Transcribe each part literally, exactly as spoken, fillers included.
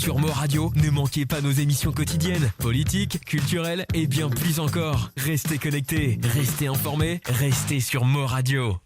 Sur Mo Radio, ne manquez pas nos émissions quotidiennes, politiques, culturelles et bien plus encore. Restez connectés, restez informés, restez sur Mo Radio.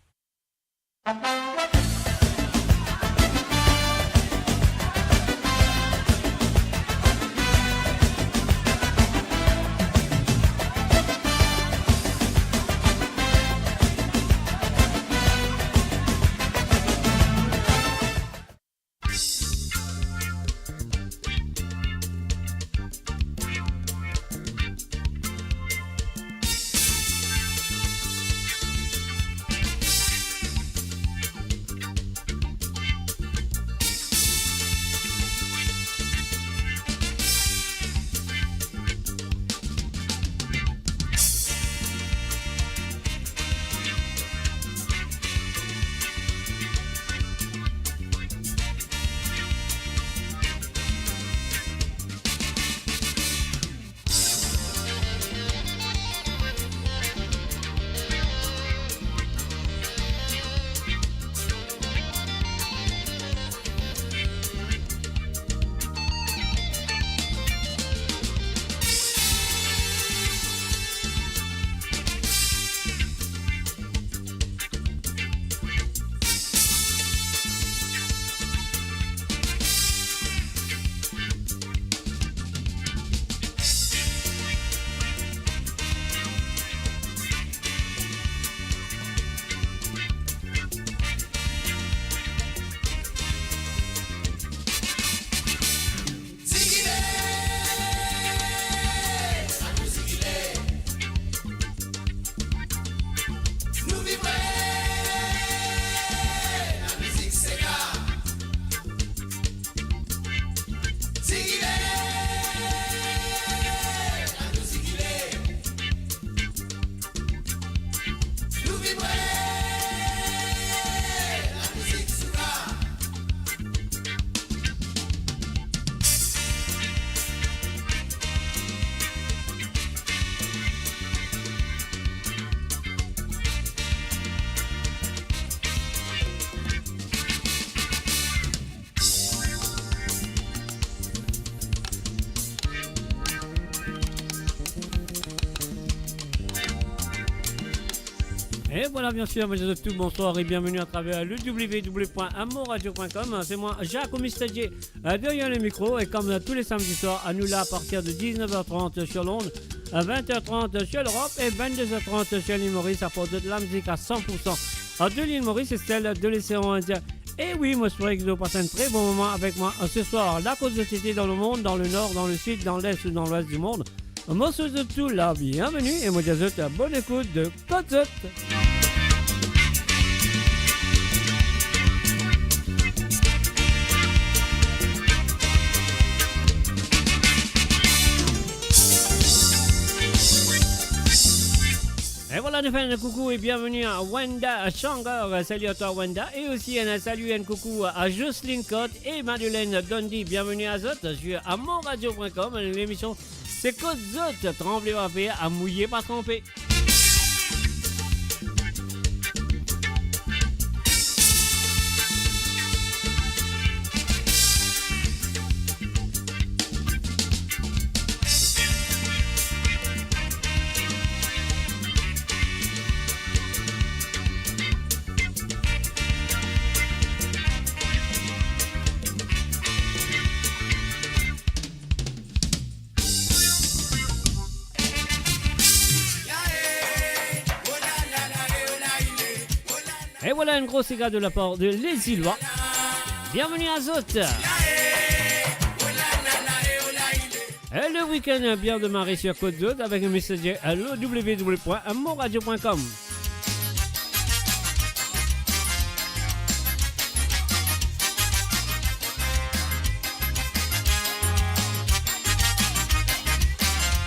Et voilà, bien sûr, mesdames et tout, bonsoir et bienvenue à travers le w w w point amoradio point com. C'est moi, Jacques Mister J, euh, derrière le micro. Et comme, euh, tous les samedis soirs, à nous là à partir de dix-neuf heures trente sur l'onde, à vingt heures trente sur l'Europe et vingt-deux heures trente sur l'île Maurice, à propos de la musique à cent pour cent, euh, de l'île Maurice et celle de l'océan Indien. E wi, mo espere ki zot pas enn tre bon moman avek mwa, euh, ce soir. La koz zot ete dan lemond, dan lenor, dan lesid, dan les ou dan lwes di mond, mo swet zot tou la bienveni e mo dir zot, euh, bonn ekout de Kot Zot. E voilà, nou fer enn koukou e bienveni a Wenda Shangar. Salut à toi, Wenda. E osi enn salut, enn koukou a Jocelyne Cotte e Madeleine Dondi. Bienveni a zot sur amoradio point com. Lemision se Kot Zot, tranble pa per, mouye pa tranpe. E voilà enn gro siga de la par de Les Îlois. Bienveni a zot. E le wikenn bien demare sur Kot Zot avek Mister J, w w w point amoradio point com.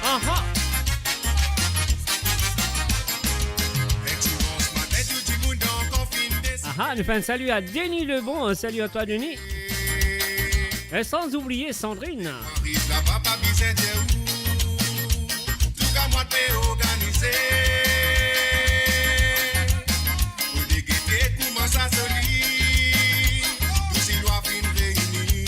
Aha. Aha, nou fer enn salut a Denis Lebon. Salut à toi, Denis. E san oubliye Sandrine. Ariv laba, pa bizin dir ou. Touka mwa pe organize. Pou nou gete kouma sa zoli. Tou Zilwa finn reyini.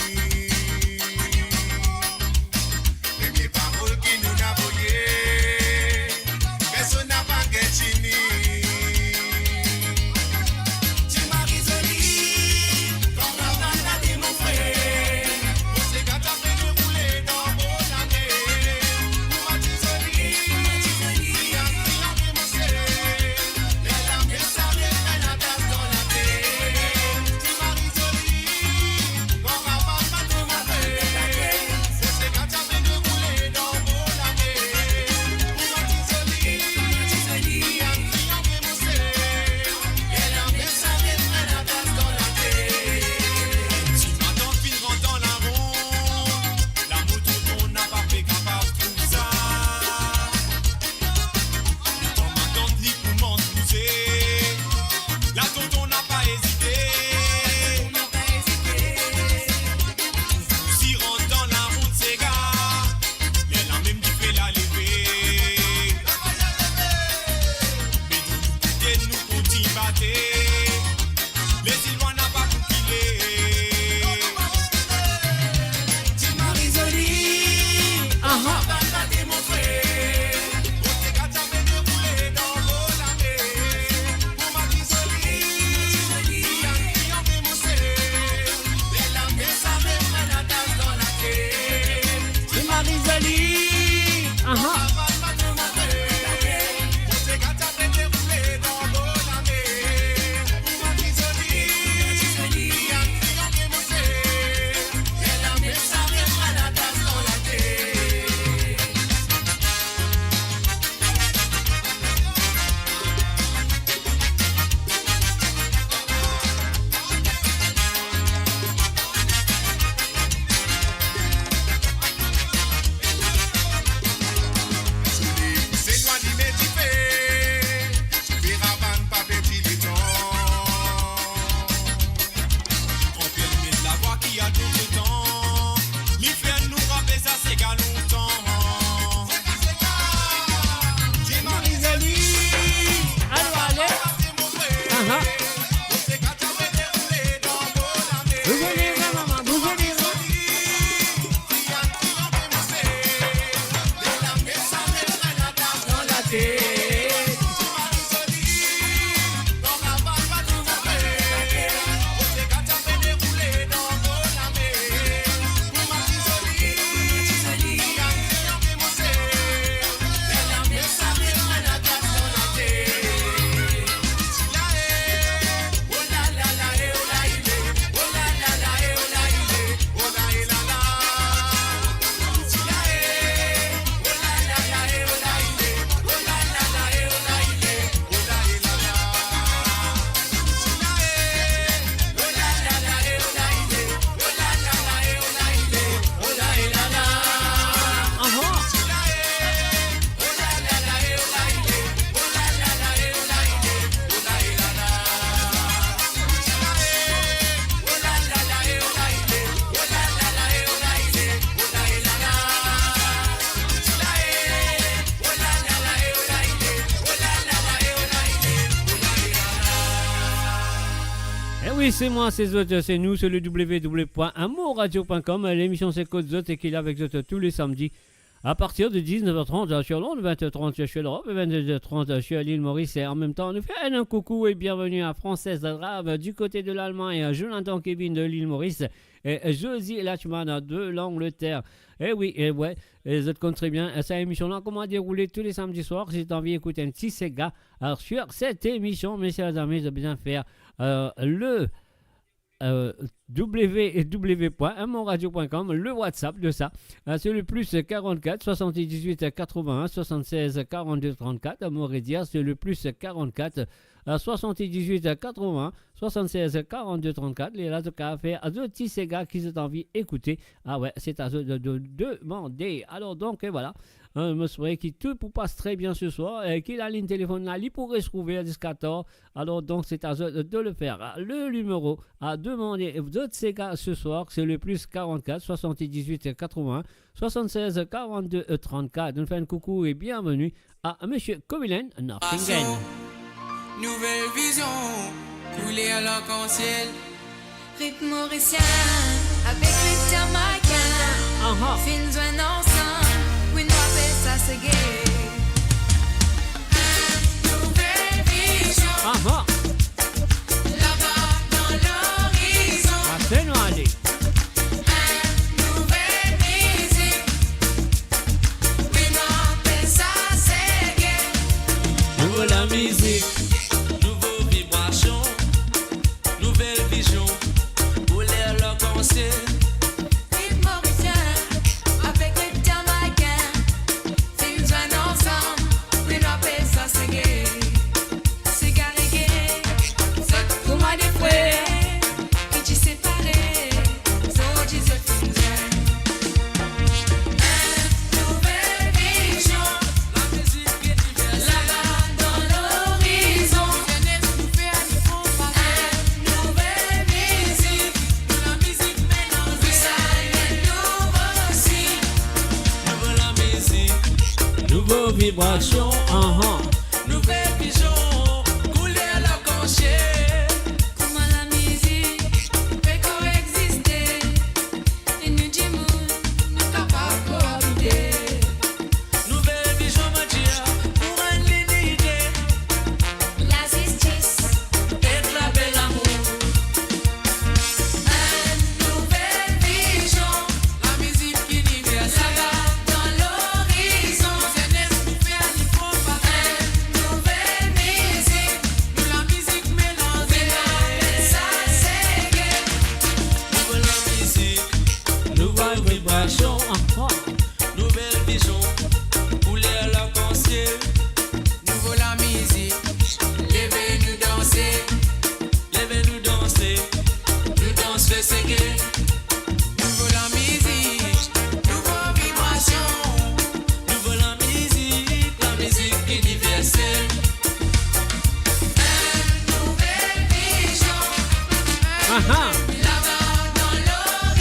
Li fer nou raple sa sega lontan. Marie-Jolie. Ale, ale. Aha. Bouz li, mama, bouz li. Eh oui, c'est moi, c'est zot, c'est nous, c'est le www.amourradio.com. L'émission c'est Kot Zot e ki la avek zot tous les samedis à partir de dix-neuf heures trente sur l'onde, vingt heures trente sur l'Europe et vingt-deux heures trente sur l'île Maurice. Et en même temps, nou fer un coucou et bienvenue à Française Rave du côté de l'Allemagne, à Jonathan Kevin de l'île Maurice et Josie Lachman de l'Angleterre. Eh oui, eh ouais, e zot konn tre bien, eh, sa emision la kouma deroule tou le samedi soir. Si zot anvi ekout enn ti sega, alors sur cette émission, messieurs et dames, zot bizin fer, euh, le, euh, www.amourradio.com, le WhatsApp de ça, euh, c'est le plus quarante-quatre soixante-dix-huit quatre-vingts soixante-seize quarante-deux trente-quatre. À mon redire, c'est le plus quarante-quatre euh, soixante-dix-huit quatre-vingts soixante-seize quarante-deux trente-quatre. E la, zot kapav fer zot ti sega ki zot anvi ekoute. Ah ouais, c'est à zot de, de demander. Alors donc, et voilà. Hein, mo swete ki tou pou pas tre bien ce soir. E ki lalinn telefonn la, li pou res ouver ziska tar. Alors donc, c'est à zot de le faire. Le numéro à demander zot sega ce soir, c'est le plus quarante-quatre soixante-dix-huit quatre-vingts soixante-seize quarante-deux trente-quatre. Nou fer enn coucou et bienvenue à Monsieur Kovilen Nottingham. Nouvelle vision, couleur l'arc-en-ciel. Ritm morisien avek ritm jamaikin. Aha. Finn zwenn ansam, wi, nou apel sa sege. Enn nouvel vizion. Aha. Laba dan lorizon. Ase nou ale. Enn nouvel mizik. Wi, nou apel sa sege. Nouvo lamizik. Nouvo vibrasion. Nouvel vizion, koulèr larkansiel. Ritm morisien avek ritm jamaikin. Finn zwenn ansam, wi, nou apel sa sege. Sega rege, zot kouma de frer ki ti separe, zordi zot finn zwenn. Enn nouvel vizion, laba dan lorizon. Enn nouvel mizik, nou lamizik melanze. Wi, sa enn nouvo sign. Nouvo lamizik, nouvo vibrasion, ahan. Nouvel vizion, koulèr larkansiel. Kouma lamizik pe koegziste, e nou dimoun, nou kapav koabite. Nouvel vizion, mo dir, pou enn linite. Lazistis. Ek label lamour. Enn nouvel vizion. Lamizik iniversel. Laba dan lorizon. Zenes pou fer li pran pa. Enn nouvel mizik. Nou lamizik melanze. Wi, nou apel sa sege. Nouvo lamizik, nouvo vibrasion, ankor. Nouvel vizion, koulèr larkansiel. Nouvo lamizik, leve nou danse. Leve nou danse, nou dans le sege. Nouvo lamizik, nouvo vibrasion. Nouvo lamizik, lamizik iniversel. Enn nouvel vizion. Aha. Laba dan lor-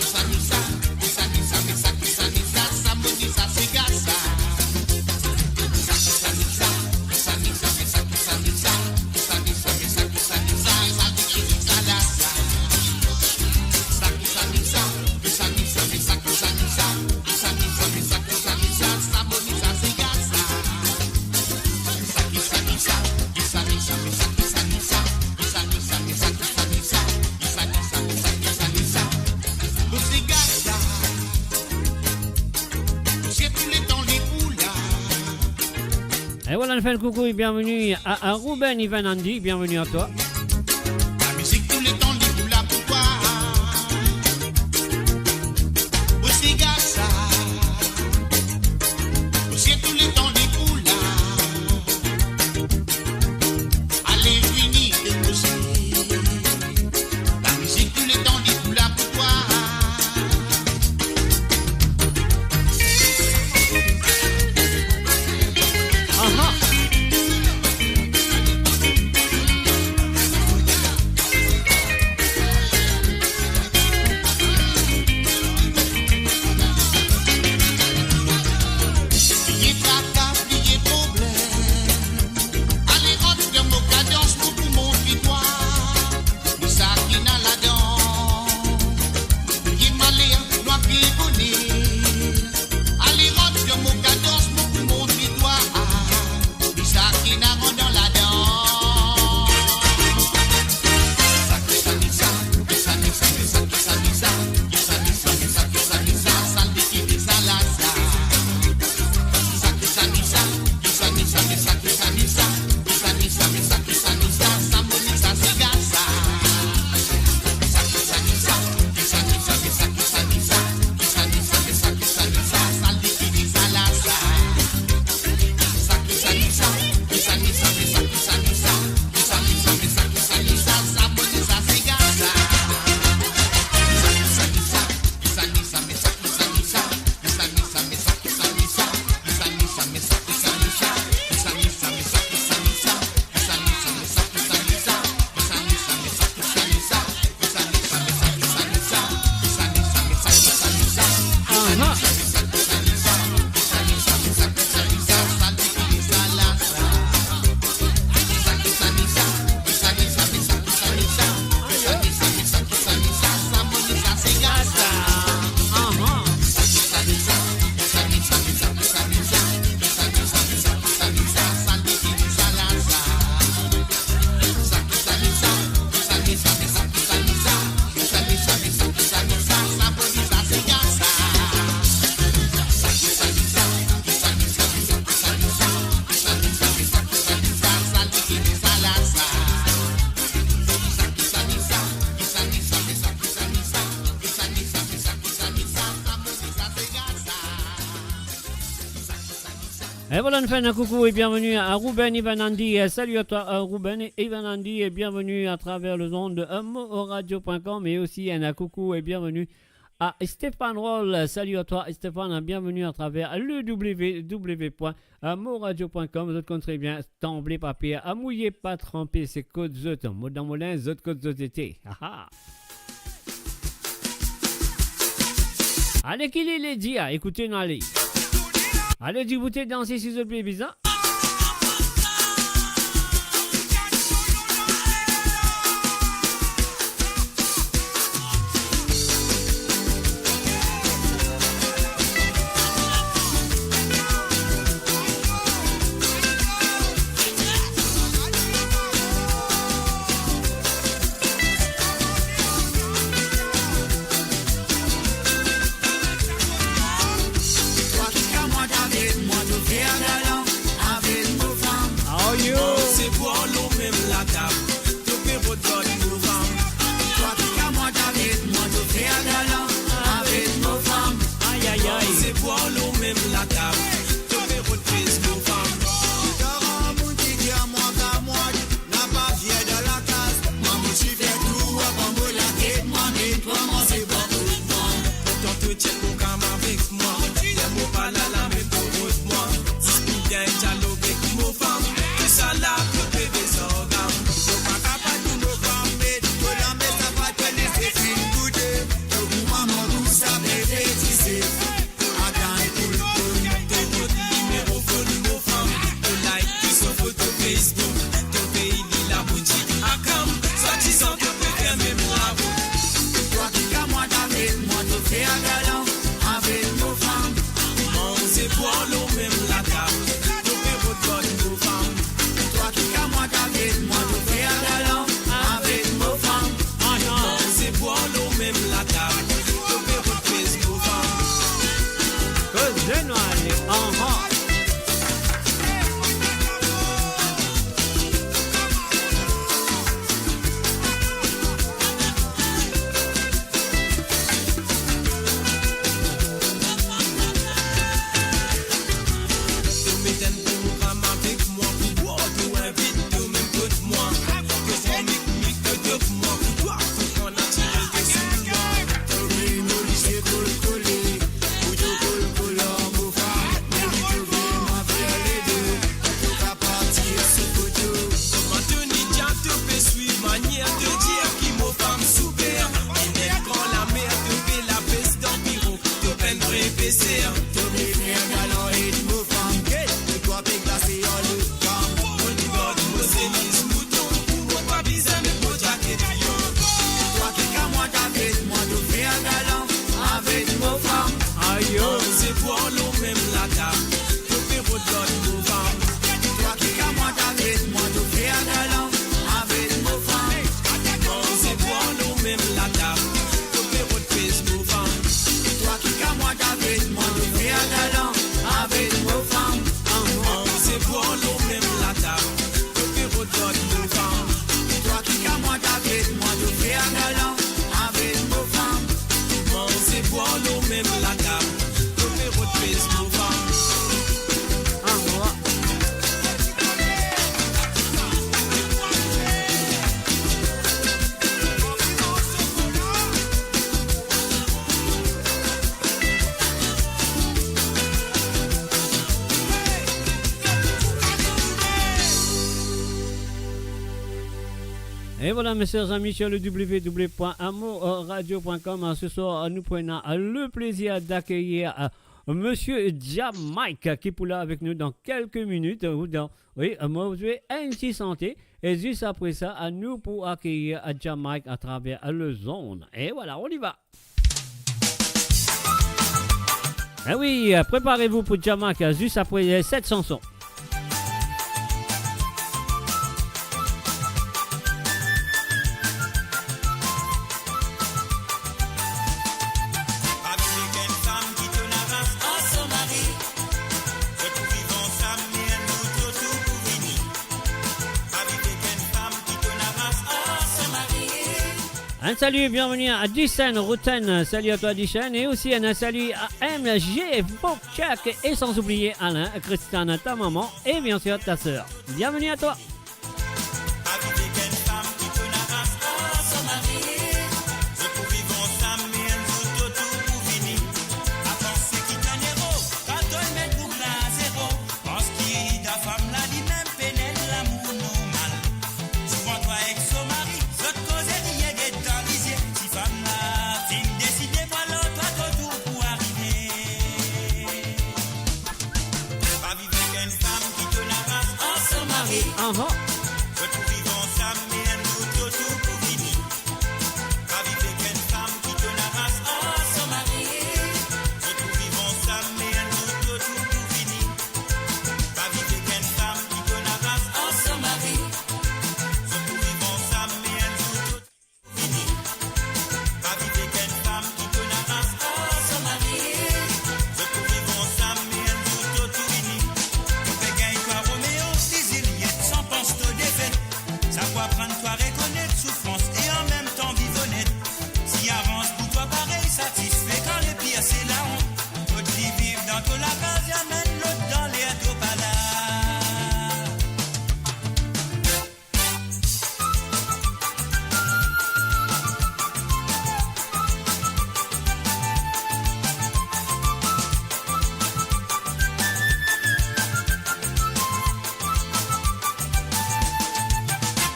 Et voilà, une fois de coucou et bienvenue à, à Ruben Ivan Andy, bienvenue à toi. La mizik touletan li pou la pou twa. Osi gasa. Osi touletan li pou la. Ale vini depoze. La mizik touletan li pou la pou twa. Aha. Voilà, nous faisons un coucou et bienvenue à Ruben Ivanandi. Euh, salut à toi, euh, Ruben Ivanandi, et bienvenue à travers les ondes de, euh, moradio point com, et aussi un coucou et bienvenue à Stéphane Roll. Salut à toi, Stéphane, bienvenue à travers le w w w point moradio point com. Vous connaissez très bien, tremblez pas, pire, à mouillé, pas trempé, c'est code zot, mot dans molin, zot code zot été. Ah ah. Ale, ki li, li dir, ah, ekoute, nou ale. Ale, dibout e danse si zot pe bizin. Twa ki kamwad avek mwa, to fer galan avek mo fam. Oh, yo. Manze bwar lor mem latab, to pe rod gard mo fam. Twa ki kamwad avek mwa, to fer galan avek mo fam. Ay, ay, ay. Manze bwar lor mem latab, to pe rod pez mo fam. Karan moun ki dir mwa kamwad, napa fier dan lakaz, mwa mo ti fer tou, avan mo laget mwa, me twa manze bwar kot mwa. Pourtan to ti ena mo kam avek mwa, ler mo pa la la mem to rod mwa. Zis pou gagn dialog ek mo fam, tousala pou pe dezorgam. To pa kapav tou mo fam, me to lame sa pa to les finn goute. To pou mama ou sa pe fetize. Adan enn koulkoul, to rod nimero fon mo fam, to like ki so foto Facebook, to pey li laboutik akam, swadizan to pe fer mem larout. Twa ki kamwad avek mwa, to fer galan avek mo fam. Manze bwar lor mem latab, to pe rod gard mo fam. Twa ki kamwad avek mwa, to fer galan avek mo fam. Manze bwar lor mem latab, to pe rod pez mo fam. Koze nou ale, aha. To met enn program avek mwa pou bwar, to invit to mem kot mwa. To pran mikmik, to dop mwa pou bwar, to pran natirel, to sou mwa. To memorise kolkole, pou to kolkol ar mo fam. Mem to vinn mwa fer lede, to kapav tir sou foto. Kouma to ena diab, to pe swiv manier to dir ki mo fam souber. Enn gran lamer, to pe lapes dan biro, to pa enn vre peser. To pe fer galan ek mo fam, get, to twa pe glase ar lot kam. Mo ti gard mo semiz mouton, pou mo pa bizin met mo zaket lion. Twa ki kamwad avek mwa, to fer galan avek mo fam. Ayo. Manze bwar lor mem latab, to pe rod gard mo fam. Twa ki kamwad avek mwa, to fer galan avek mo fam. Manze bwar lor mem latab, to pe rod pez mo fam. Twa ki kamwad avek mwa, to fer galan avek mo fam. Manze bwar lor mem latab, to pe rod gard mo fam. Twa ki kamwad avek mwa, to fer galan avek mo fam. Manze bwar lor mem latab, to pe rod pez mo fam. Ah, mwa. Et voilà, mes chers amis, sur le w w w point amour radio point com, ce soir, nous prenons le plaisir d'accueillir, euh, Monsieur Jam Mike, qui est là avec nous dans quelques minutes, euh, ou dans, oui, euh, moi, je vais ainsi chanter, et juste après ça, à nous pour accueillir, euh, Jam Mike à travers, euh, le zone. Et voilà, on y va. Eh oui, euh, préparez-vous pour Jam Mike, euh, juste après, euh, cette chanson. Un salut, bienvenue à Dicen Routen. Salut à toi, Dicen. Et aussi, un salut à M G Vokchak. Et sans oublier Alain, Christiane, ta maman et bien sûr ta sœur. Bienvenue à toi. Parski ta fam la, limem pena lamour normal. Souvan twa ek so mari, zot koze riye get dan lizie. Si fam la finn deside, vwala twa to tour pou arive. Pa viv ek enn fam ki to naras ar so mari. Aha. Zot pou viv ansam, me enn zour to tour pou vini. Pa viv ek enn fam ki to naras ar so mari. Zot pou viv ansam, me enn zour to tour pou vini. Pa viv ek enn fam ki to naras ar so mari. Zot pou viv ansam, me enn zour to tour pou vini. Pa viv ek enn fam ki to naras ar so mari. Zot pou viv ansam, me enn zour to tour pou vini. To pe gagn twa Romeo, ti Ziliet, san pans to defet. Sa pou aprann twa rekonet soufrans e anmemtan viv onet. Si arans pou twa parey satisfe, kan lepir se laont. Kot li viv dan to lakaz, li amenn lot dan ler to pa la.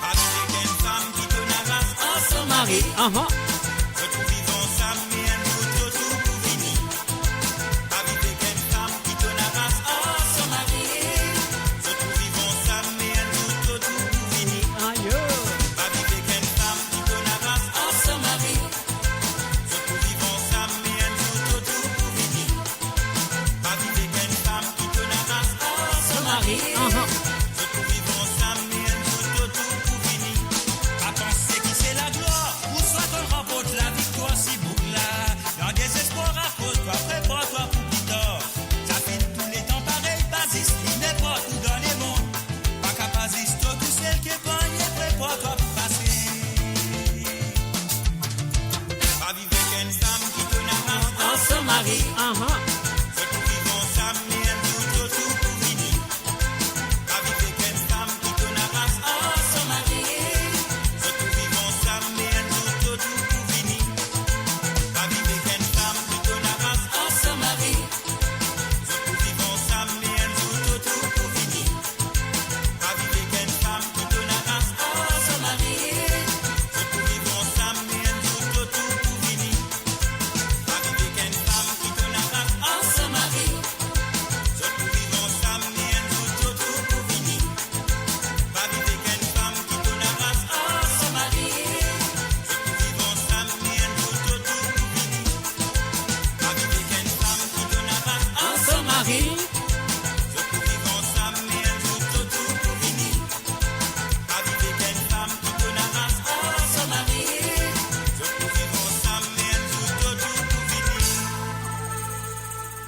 Pa viv ek enn fam ki to naras ar so mari. Aha. Zot pou viv ansam, me enn zour to tour pou vini. Pa viv ek enn fam ki to naras ar so mari. Zot pou viv ansam, me enn zour to tour pou vini. Ayo. Pa viv ek enn fam ki to naras ar so mari. Zot pou viv ansam, me enn zour to tour pou vini. Pa viv ek enn fam ki to naras ar so mari. Aha. Zot pou viv ansam, me enn zour to tour pou vini. Pa panse ki se laglwar ouswa to'nn ranport laviktwar si boug la. Dan dezespwar akoz twa, prepar twa pou pli tar. Sa finn touletan parey, pa zis li, ninport ou dan lemond. Pa kapav zis to tousel, ki epargne, prepar twa pou pase. Pa viv ek enn fam ki to naras ar so mari. Aha. Zot pou viv ansam, me enn zour to tour pou vini. Pa viv ek enn fam ki to naras ar so mari. Zot pou viv ansam, me enn zour to tour pou vini. Pa viv ek enn fam ki to naras ar so mari. Zot pou viv ansam, me enn zour to tour pou vini. Pa viv ek enn fam ki to naras ar so mari. Zot pou viv ansam, me enn zour to tour pou vini. Pa viv ek enn fam ki to naras ar so mari. Zot pou viv ansam, me enn zour to tour pou vini. Pa viv ek enn fam ki to naras ar so mari. Zot pou viv ansam, me enn zour to tour pou vini. Pa viv ek enn fam ki to naras ar so mari. Zot pou viv ansam, me enn zour to tour pou vini. Pa viv ek enn fam ki to naras ar so mari. Zot pou viv ansam, me enn zour to tour pou vini.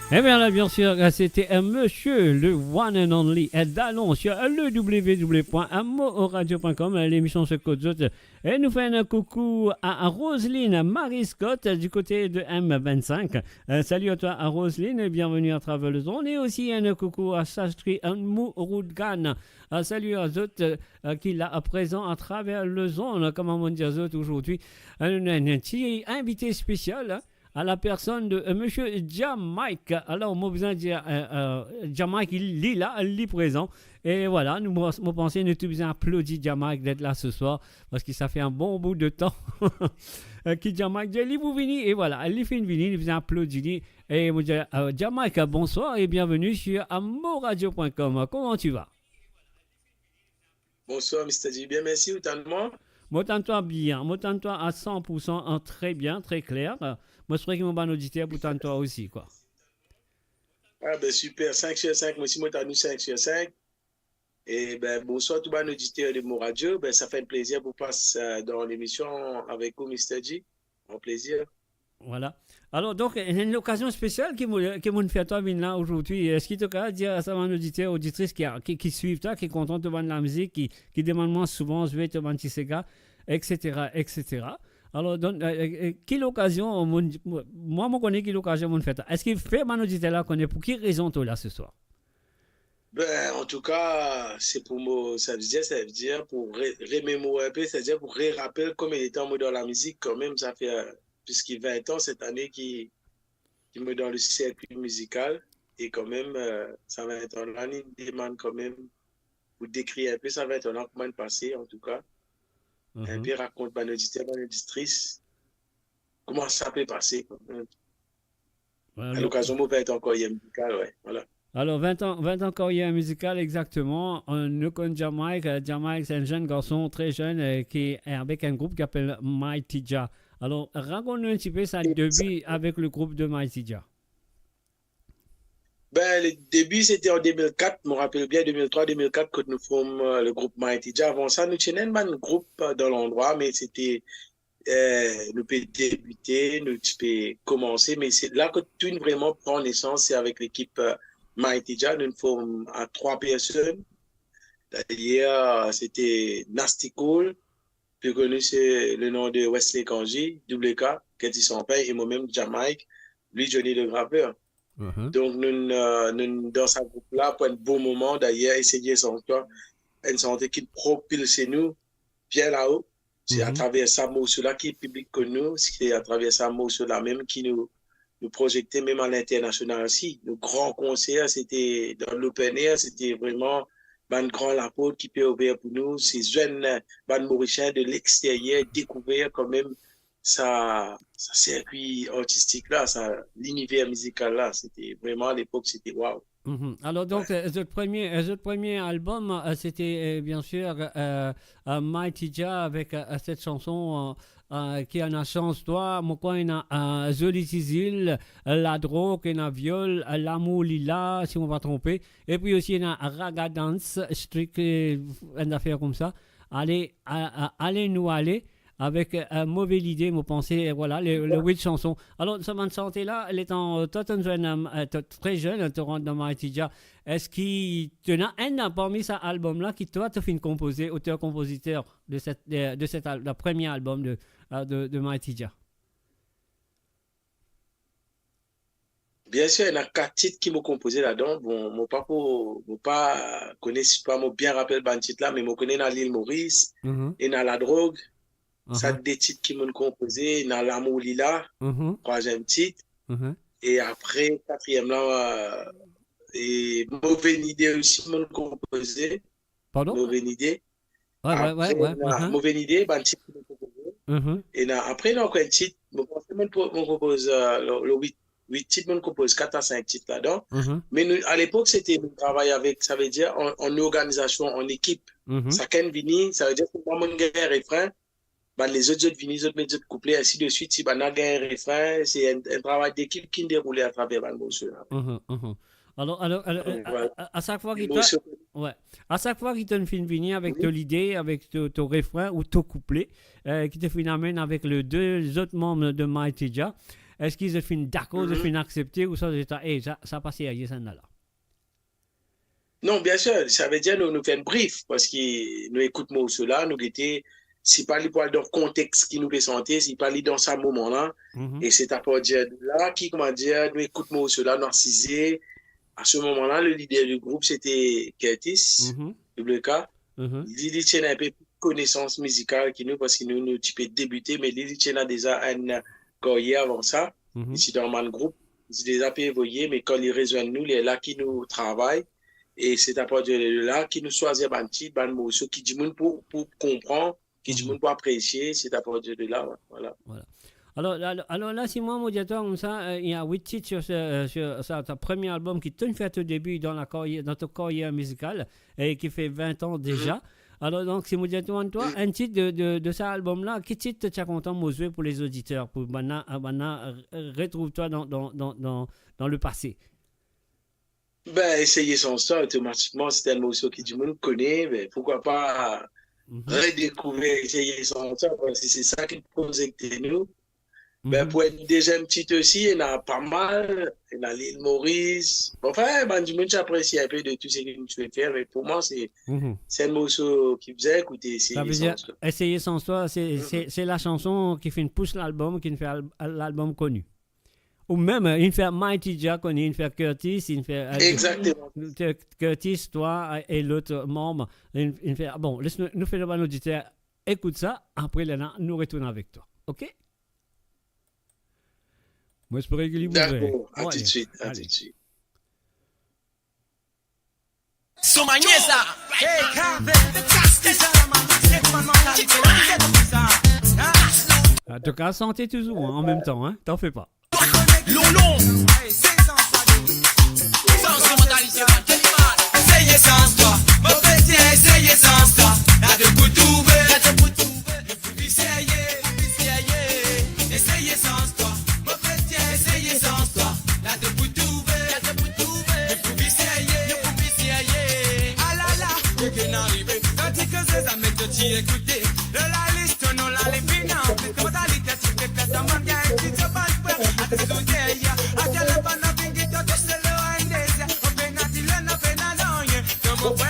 Eh bien là, bien sûr, c'était un monsieur, le one and only, un Dalon sur le w w w point mo radio point com, l'émission se Kot Zot. Et nous faisons un coucou à, à Roselyne Marie Scott du côté de M vingt-cinq. Euh, salut à toi, à Roselyne, et bienvenue à travers le zone. Et aussi un coucou à Sastri Anmou Roudgan. Euh, salut à zot, euh, qui est là à présent à travers le zone. Comment on dit à zot aujourd'hui? Euh, un, un petit invité spécial, hein, à la personne de, euh, monsieur Jamaique. Alors, mo bizin dir, euh, euh, Jamaique, li, li la, li prezan. E vwala, nou, mo, mo panse nou tou bizin aplodi Jamaique d'être là ce soir, parski sa fer enn bon bout de tan, euh, ki Jamaique dir li pou vini, e vwala, li finn vini, nou bizin aplodi li. E mo dir, euh, Jamaique, bonsoir et bienvenue sur amoradio point com. Comment tu vas? Bonsoir, Mister J. Bien, mersi, ou tann mwa? Mo tann twa bien, mo tann twa à cent pour cent, en très bien, très clair. Euh, mo espere ki mo bann oditer pou tann twa osi, kwa. Ah ben, super, cinq sur cinq, mwa osi mo tann ou cinq sur cinq. E ben, bonsoir tou bann oditer de Mo Radio. Ben, sa fer enn plezir pou pas, euh, dan lemision avek ou, Mister J. Enn plezir. Vwala. Alor, donk, enn lokazion spesial ki mo, ki mo'nn fer twa vinn la azordi. Eski to kapav dir a sa bann oditer, oditris ki, ki, ki swiv twa, ki kontan to bann lamizik, ki, ki demann mwa souvan zwe to bann ti sega, et cetera, et cetera. Alor, donk, eh, eh, eh, ki lokazion, mo, mwa, mo kone ki lokazion mo fer twa. Eski fer bann oditer la kone pou ki rezon to la seswar? Ben, an tou ka, se pou mo, savedir, savedir pou re-, rememore inpe, savedir pou re-rapel konbien letan mo dan lamizik kanmem, sa fer, eh, plis ki vin an set ane ki, ki mo dan le sirkwi mizikal, e kanmem, eh, sa vin an la, li demann kanmem pou dekrir inpe sa vin an la, kouma inn pase, an tou ka. Mhm. Inpe rakont bann oditer, bann oditris, kouma sa pe pase, kanmem. Alor, lokazion mo vin an karyer mizikal, wi, vwala. Alor, vin an, vin an karyer mizikal, exakteman. Eh, nou konn Jamaique, eh, Jamaique, se enn zenn garson, tre zenn, eh, ki, eh, avek enn group ki apel Mighty Jah. Alor, rakont nou enn tipe sa debi avek le group de Mighty Jah. Ben, le debi, se te an de mil kat, mo rapel bien, de mil trwa, de mil kat, kot nou form, eh, le group Mighty Jah. Avan sa, nou ti ena enn bann group, eh, dan landrwa, me se te, eh, nou pe debite, nou ti pe koumanse, me se la kot tou inn vreman pran nesans, se avek lekip, eh, Mighty Jah, nou form a trwa personn. Dayer, se te Nasty Cool, pli koni sou le nom de Wesley Kanji, Double K, Kenty Sanpin, e mwa mem, Jamaique, li Johnny le Grappeur. Mhm. Donk, nou, eh, nou dan sa group la pou enn bon moman. Dayer, Eseye Sans Twa, enn sante ki propilse nou bien lao. Se atraver sa morso la ki piblik konn nou, se atraver sa morso la mem ki nou, nou prozekte mem a linternasional osi. Nou gran konser, se te dan l'open air, se te vreman bann gran laport ki pe ouver pou nou, se zenn bann Morisien de lexteryer dekouver kanmem sa, sa sirkwi artistik la, sa liniver mizikal la. Se te vreman, a lepok, se te waw. Mhm. Alor, donk, eh, zot premie, eh, zot premie albom, eh, se te, eh, biensir, eh, eh, Mighty Jah avek, eh, set sanson, eh, eh, ki ena Sans Twa, mo krwar ena, eh, Zoli Ti Zil, eh, Ladrog, ena Vyol, eh, Lamour Lila, si mo pa tronpe. Epi osi ena Raga Dance, Strik, eh, enn zafer koumsa. Ale, a, a, Ale Nou Ale, avek, eh, Move Lide, mo panse, eh, vwala, le, le wit sanson. Alor, sa bann sante la, letan, eh, twa to'nn zwenn, eh, to, tre zenn, to rant dan Mighty Jah, eski to ena enn parmi sa albom la ki twa to finn konpoze, oter-konpoziter de set, de, de set al-, le premie albom de, eh, de, de Mighty Jah? Biensir, ena kat tit ki mo konpoze ladan. Bon, mo pa pou, mo pa kone si pa mo bien rapel bann tit la, me mo kone ena Lil Moris, ena Ladrog, sa de tit ki mo'nn konpoze, ena Lamour Lila, trwaziem tit, e apre, katriem la, eh, e Move Lide osi mo'nn konpoze. Pardon? Move Lide. Wi, wi, wi. Apre, wi, ena Move Lide, bann tit ki mo'nn konpoze. Ena, apre, ena ankor enn tit, mo panse mo'nn po-, mo'nn konpoz, eh, le, le wit, wit tit, mo'nn konpoz kat a sink tit ladan. Me nou, a lepok, se te, nou travay avek, savedir, an, an organizasion, an ekip. Sakenn vini, savedir, si mwa mo'nn gagn refren, bann lezot, zot vini, zot met zot kouple, ainsi de suite. Si bann la gagn refren, se enn, enn travay dekip ki'nn deroule atraver bann morso la. Alor, alor, alor, a, a, a sak fwa ki to, wi, a sak fwa ki to finn vini avek to lide, avek to, to refren ou to kouple, eh, ki to finn amenn avek le de zot manm de Mighty Jah, eski zot finn dakor, zot finn aksepte, ouswa zot, eh, sa, sa pa serye, sa la? Non, biensir, savedir nou, nou fer enn brif, parski nou ekout morso la, nou gete, si pa li pou al dan kontex ki nou pe sante, si pa li dan sa moman la, e se apartir de la ki, koumadir, nou ekout morso la, nou asize. A se moman la, le lider du group, se te Curtis, Double K. Li, li ti ena inpe konesans mizikal ki nou, parski nou, nou ti pe debite, me li, li ti ena deza enn karyer avan sa. Li ti dan bann group, li ti deza pe evolie, me kan li rezwenn nou, lerla ki nou travay, e se apartir de la ki nou swazir bann tit, bann morso ki dimoun pou, pou konpran, ki dimoun pou apresie, se apartir de la, vwala. Alor, alor, alor la, si mwa mo dir twa koumsa, eh, ena wit tit sur ce, eh, sur sa, ta premie albom ki to'nn fer to debi dan la karyer, dan to karyer mizikal, e ki fer vin an deza. Alor, donk, si mo dir twa, enn tit de, de, de sa albom la, ki tit to ti a kontan mo zwe pou lezoditer, pou bann la, bann la, eh, retrouv twa dan, dan, dan, dan, dan le pase? Ben, Eseye Sans Twa, otomatikman, se enn morso ki dimoun kone, ben, poukwa pa redekouver Eseye Sans Twa, parski se sa ki prozekte nou. Ben, pou enn deziem tit osi, ena pa mal, ena Lil Moris. Bon, anfin, bann dimoun ti apresie inpe de tou seki nou ti finn fer, me pou mwa, se, se enn morso ki bizin ekoute, Essayer sans toi. Essayer sans toi, se, se, se la chanson ki finn pous lalbom, ki finn fer al-, lalbom koni. Ou mem, euh, inn fer Mighty Jah koni, inn fer Curtis, inn fer, euh, Exactement. Curtis, twa, euh, e lot, euh, manm, inn, inn fer, bon, les nou, nou fer bann oditer ekout sa, apre lerla, nou retourn avek twa. Ok? Mo espere ki li pou ver. Dakor, a toutswit, a toutswit. Son manier sa. Antouka, sante touzour, hein, an mem tan, hein, t'en fais pas. Lolo. Sans mentalité, Essayer sans toi, mon petit, essayer sans toi. La de pour trouver, la de pour trouver. Essayer, essayer, essayer sans toi. Mo pe essayer sans toi. La de pour trouver, la de pour trouver. Mo pou essayer, mo pou essayer. Ah la la, yo finn arive. Kan ti koze sa met ti ekoute. Le la lis, ton non la li fini. Kouma ta li ti pe pet, ta mann gagn ti to pas pre. Ate se doute, ya. Ate la bann vinn get to tou se lo ande. Mo pena dil, mo pena nanye. Mo pe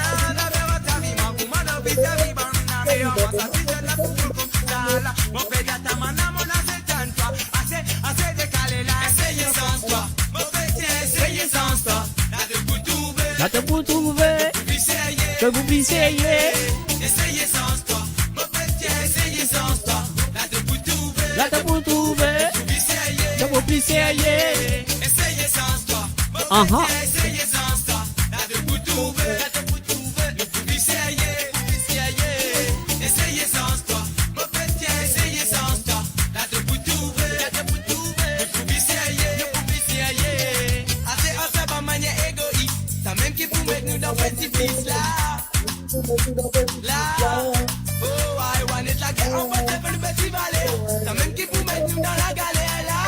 essayer sans toi. Mo pe essayer sans toi. La de pour trouver. La de pour trouver. Mo pou essayer. Essayer sans toi. Mo pe essayer sans toi. La de pour trouver. La de pour trouver. Mo pou essayer. Mo pou essayer. Essayer sans toi. Aha. Essayer sans toi. La de pour trouver. La de pour trouver. Mo pou essayer. Mo pou essayer. Essayer sans toi. Mo pe essayer sans toi. La de pour trouver. La de pour trouver. Mo pou essayer. Mo pou essayer. Ase, ase, pa manier egois. Sa mem ki pou met nou dan presipis la. La. Oh, I want it like an festival, nou festival. Sa mem ki pou met nou dan lagaler la.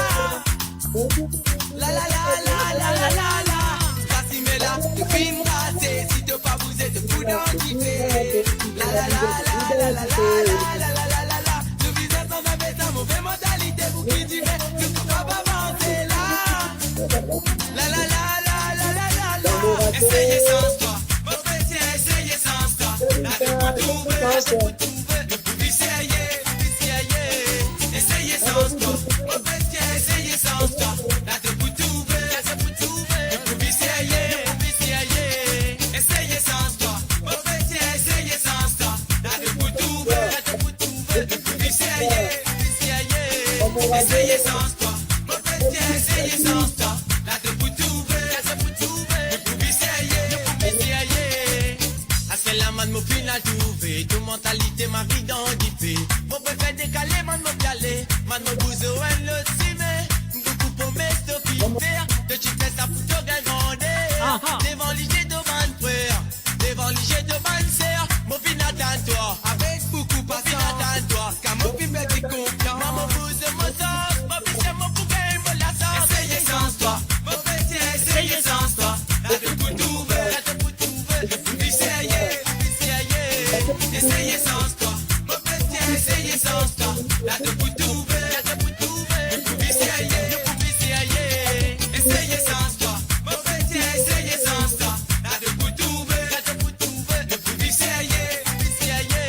La, la, la. Sa si me la, to finn brase, si to pa bouze, to pou dan dife. La, la, la. Nou bizin sanz inpe sa move mantalite pou ki dife, nou kapav avanse la. La, la, la. Essayer sans toi, mo pe essayer sans toi. La de pour trouver, la de pour trouver. Mo pou essayer, essayer. Essayer sans toi, mo pe essayer sans toi. La de pour trouver, la de pour trouver. Mo pou essayer, mo pou essayer. Essayer sans toi, mo pe essayer sans toi. La de pour trouver, la de pour trouver. Mo pou essayer, essayer. Essayer sans toi, mo pe essayer sans toi. La de pour trouver, la de pour trouver. Mo pou essayer, mo pou essayer. Aster la, man, mo finn al trouve to mantalite mari dan dife. Mo pe fer dekale, man, mo pe ale. Man, mo bouze enn lot sime. Boukou promes to finn fer. To ti fer sa pou to gagn grande. Aha. Devan lizie to bann frer, devan lizie to bann ser, mo finn atann twa avek boukou pasians. Mo finn atann twa, kan mo finn perdi konfians. Mo bouze mo sans, mo finn ser, mo pou gagn mo lasans. Essayer sans toi, mo pe essayer sans toi. La de pour trouver, la de pour trouver. Mo pou essayer, essayer. Essayer sans toi, mo pe essayer sans toi. La de pour trouver, la de pour trouver. Mo pou essayer, mo pou essayer. Essayer sans toi, mo pe essayer sans toi. La de pour trouver, la de pour trouver. Mo pou essayer, essayer.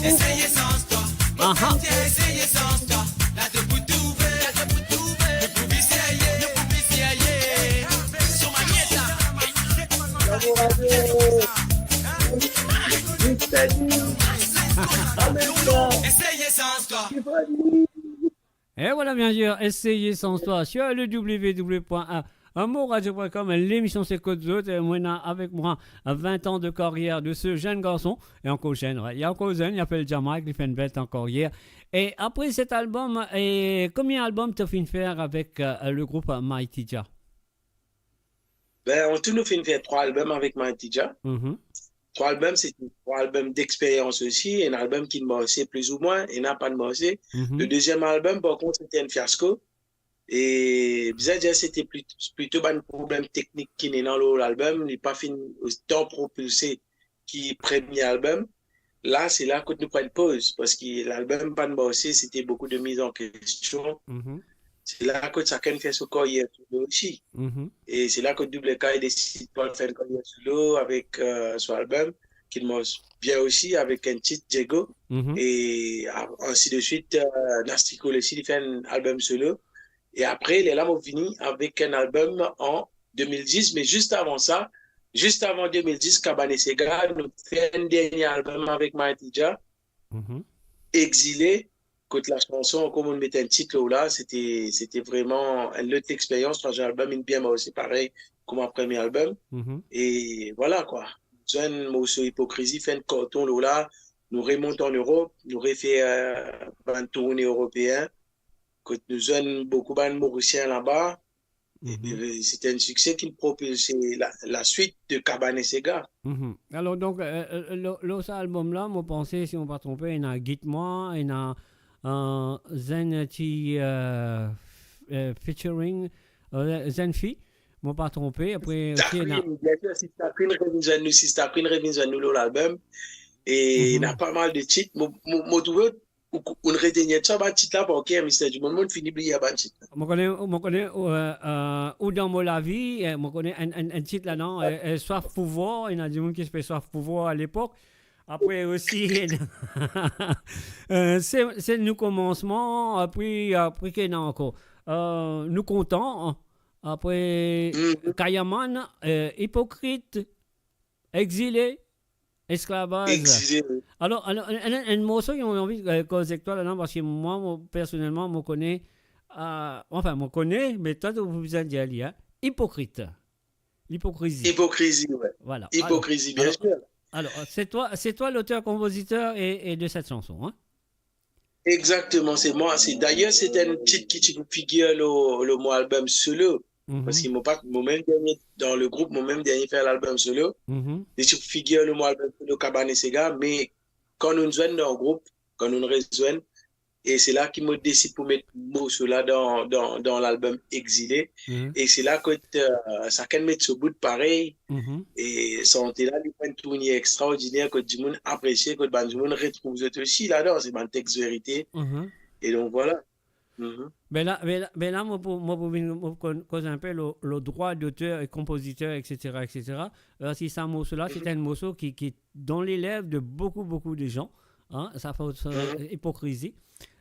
Essayer sans toi, mo pe essayer sans toi. La de pour trouver, la de pour trouver. Mo pou essayer, mo pou essayer. Son manier sa. Essayer sans toi. Et voilà, bien sûr, Essayer sans toi sur le w w w point amourradio point com. Lemision se Kot Zot. E mwa, ena avek mwa, vin an de karyer de se zenn garson. E ankor zenn, wi. Li ankor zenn, li apel Jamaik, li fer enn vin an karyer. E apre set albom, e konbien albom to finn fer avek, euh, le group Mighty Jah? Ben, an tou, nou finn fer trwa albom avek Mighty Jah. Mhm. Trwa albom, se trwa albom dexperyans osi. Enn albom ki marse plizoumwin, ena pa marse. Mhm. Le deziem albom, par kont, se te enn fiasko. E bizin dir, se te pli-, plito bann problem teknik ki ena lor lalbom, li pa finn otan propilse ki premie albom. La, se la kot nou pran enn poz, parski lalbom pa marse, se te boukou de miz an kestion. Mhm. se la kot sakenn fer so karyer solo osi. Mhm. E se la kot Double K desid pou al fer enn karyer solo avek, euh, so album, ki mars bien osi, avek enn tit, Diego. Mhm. E a-, ainsi de suite, euh, Nasty Cool osi, li fer enn album solo. E apre, lerla mo vini avek enn album an de mil dis, me zis avan sa, zis avan de mil dis, Kabane Sega, nou fer enn dernie album avek Mighty Jah, Mhm. Exile, kot lasanson ankor mo met enn tit lor la, se te, se te vreman enn lot lexperyans, trwaziem album inn bien marse parey kouma premie album. Mhm. E vwala kwa. Zwenn morso Ipokrizi, fer enn karton lor la, nou remont an Erop, nou refer, euh, bann tourne eropeen, kot nou zwenn boukou bann Morisien laba. Mhm. E, e, se te enn sikse ki propilse la, laswit de Kabane Sega. Mhm. Alor, donk, euh, euh, lor, lor sa album la, mo panse, si mo pa tronpe, ena Git Mwa, ena, euh, Zenn Ti, euh, euh, featuring, euh, Zenn Fi, mo pa tronpe. Apre osi, ena Sista Queen, bien sir, Sista Queen revinn zwenn nou, Sista Queen revinn zwenn nou lor lalbum. E Mhm. ena pa mal de tit. Mo, mo, mo trouve ou, ou retenir sa bann tit la par ker, Mister Dumond, mo fini bliye bann tit la. Mo kone, mo kone, euh, euh, Ou dan mo lavi, euh, mo kone enn, enn, enn tit ladan, euh, euh, Swaf Pouvwar, ena dimoun ki ti pe swaf pouvwar alepok. Apre osi, euh, se, se nou komansman, apre, apre ki ena ankor? Euh, Nou kontan, apre Mhm. Kayaman, euh, Ipokrit, Exile, Esklavaz. Exile, wi. Alor, alor, enn, enn, enn morso ki mo anvi, euh, koz ek twa ladan, parski mwa, mo, personelman, mo kone, euh, anfin, mo kone, me twa, to pou bizin dir li, hein. Ipokrit. Lipokrizi. Ipokrizi, wi. Vwala. Ipokrizi, bien sir. Alor, alor, c'est toi, c'est toi l'auteur-compositeur et, et de cette chanson, hein? Exactement, c'est moi. C'est, d'ailleurs, c'est un titre qui, qui figure le, le mon album solo. Mhm. Parski mo pa, mo mem dernie dan le group, mo mem dernie fer lalbum solo. Mhm. Li ti figir lor mo album solo Kabane Sega, me kan nou zwenn dan group, kan nou rezwenn, e se la ki mo desid pou met morso la dan, dan, dan lalbum Exile. Mhm. E se la kot, euh, sakenn met so bout parey. Mhm. E sante la, li fer enn tourni extraordiner, kot dimoun apresie, kot bann dimoun retrouv zot osi ladan, se bann text verite. Mhm. E donk, vwala. Mhm. Be la, be la, be la, mo pou, mo pou vinn, mo pou koz, koz inpe lor, lor drwa doter e konpoziter, et cetera, et cetera. Euh, si sa morso la, c'est Mhm. un morceau qui, qui est dans les lèvres de beaucoup, beaucoup de gens, hein, sa fos, euh, Mhm. ipokrizi.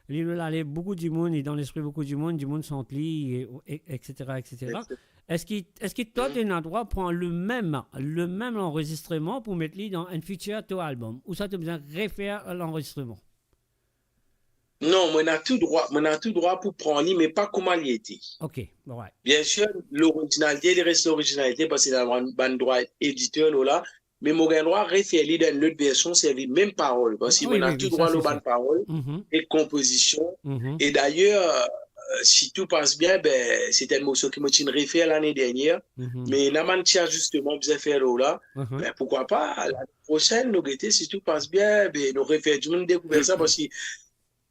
Li, li, la, li, boukou dimoun, li dan lespri boukou dimoun, dimoun sant li, e, e, et cetera, et cetera. Exact. Eski, eski twa, Mhm. to ena drwa pran le mem, le mem anrezistreman pou met li dan enn fitir to album? Ouswa to bizin refer lanrezistreman? Non, mo ena tou drwa, mo ena tou drwa pou pran li, me pa kouma li ete. Ok, alright. Bien sir, lorizinalite, li res lorizinalite, parski ena bann, bann drwa editer lor la, me mo gagn drwa refer li dan enn lot version, servi mem parol, parski Ah, mo ena wi, tou wi, drwa sa, lor se bann sa. Parol Mhm. e konpozision. Mhm. E dayer, euh, si tou pas bien, be, se enn morso ki mo ti refer lane dernier, Mhm. me ena bann ti azisteman bizin fer lor la. Mhm. Be, pourquoi pas, la, prosenn, nou gete, si tou pas bien, be, nou refer dimoun dekouver sa, parski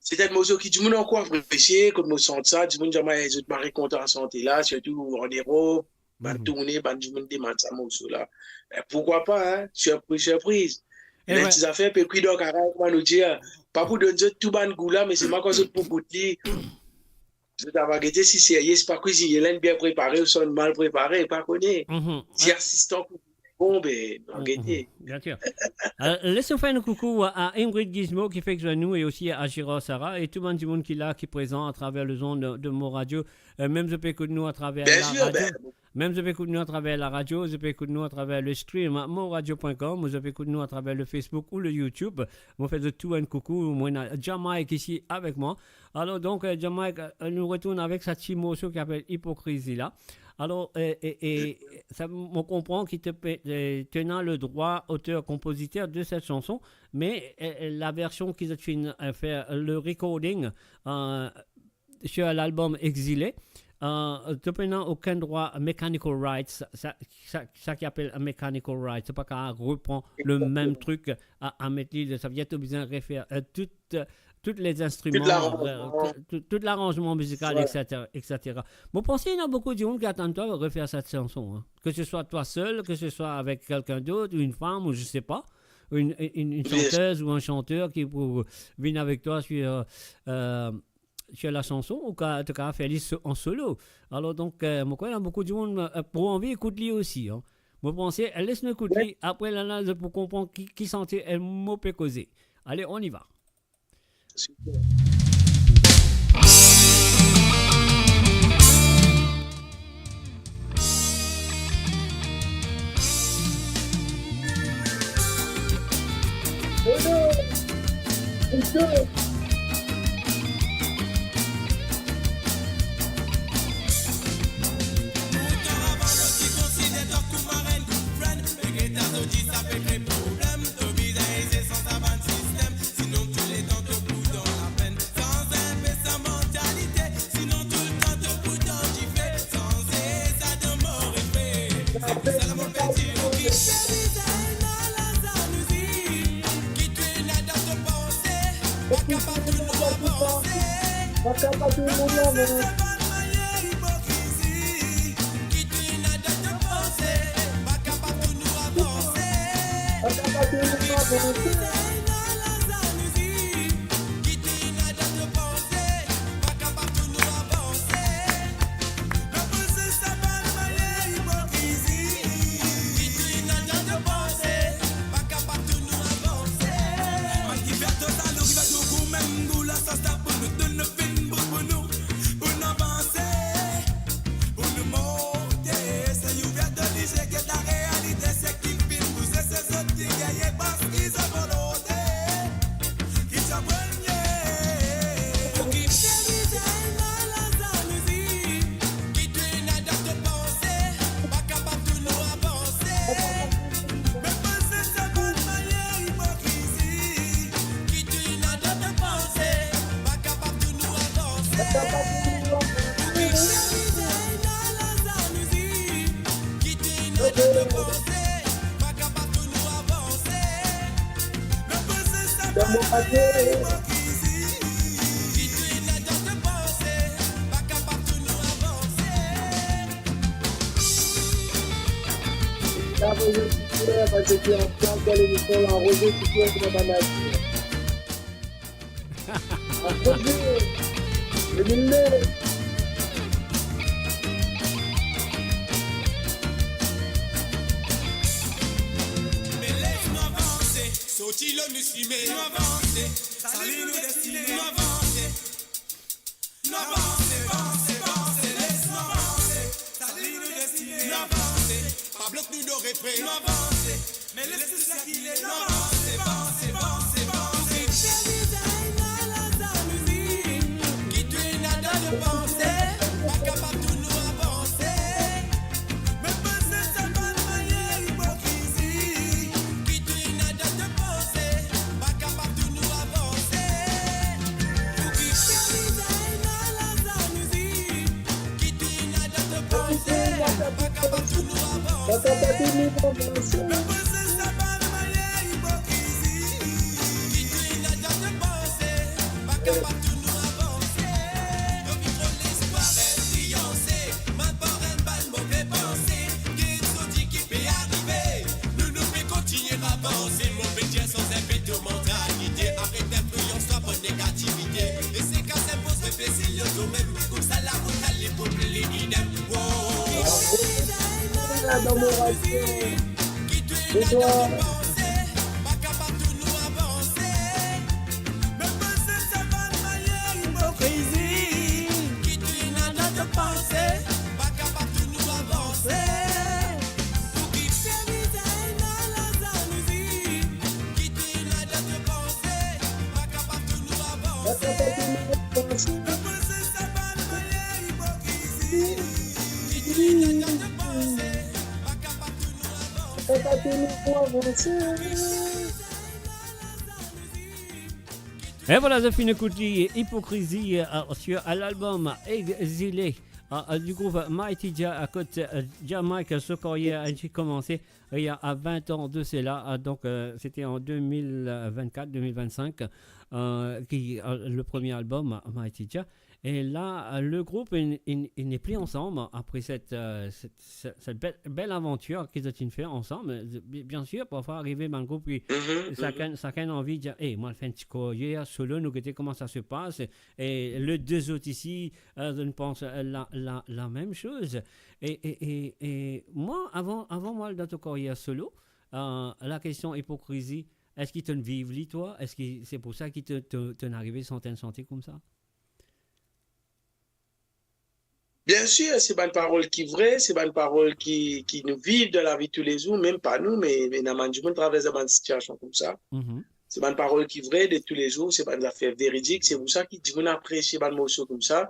se enn morso ki dimoun ankor apresie, kot mo sant sa, dimoun dir mwa, zot mari kontan sante la, sirtou an Erop, bann Mhm. tourne, bann dimoun demann sa morso la. Be, pourquoi pas, hein? Surprise, surprise. E Ena enn ti zafer pe kwi dan karay, kouma nou dir, pa pou donn zot tou bann gou la, me se mwa kan zot pou gout li. Zot ava gete si serye, si pa kwizinie la inn bien prepare ouswa inn mal prepare, pa kone. Mhm. Si asistan kwizinie bon, be, nou gete. Mhm, bien sûr. Euh, les nou fer enn koukou à, à Ingrid Gizmo ki fek zwenn nou e osi à Gérard Sarah e tou bann dimoun ki la, ki prezan atraver le zond de, de Mo Radio. Euh, mem zot pe ekout nou atraver Bien la sûr, radio. Ben, Mem zot pe ekout nou atraver la radio, zot pe ekout nou atraver le stream, moradio point com, zot pe ekout nou atraver le Facebook ou le YouTube. Mo fer zot tou enn koukou, mo ena Jamaique isi avek mwa. Alor, donk, euh, Jamaique, euh, nou retourn avek sa ti morso ki apel Ipokrizi la. Alor, euh, e, e, sa, mo konpran ki to pe, euh, to ena le drwa oter-konpoziter de set chanson, me, euh, la version ki zot finn, euh, fer, le recording, euh, sur lalbum Exile, euh, to pena okenn drwa mechanical rights, sa, sa, sa ki apel mechanical rights, to pa kapav repran le mem Exactement. Trik a, a met li, sa vedir to bizin refer, euh, tout, euh, tout les instruments, Tout laranzman. Euh, tout, tout, tout laranzman mizikal, Vwala. Et cetera, et cetera. Mo panse ena boukou dimoun ki atann twa refer set chanson, hein. Que ce soit toi seul, que ce soit avec quelqu'un d'autre, ou une femme, ou je sais pas, une, une, une Bien sûr. Chanteuse ou un chanteur ki pou vinn avek twa sur, euh, euh, sur la chanson, ou ka, to kapav fer li so-, an solo. Alor donk, euh, mo krwar ena boukou dimoun, euh, pou anvi ekout li osi, hein. Mo panse, euh, les nou ekout li, apre la, la, pou konpran ki, ki santi, euh, mo pe koze. Allez, on y va. Super. La, Roze Tiker, pa ti anfas dan lemision la, Roze Tiker, ki pa bann atir. Roze, Emile. Me les nou avanse, sorti lor nou simin, nou avanse, sali nou destine, nou avanse. Nou avanse, vanse, vanse, les nou avanse, sali nou destine. Nou avanse, pa blok nou dan refren. Nou avanse, me les nou sirkile. Nou avanse, vanse, vanse, vanse. Ki tou ena dan nou panse, pa kapav tou nou avanse. Me panse sa bann manye ipokrizi. Ki tou ena dan nou panse, pa kapav tou nou avanse. Pou ki tou ena dan nou panse, pa kapav tou nou avanse. Me panse sa bann manye ipokrizi. Ki tou ena dan nou panse, pa kapav tou nou avanse. Domi tro lespwar, enflianse, mal par enn bann move panse. Ki nou dir ki pe arive, nou, nou pe kontign avanse. Mo pe dir san enn pe to mantalite, aret enflians twa par negativite. E se kas enpoz reflesi lor tomem, koumsa larout ale pou pli idem. Wow. Ki tou ena dan nou panse, pa kapav tou nou avanse. Me panse sa bann manye ipokrizi. Ki tou ena dan nou panse, pa kapav tou nou avanse. Pou ki tou ena dan nou panse, ki tou ena dan nou panse, pa kapav tou nou avanse. Me panse sa bann manye ipokrizi. Ki tou ena dan nou panse, pa kapav tou nou avanse. E vwala, zot finn ekout li, Ipokrizi, euh, sur, euh, lalbom Exile, euh, euh, du group Mighty Jah, euh, kot, euh, Jah Mike, euh, so karyer, euh, ti komanse, euh, il y a, euh, vingt ans de cela, euh, donk, euh, sete an deux mille vingt-quatre, deux mille vingt-cinq, euh, ki, euh, le premie albom, euh, Mighty Jah. E la, euh, le group, il, il, il n'est plus ensemble après cette, euh, cette, cette, cette belle, belle aventure ki zot inn fer ansam. Euh, bi-, bien sûr, parfois, arive bann group ki, mhm, sakenn, sakenn anvi dir, "Ey, mo al fer enn ti karyer solo, nou gete kouma sa se pas." E le de zot isi, euh, zot inn pans, euh, la, la, la mem soz. E, e, e, e mwa, avan, avan mo al dan to karyer solo, euh, la kestion ipokrizi, eski to'nn viv li, twa? Eski se pou sa ki to, to, to'nn arive sant enn sante koumsa? Bien sûr, se bann parol ki vre, se bann parol ki, ki nou viv dan lavi toulezour, mem pa nou, me, me ena bann dimoun travers dan bann sitiasion koumsa. Mhm. Se bann parol ki vre de toulezour, se bann zafer veridik. Se pou sa ki dimoun apresie bann morso koumsa,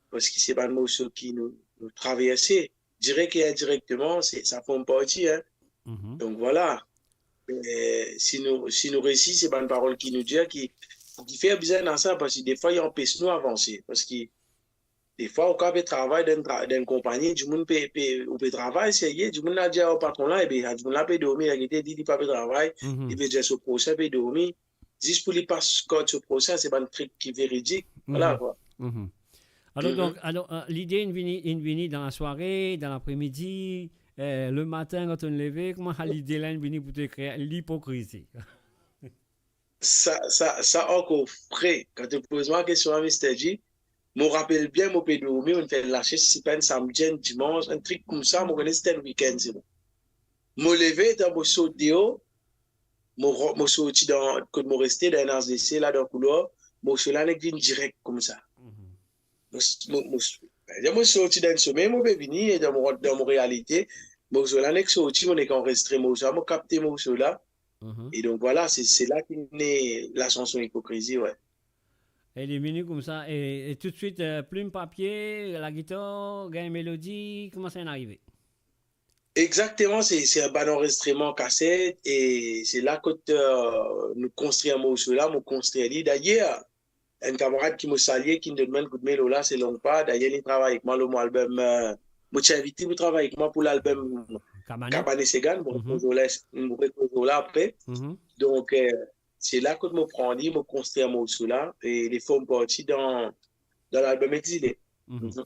parski se bann morso ki nou, nou traverse, direk e indirekteman, se, sa form parti, hein. Mhm. Donk, vwala. E, si nou, si nou resi, se bann parol ki nou dir ki, ki fer bizin ena sa, parski defwa, li anpes nou avanse. Parski defwa, ou kapav travay dan enn tra-, dan enn konpagni, dimoun pe, pe, ou pe travay serye, dimoun la dir ar patron la, ebe, dimoun la pe dormi, la gete, li, li pa pe travay, mhm, li pe dir so prosin pe dormi, zis pou li pas kord so prosin, se bann trik ki veridik, vwala, mhm, kwa. Mhm. Alor, mhm, donk, alor, euh, lide inn vini, inn vini dan lasware, dan lapremidi, euh, lematin, kan to'nn leve, kouma sa lide la inn vini pou to ekrir Lipokrizi? Sa, sa, sa ankor fre. Kan to poz mwa kestion la, Mister G, mo rapel bien, mo pe dormi, mo'nn fer enn lasies, si pa enn samdi, enn dimans, enn trik koumsa, mo kone se ti enn wikenn, se bon. Mo leve, letan mo sot deor, mo ran-, mo sorti dan, kot mo reste, dan enn A Z C la, dan koulwar, morso la nek vinn direk koumsa. Mhm. Mo s-, mo, mo s-, mo sorti dan enn somey, mo pe vini, e dan mo, dan mo realite, morso la nek sorti, mo nek anrezistre morso la, mo kapte morso la. Mhm. E donk, vwala, se, se la ki ne lasanson Ipokrizi, wi. E li vini koumsa, e, e toutswit, euh, plim, papie, lagitar, gagn melodi, kouma sa inn arive? Exakteman, se, se bann anrezistreman kaset, e se la kot, euh, nou konstrir morso la, mo konstrir li. Dayer, enn kamarad ki mo salie, ki donn mwa enn koudme lor la, se Longpa. Dayer, li travay ek mwa lor mo album, euh, mo ti invit li pou travay ek mwa pou lalbum Kabane. Kabane Sega, nou pou, mhm, retrouv la, nou pou retrouv la apre. Mhm. Donk, euh, se la kot mo pran li, mo konstrir morso la, e li form parti dan, dan lalbum Exile. Mhm. Mhm.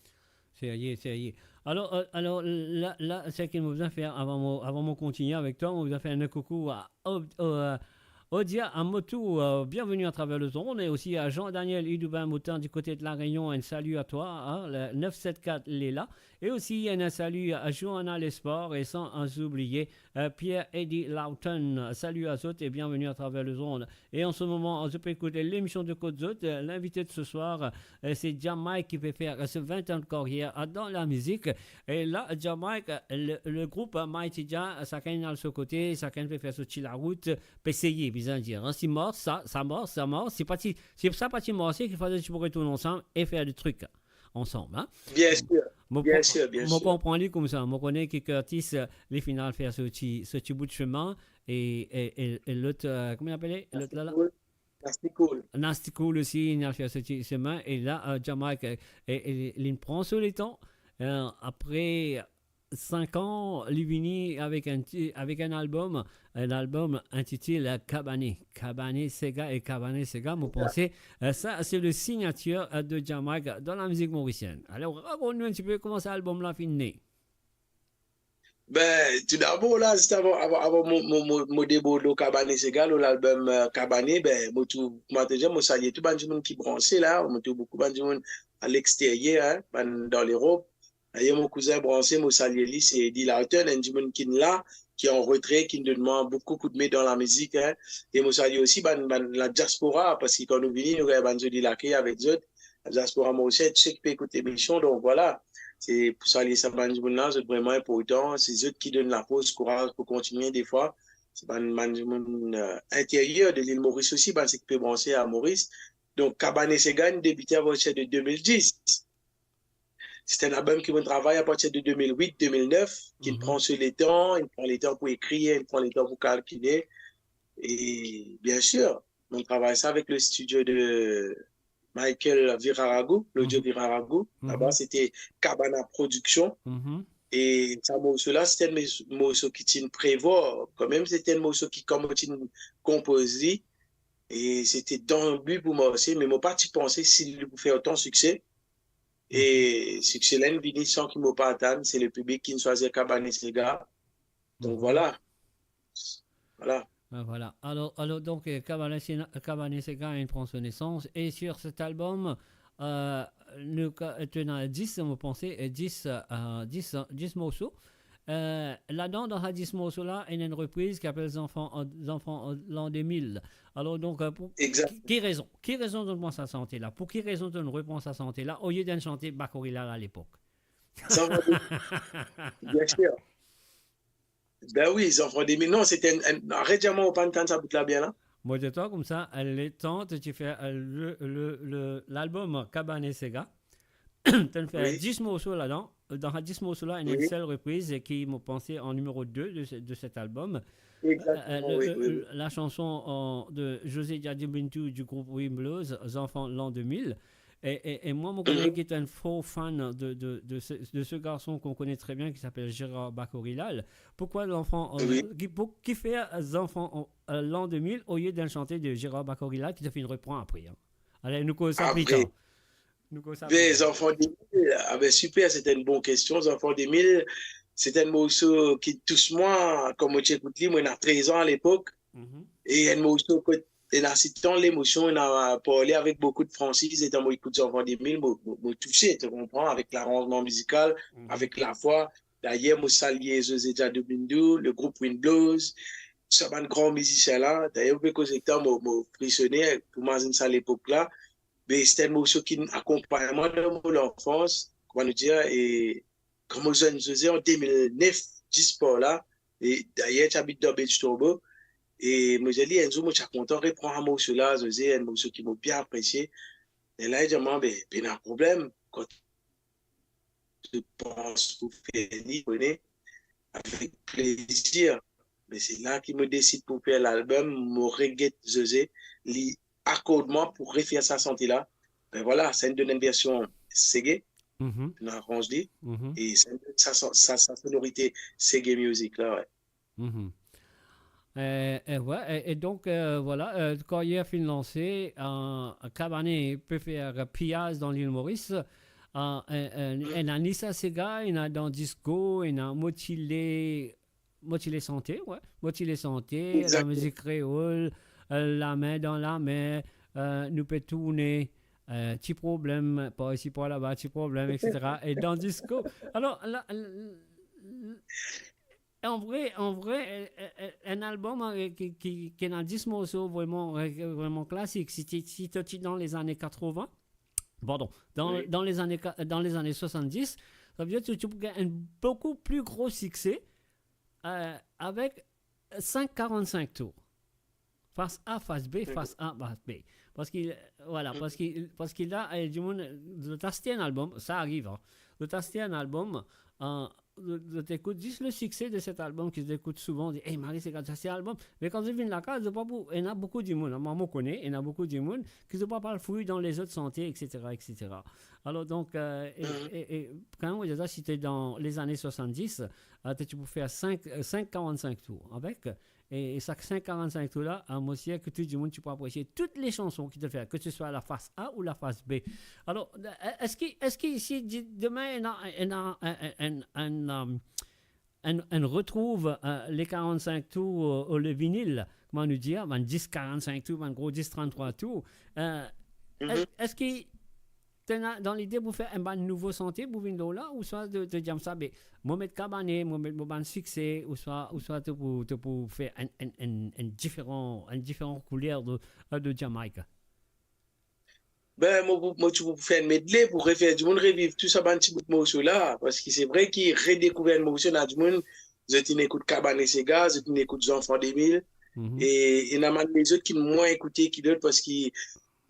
Serye, serye. Alor, euh, alor, la, la, seki mo bizin fer avan mo, avan mo kontigne avek twa, mo bizin fer enn koukou a, o, o, euh, Odia Amotou, euh, bienvenue à travers les ondes, et aussi à Jean-Daniel Idoubin Moutin du côté de La Réunion, un salut à toi, hein, le neuf sept quatre Léla, et aussi un salut à Johanna Lesport, et sans oublier, euh, Pierre Eddy Lawton. Salut à zot et bienvenue à travers les ondes. E an se moman, zot pe ekout lemision de Kot Zot. Euh, l'invité de ce soir, euh, se Jah Mike ki pe fer, euh, se vin an de karyer, euh, dan lamizik. E la, Jah Mike, euh, le, le group, euh, Mighty Jah, euh, sakenn al so kote, sakenn pe fer so ti larout, pe seye, bizin dir, hein. Si mars, sa, sa mars, sa mars. Si pa ti, si sa pa ti marse, ki fode ti pou retourn ansam e fer de trik ansam, hein. Bien sûr, mo bien pran-, sûr, bien sûr. Mo konpran li koumsa. Mo kone ki Curtis, euh, li finn al fer so ti, so ti bout semin, e, e, e, e lot, euh, kouma li apele? Lot la, la? Nasty Cool. Nasty Cool. Nasty Cool osi, li al fer so ti semin. E la, euh, Jah Mike, euh, e, e, li pran so letan. Euh, apre sink an, li vini avek enn ti, avek enn album, enn album intitil, euh, Kabane. Kabane Sega e Kabane Sega, mo panse, euh, sa, se le signatir, euh, de Jah Mike dan lamizik morisienn. Alor, rakont nou enn tipe kouma sa album la finn ne. Ben, toudabor la, zis avan, avan, avan mo, mo, mo, mo debord lor Kabane Sega, lor lalbum, euh, Kabane, ben, mo trouv, kouma to dir, mo salie tou bann dimoun ki branse la, mo trouv boukou bann dimoun a lexteryer, hein, bann dan Lerop. Dayer, mo kouzin branse, mo salie li, se Eddy Lawton, enn dimoun ki la, ki an retre, ki donn mwa boukou koudme dan lamizik, hein. E mo salie osi bann, bann ladiaspora, parski kan nou vini, nou gagn bann zoli lakey avek zot. Ladiaspora morisien, tou seki pe ekout lemision, donk vwala. Se pou salie sa bann dimoun la, zot vreman inportan, se zot ki donn lafors, kouraz pou kontigne defwa. Se bann, bann dimoun, euh, interyer de lil Moris osi, bann seki pe branse a Moris. Donk, Kabane Sega inn debite apartir de de mil dis. Se enn album ki mo'nn travay apartir de de mil wit, de mil nef, ki pran so letan, li pran letan pou ekrir, li pran letan pou kalkile. E bien sûr, mo'nn travay sa avek le studio de Michael Viraragu, Lodio Viraragu. Laba, se ti Cabana Production. E sa morso la, se ti enn mes-, morso ki ti inn prevwar, kanmem, se ti enn morso ki, kan mo ti inn konpoz li, e se ti dan bi pou marse, me mo pa ti panse si li pou fer otan sikse. E sikse la inn vini san ki mo pa atann, se lepiblik ki inn swazir Kabane Sega. Donk, mhm, Vwala. Vwala. Ah, vwala. Alor, alor, donk, euh, Kabane Sega, Kabane Sega inn pran so nesans. E sur cet album, euh, nou ka-, to ena dis, mo panse, euh, dis, euh, dis, dis morso. Euh, ladan, dan sa dis morso la, ena enn repriz ki apel Zanfan an, Zanfan an lan de mil. Alor, donk, euh, pou, ki, ki rezon? Ki rezon to pran sa sante la? Pou ki rezon to repran sa sante la, olie to sante Bakorilal alepok? Zanfan de mil. Bien sir. Ben wi, Zanfan de mil. Non, se te enn, enn, aret dir mwa, mo pa'nn tann sa bout la bien la. Mo dir twa koumsa, euh, letan to ti fer, euh, le, le, le, lalbom Kabane Sega, to inn fer dis morso ladan. Dan sa dis morso la, ena enn sel repriz ki, mo panse, an nimero de de se, de set albom. Exactement, euh, le, wi, le, wi, wi. La chanson, euh, de José Diadibintou du groupe Wimblows, Zanfan lan de mil. E, e, e mwa, mo kone ki to enn fo fan de, de, de ce, de ce garçon qu'on connaît très bien, qui s'appelle Gérard Bakorilal. Pourquoi Zanfan, euh, wi, ki, pou, ki fer, euh, Zanfan, euh, lan de mil, olie to sante de Gérard Bakorilal, ki to finn repran apre, hein? Ale, nou koz sa pli tar. Nou koz sa pli tar. Zanfan de mil, ah ben, super, se te enn bon kestion. Zanfan de mil, se te enn morso ki tous mwa, kan mo ti ekout li, mo ena trez an alepok. Mhm. E enn morso kot ena sitan lemosion, ena parle avek boukou de fransiz, letan mo ekout Zanfan de mil, mo, mo, mo touse, to konpran, avek laranzman mizikal, mhm, avek lavwa. Dayer, mo salie José Diadibintou, le group Wimblows, sa bann gran mizisien la. Dayer, mo pe koz ek twa, mo, mo frisone pou mazinn sa lepok la. Me se enn morso ki akonpagn mwa dan mo lanfans, kouma nou dir, e kan mo zwenn José an de mil nef, dis par la, e dayer ti abit dan Beach Turbo, e mo dir li, enn zour mo ti a kontan repran sa morso la, José, enn morso ki mo bien apresie. E la, li dir mwa, be, pena problem, kan to pans pou fer li, kone, avek plezir. Me se la ki mo desid pou fer lalbom, mo reget José, li akord mwa pou refer sa sante la. Ben vwala, sa inn donn enn version sege, mhm, nou aranz li, mhm, e sa inn donn sa, sa, sa, sa sonorite sege music la, wi. Mhm. Euh, euh, ouais, et, et donc, euh, voilà, euh, karyer finn lanse, euh, Kabane pe fer piyaz dan Lil Moris. Euh, euh, euh, ena Nissa Sega, ena dan disco, ena Motile, Motile Sante, ouais, Motile Sante, la mizik kreol, euh, Lame dan lame, euh, Nou pe tourne, euh, Ti Problem, par isi, par laba, Ti Problem, et cetera. E dan disco. Alor, la, l-, l-, an vre, an vre, euh, euh, euh, enn albom, euh, ki, ki, ki ena dis morso vreman, euh, vreman klasik. Si ti, si to ti dan lezane katrevin, pardon, dan, wi, dan lezane ka-, dan lezane swasanndis, sa ve dir ki to pou gagn enn boukou pli gro sikse, euh, avek sink karant-sink tour. Fas A, fas B, fas A, fas B. Parski, vwala, parski, parski la, eh, dimoun, zot aste enn albom, sa ariv, hein. Zot aste enn albom, euh, zot, zot ekout zis le sikse de set albom ki zot ekout souvan, dir, "Ey, Marie, se gard sa, se albom." Me kan zot vinn lakaz, zot pa pou, ena boukou dimoun, hein, mwa, mo kone, ena boukou dimoun ki zot pa pou al fouy dan lezot sante, et cetera, et cetera. Alor, donk, euh, e, e, e, kan mem, mo dir sa, si ti dan lezane swasanndis, euh, to ti pou fer sink, euh, sink karant-sink tour avek, E, e sa sink karant-sink tour la, a, mo sir ki tou dimoun ti pou apresie tou le sanson ki to fer, ke se swa la fas A ou la fas B. Alor, e-, eski, eski si di-, demin ena, ena, enn, enn, enn, um, enn, enn retrouv, e, le karant-sink tour, e, o le vinil, kouma nou dir, bann dis karant-sink tour, bann gro dis trant-trwa tour, e, es-, eski to ena dan lide pou fer enn bann nouvo sante pou vinn lor la, ouswa to, to dir sa, be, mo met Kabane, mo met mo bann sikse, ouswa, ouswa to pou, to pou fer enn, enn, enn, enn diferan, enn diferan kouler de, de Jamaica? Ben, mo, mo, mo ti pou fer enn medley pou refer dimoun reviv tou sa bann ti bout morso la, parski se vre ki redekouver enn morso, ena dimoun, zot inn ekout Kabane Sega, zot inn ekout Zanfan de mil, e, e ena bann lezot ki mwin ekoute ki lot, parski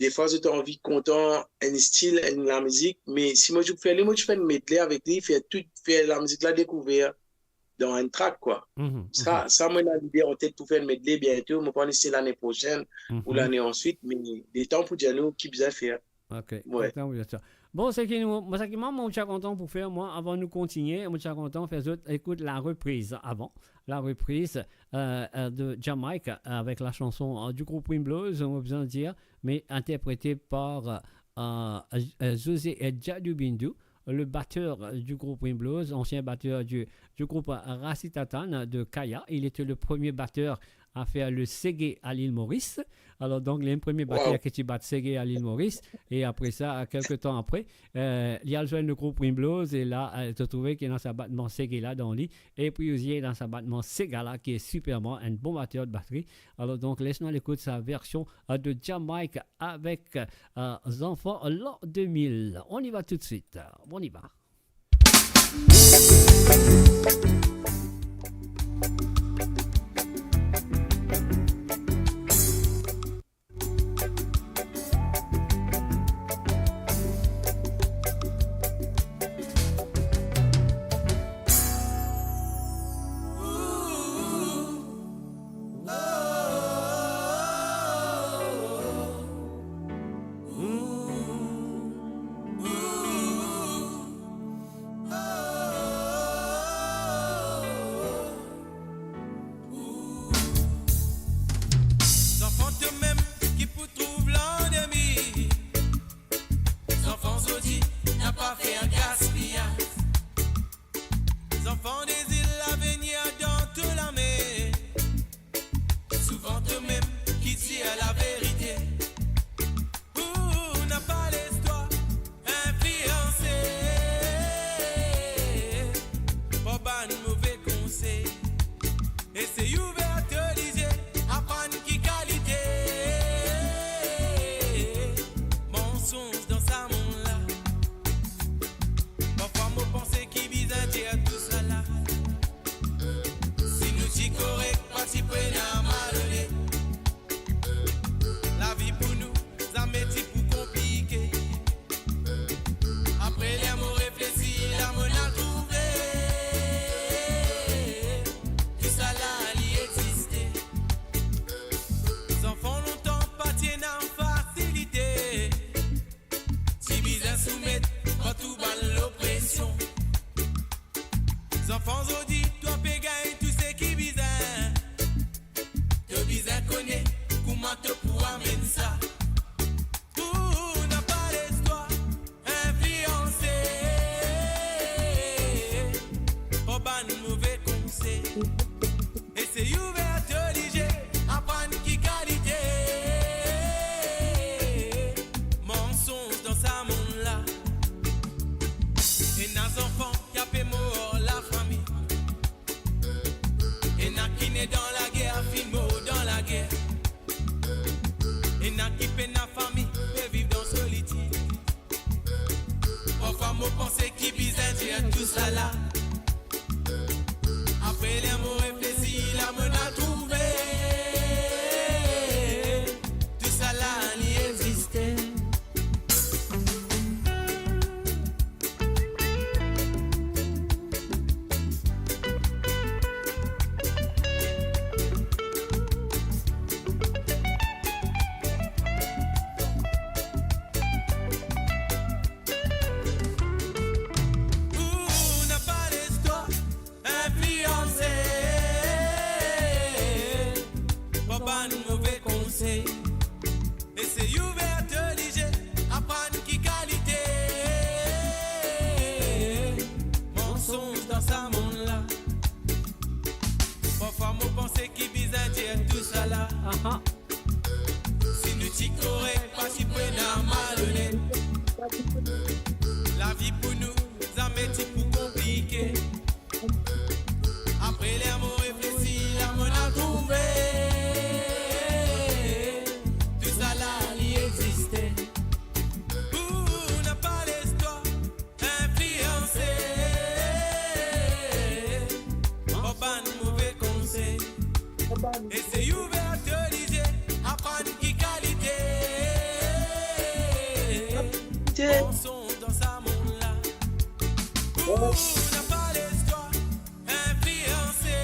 defwa zot anvi kontan enn stil, enn lamizik, me si mo ti pou fer li, mo ti fer enn medley avek li, fer tou, fer lamizik la dekouver dan enn track, kwa. Sa, sa, mo ena lide an tet pou fer enn medley biento, mo pa kone si se lane prosenn ou lane answit, me letan pou dir nou ki bizin fer. Ok, letan pou dir sa. Bon, seki nou, mo, seki mwa, mo ti a kontan pou fer, mwa, avan nou kontinie, mo ti a kontan fer zot ekout la repriz avan. La repriz, e, e, de Jamaica, avek la sanson, e, du group Wimblows, mo bizin dir, me interprete par, e, euh, euh, José Djadou Bindou, le batteur du groupe Wimbloz, ancien batteur du, du groupe Rasitatan de Kaya. Il était le premier batteur à faire le seggae à l'île Maurice. Alors, donc, li premie bater ki ti bat seggae à l'île Maurice. E apre sa, quelque temps après, euh, li al zwenn le group Wimbloz e la, euh, to trouve ki ena sa batman seggae la dan li. E pi osi ena sa batman sega la ki est superman un bon batteur de batterie. Alors, donc, les nou al ekout sa version, euh, de Jam Mike avec, euh, Zanfan Lan deux mille. On y va tout de suite. On y va. Zanfan to mem ki pou trouv landemi. Zanfan zordi, napa fer gaspiyaz. Zanfan dezir lavenir dan to lame. Souvan to mem ki dir laverite. Ou napa lestwa inflianse par bann move konsey. Esey ouver to lizie, aprann ki kalite mansonz dan sa mond la. Parfwa mo panse ki bizin dir tousala. Si nou ti korek, pa ti pou ena malonet. Lavi pou nou zame ti pou konplike. Apre ler mo reflesi, la mo al trouve tousala li existe. Zanfan lontan pa ti ena fasilite. Ti bizin soumet kor tou bann lopresion. Zanfan zordi, to pe gagn tou seki bizin. To bizin kone kouma to pou amenn sa. Ou napa lestwa inflianse par bann move konsey. Esey ouver to lizie, aprann ki kalite mansonz dan sa mond la. Ena zanfan ki ape mor lafami. Ena ki ne dan lager, finn mor dan lager. Ena ki pena fami, pe viv dan solitid. Parfwa mo panse ki bizin dir tousala. Apre ler mo reflesi, la mo al trouve tousala li existe. Ou napa lestwa inflianse par bann move konsey. Esey ouver to lizie, aprann ki kalite mansonz dan sa mond la. Parfwa mo panse ki bizin dir tousala. Aha. Si nou ti korek, pa ti pou ena malonet. Lavi pou nou zame ti pou konplike. Apre ler mo reflesi, la mo al trouve tousala li existe. Ou napa lestwa inflianse par bann move konsey. Esey ouver to lizie, aprann ki kalite mansonz dan sa mond la. Ou napa lestwa inflianse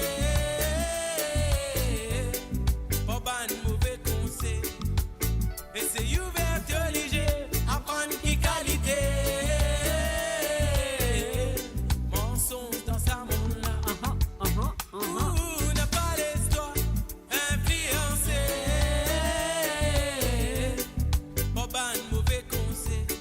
par bann move konsey. Esey ouver to lizie, aprann ki kalite mansonz dan sa mond la. Aha, aha, aha. Ou napa lestwa inflianse par bann move konsey.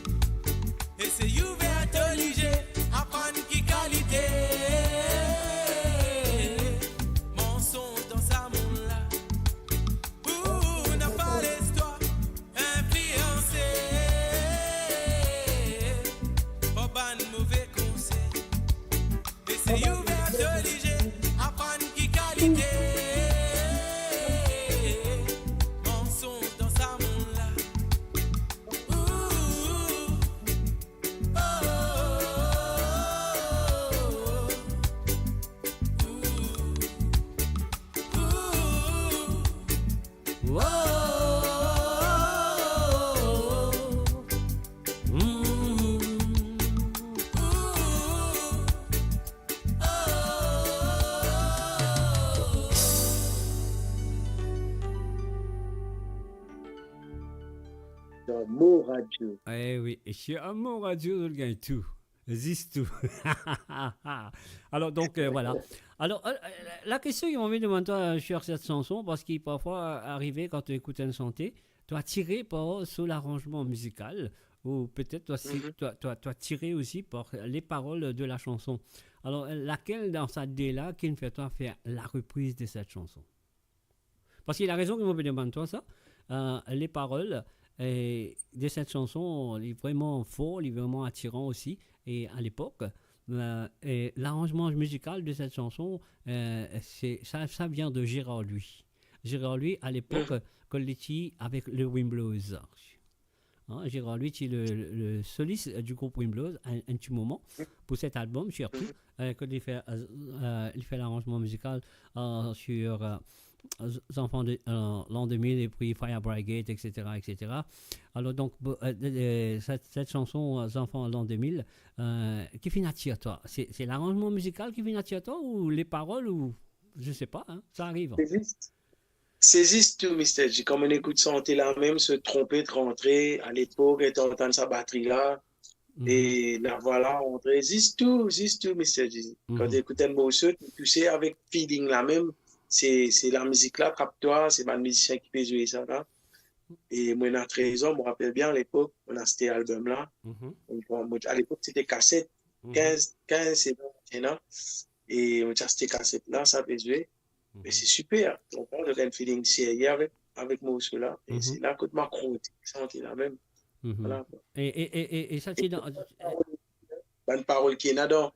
Sur Mo Radio. Eh oui, et sur Mo Radio, zot gagn tou. Zis tou. Alors, donc, euh, voilà. Alors, euh, la question ki mo anvi demann twa, euh, sur cette chanson, parce que parfois, arrivé quand tu écoutes une chanson, tu es attiré par son arrangement musical, ou peut-être tu es, tu es, tu es attiré aussi par les paroles de la chanson. Alors, laquelle dans ces deux-là qui fait toi faire la reprise de cette chanson? Parce que la raison ki mo pe demann twa sa, euh, les paroles, euh, de cette chanson, li vraiment fort, li vraiment attirant aussi. Et à l'époque, euh, et l'arrangement musical de cette chanson, euh, c'est, ça, ça vient de Gérard Louis. Gérard Louis, à l'époque, quand il était avec le Wimblows. Hein, Gérard Louis, qui est le, le soliste du groupe Wimblows, un, un petit moment, pour cet album, surtout, euh, quand il fait, euh, euh, il fait l'arrangement musical, euh, sur, euh, Enfants de, euh, l'an deux mille et puis Fire Brigade, et cetera, et cetera. Alors donc, bo-, euh, euh, cette, cette chanson, euh, Enfants l'an deux mille, euh, qui vient attirer toi, c'est, c'est l'arrangement musical qui vient attirer toi ou les paroles ou, je sais pas, hein, ça arrive. C'est juste, c'est juste tout, Mister G. Quand on écoute chanter là même, se tromper de rentrée, à l'époque, et entendre sa batterie là, et la voilà, on résiste tout, résiste tout, Mister G. Quand tu écoutes un morceau, tu touches avec feeling là même. C'est, c'est la musique là, capte-toi, c'est pas le musicien qui peut jouer ça là. Et moi, à treize ans, je me rappelle bien à l'époque, on a acheté l'album là. On prend, moi, à l'époque, c'était cassette, quinze, quinze, c'est bon, maintenant. Et on a acheté cassette là, ça peut jouer. Mais c'est super. Tu comprends, tu as un feeling sérieux avec, avec morceau là. Et c'est là que tu m'as croûté, chanté là même. Voilà, quoi. Et, et, et, et, et ça, c'est dans... Bann parol ki ena dan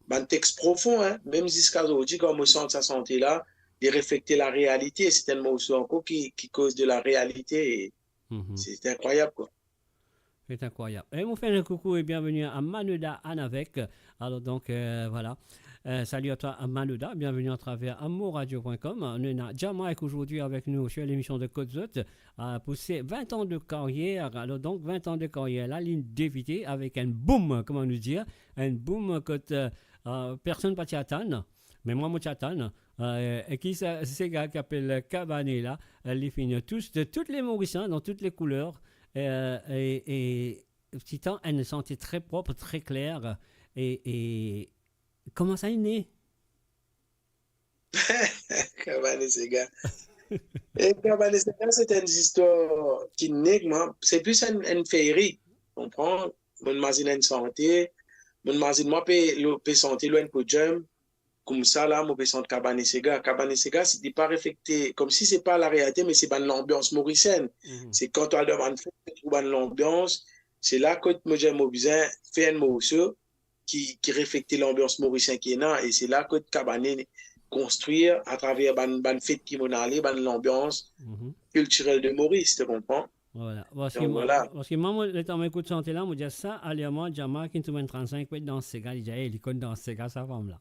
bann text profon, hein. Mem ziska zordi, kan mo sant sa sante la, li reflekte larealite. Se enn morso ankor ki, ki koz de larealite. E se inkroyab, kwa. C'est incroyable. Et on fait un coucou et bienvenue à Manoda Anavek. Alors donc, euh, voilà. Euh, salut à toi, à Manoda. Bienvenue à travers amourradio point com. On est à Jamaïque aujourd'hui avec nous sur l'émission de Côte Zot, euh, pour ses vingt ans de carrière. Alors donc, vingt ans de carrière, la ligne d'évité avec un boom, comment nous dire, un boom que, euh, euh, personne pa ti atann. Mais moi, mo ti atann. Euh, et qui ça, ce gars qui appelle Kabané là, euh, il finit tous, de toutes les Mauriciens, dans toutes les couleurs. Euh, et, et, ti tann enn sante tre prop, tre kler, e, e kouma sa inn ne? Kabané Sega. E Kabané Sega, se enn zistwar ki nek mwa, se plis enn, enn feerik, konpran? Mo mazinn enn sante, mo mazinn mwa pe, pe sante lor enn podium, koumsa la, mo pe sant Kabané Sega. Kabané Sega, se li pa reflekte, koumsi se pa larealite, me se bann lanbians morisienn. Se kan to al dan bann fet, to trouv bann lanbians, se la kot mo dir mo bizin fer enn morso ki, ki reflekte lanbians morisien ki ena, e se la kot Kabané konstrir atraver bann, bann fet ki mo ale, bann lanbians kiltirel de Moris, to konpran? Voilà. Parski mwa, parski mwa, mo, letan mo ekout sante la, mo dir sa, ale mwa, Jamaïque, ki trouv enn trannsink pou et dans sega, li dir, "Ey, li konn dans sega, sa fam la."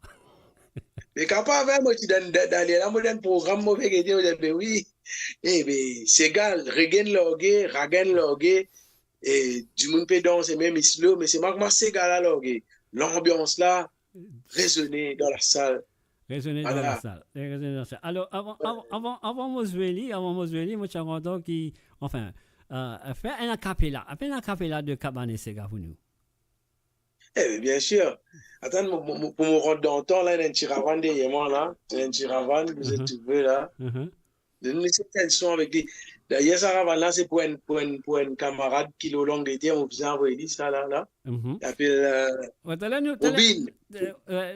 Me kapav, hein, mo ti dan, dan, dan ler la, mo dan program, mo pe gete, mo dir, "Be wi." E be, sega, reggae large, raggae large, e dimoun pe danse, mem slow, me se mwa, mwa sega la large. Lanbians la rezone dan lasal. Rezone dan lasal. Rezone dan lasal. Alor, avan, avan, avan, avan mo zwe li, avan mo zwe li, mo ti a kontan ki, anfin, euh, fer enn a capella, fer enn a capella de Kabané Sega pou nou. Eh bien, bien sir. Atann, mo, mo, mo, pou mo rant dan tan la, ena enn ti ravann deryer mwa la. Ena enn ti ravann, mo trouve la. Donn nou enn son avek li. Dayer, sa ravann la, se pou enn, pou enn, pou enn kamarad ki lor Langleter, mo bizin avoy li sa la, la. Li apel, euh, Robin.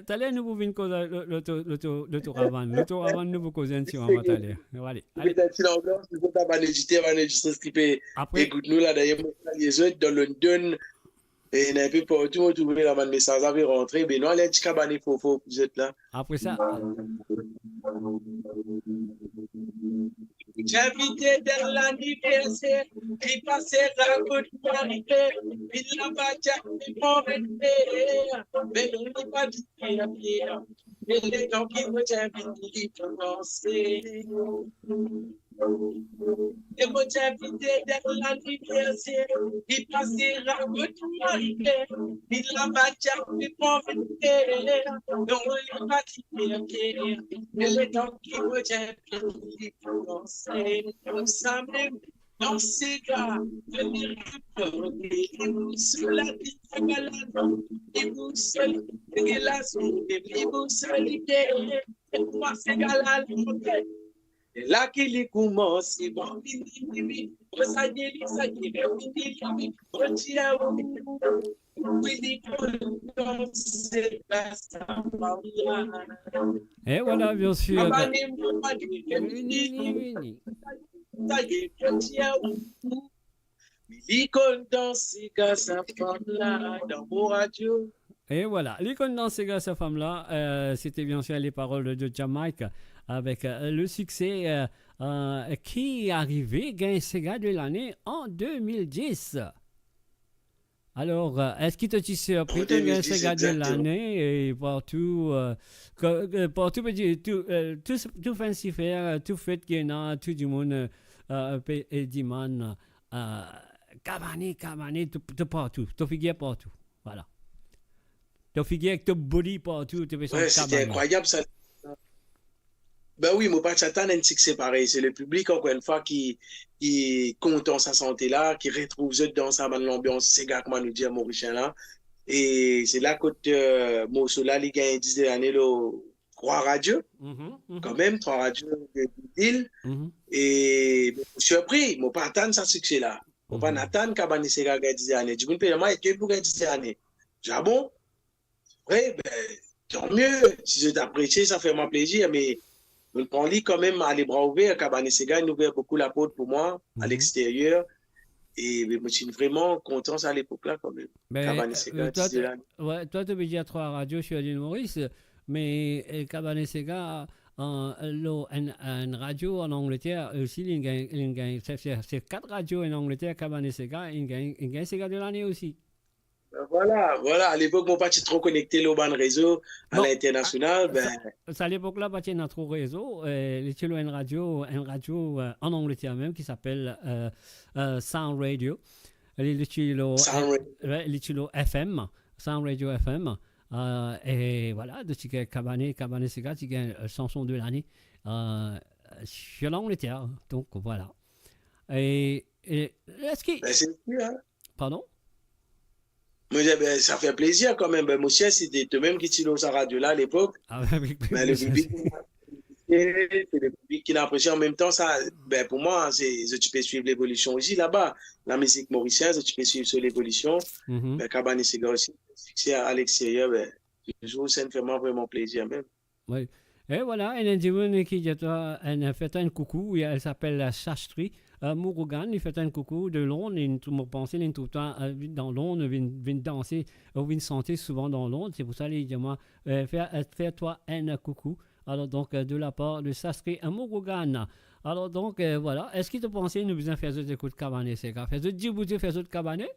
Taler nou pou vinn koz, euh, lo, loto, loto, loto ravann. Loto ravann, nou pou koz enn ti moman taler. Ale, ale. Met enn ti lanbians, nou pou bann editer, bann editris ki pe ekout nou la, dayer, mo salye zot dan London, e ena enpe partou, mo trouve la bann mesaz la pe rantre. Be nou ale enn ti Kabané fofo pou zot la. Apre sa, ti invite dan laniverser, li pase rakont mwa rive, vinn laba, Jack, li pran rete, me nou li pa dir Pier, Pier, me letan ki mo ti invit li pou danse. E mo ti invite dan laniverser, li pase rakont mwa rive, vinn laba, Jack, li pran rete, non, li pa dir Pier, Pier, me letan ki mo ti invit li pou danse. Koumsa mem, dan sega, li rap, li bouse la, li sega la, li bouse, li la, li bouse, li E pou mwa, sega la, li monte. E la ki li koumans, bon, vini, vini, vini. Bon, sa ye li, sa ye li, vini, vini. Bon, ti a, wi, wi, li konn danse, la, sa, pa, wi, la. Et voilà, bien sûr. Mama, li, mama, li, vini, vini, vini. Sa ye, bon, ti a, wi. Li konn dans sega sa fam la, dan mo radio. Et voilà, li konn dans sega sa fam la, euh, c'était bien sûr les paroles de Jamaïque avec, euh, le succès, euh, euh, ki arive gagn sega de lane an deux mille dix. Alors, euh, eski to ti sirpri to gagn sega de lane e partou, euh, ke, ke partou pe dir, tou, euh, tou, tou fancy fair, euh, tou fet ki ena, tou dimoun, euh, euh, pe, e dimann, euh, Kabane, Kabane, to, to partou, to figir partou. Voilà. To figir ek to body partou, to pe santi Kabane. Wi, sete inkrwayab sa. Ben wi, mo pa ti atann enn sikse parey. Se le piblik, ankor enn fwa, ki, ki kontan sa sante la, ki retrouv zot dan sa bann lanbians sega, kouma nou dir, morisien la. E se la kot, euh, morso la, li gagn dis de lane lor trwa radio, kanmem, trwa radio de, de lil. E mo sirpri, mo pa atann sa sikse la. Mo pa atann Kabane Sega gagn dis de lane. Dimoun pe dir mwa, eski pou gagn dis de lane? Ah bon? Vre, ben, tan mie. Si zot apresie, sa fer mwa plezir, me mo pran li kanmem a lebra ouver. Kabane Sega inn ouver boukou laport pou mwa, a lexteryer. E, me mo ti vremem kontan sa lepok la kanmem. Kabane Sega, dis de lane. Wi, twa, to pe dir trwa radio sir lil Moris, me, eh, Kabane Sega, an, lor enn, enn radio an Angleter osi, li gagn, li gagn, se, se, se kat radio an Angleter, Kabane Sega, li gagn, li gagn sega de lane osi. Ben vwala, vwala. Alepok, mo pa ti tro konekte lor bann rezo a linternasional, ben. Sa, sa lepok la, pa ti ena tro rezo, eh, li ti lor enn radio, enn radio, eh, an Angleter mem, ki apel, eh, eh, Sound Radio. Li, li ti lor, eh, wi, li ti lor F M, Sound Radio F M. Eh, e vwala, donk ti gagn Kabane, Kabane Sega, ti gagn, eh, sanson de lane, eh, sir Langleter. Donk, vwala. E, e, eski... Ben, se sir, hein. Pardon? Mo dir, ben, sa fer plezir kanmem. Ben, mo sir, si se to mem ki ti lor sa radio la alepok, ah, ben, avek plezir. Ben, le piblik, se le piblik ki apresie. An mem tan, sa, ben, pou mwa, se, zot ti pe swiv levolision osi laba. Lamizik morisien, zot ti pe swiv so levolision. Ben, Kabane Sega osi, sikse a, a lexteryer, ben, touzour, sa inn fer mwa vremem plezir mem. Wi. E vwala, ena enn dimoun ki dir twa, ena, fer twa enn koukou, li apel Shastri, eh, Mourougan, li fer twa enn koukou de Lond, li, mo panse li trouv twa, eh, dan Lond, vinn, vinn danse, ou vinn sante souvan dan Lond, se pou sa li dir mwa, eh, fer, eh, fer twa enn koukou. Alor donk, eh, de la par de Shastri, eh, Mourougan. Alor donk, eh, vwala, eski to panse nou bizin fer zot ekout Kabane Sega? Fer zot dibout, fer zot Kabane?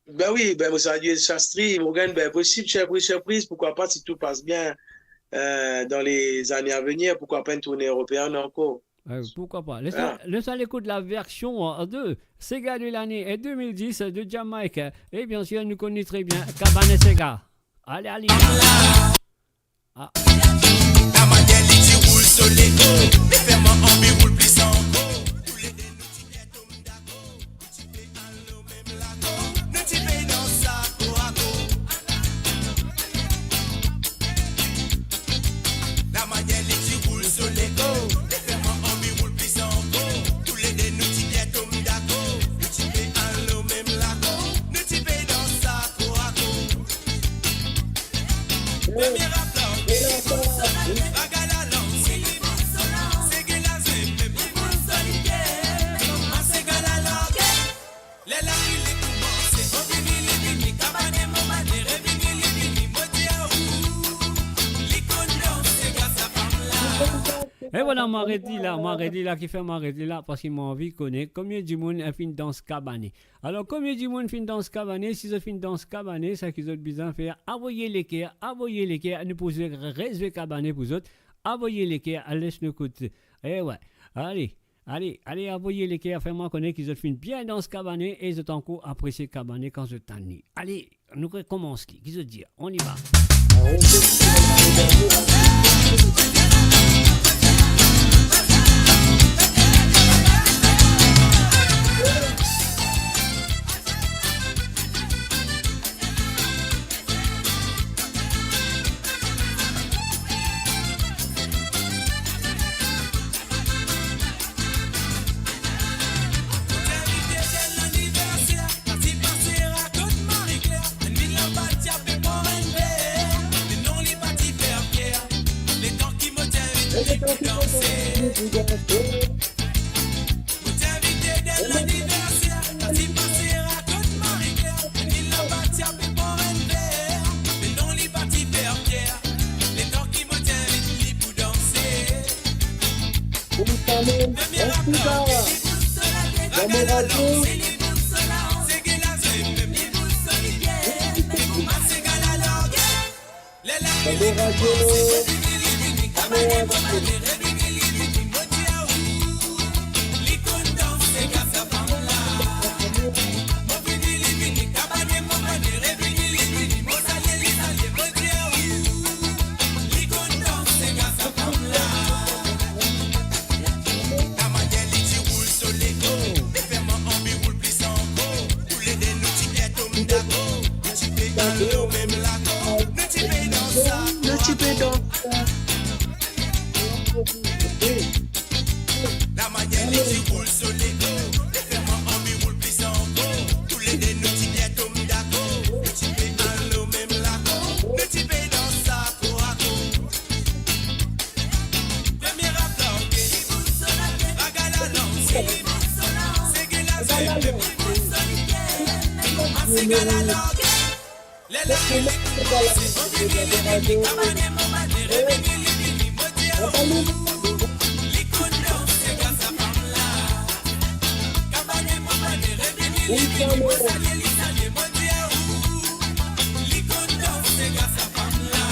Ben wi, ben, mo salie Shastri, Mourougan, ben, posib, sirpriz, sirpriz, pourquoi pas, si tout passe bien, euh, dans les années à venir, pourquoi pas une tournée européenne encore? Eh, pourquoi pas? Laisse-moi, voilà, laisse-moi écouter la version, euh, de Sega de l'année, euh, deux mille dix, euh, de Jamaïque. Et bien sûr, nous connaissons très bien Kabane Sega. Allez, allez. Ah. Lamanier li ti roul so lego, li fer mwa anvi roul plis ankor. Toulede nou ti bien tom dakor, nou ti pe al lor mem lakor, nou ti pe dans sa kor a kor. Lamanier li ti roul so lego, li fer mwa anvi roul plis ankor. Toulede nou ti bien tom dakor, nou ti pe al lor mem lakor, nou ti pe dans sa kor a kor. E vwala, mwa redi la, mwa redi la, ki fer mwa redi la, parski mo anvi kone konbien dimoun, eh, finn dans Kabane. Alor, konbien dimoun finn dans Kabane? Si zot finn dans Kabane, seki zot bizin fer, avoy leker, avoy leker, nou pou zwe, rezwe Kabane pou zot. Avoy leker, les nou ekout. E wi, ale, ale, ale, avoy leker, fer mwa kone ki zot finn bien dans Kabane e zot ankor apresie Kabane kan zot tann li. Ale, nou rekomans li, ki zot dir? On y va. Mo ti invite dan laniverser, sa ti pase rakont Marie-Claire, li laba ti ape pran enn ver, me non li pa ti fer fier, letan ki mo ti invit li pou danse. Premie rapla, li bouz so latet, ragal alor si li bouz so laans, sege lazem, li bouz so lipie, me kouma sega la large. Ler la ki li koumanse, mo vini, li vini, kabane mo bane, revini, li vini, mo dir ou, li konn danse gras sa fam la. Mo vini, li vini, kabane mo bane, revini, li vini, mo salye, li salye, mo dir ou, li konn danse gras sa fam la. Lamanier li ti roul so lego, li fer mwa anvi roul plis ankor. Toulede nou ti bien tom dakor, nou ti pe al lor mem lakor, nou ti pe dans sa. Nou ti pe dans sa. Lamanier li ti roul so lego, li fer mwa anvi roul plis ankor. Toulede nou ti bien tom dakor, nou ti pe al lor mem lakor, nou ti pe dans sa kor a kor. Premie rapla, ok, li bouz so latet, ragal alor si li bouz so laans, sege lazem, li bouz so lipie, me kouma sega la large. Ler la ki li koumanse, mo vini, li vini, kabane mo bane, revini, li vini, mo dir ou, li konn danse gras sa fam la. Kabane mo bane, revini, li vini, mo salye, li salye, mo dir ou, li konn danse gras sa fam la.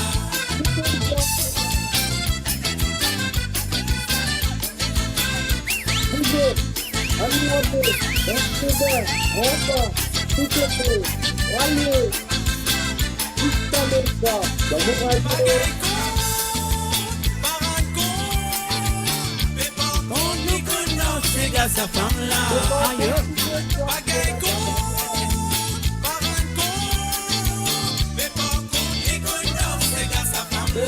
Sega sa fam la, ayo. Bagay kont, pa rann kont, me par kont li konn dans sega sa fam la.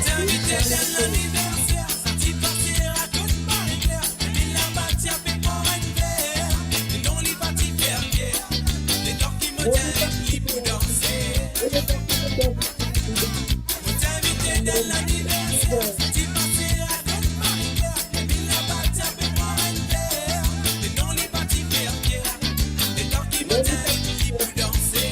Ti invite dan laniverser, sa ti pase rakont Marie-Claire, li laba ti ape pran enn ver, me non li pa ti fer fier, letan ki mo ti invit li pou danse. Mo ti invite dan laniverser, sa ti pase rakont Marie-Claire, li laba ti ape pran enn ver, me non li pa ti fer fier, letan ki mo ti invit li pou danse.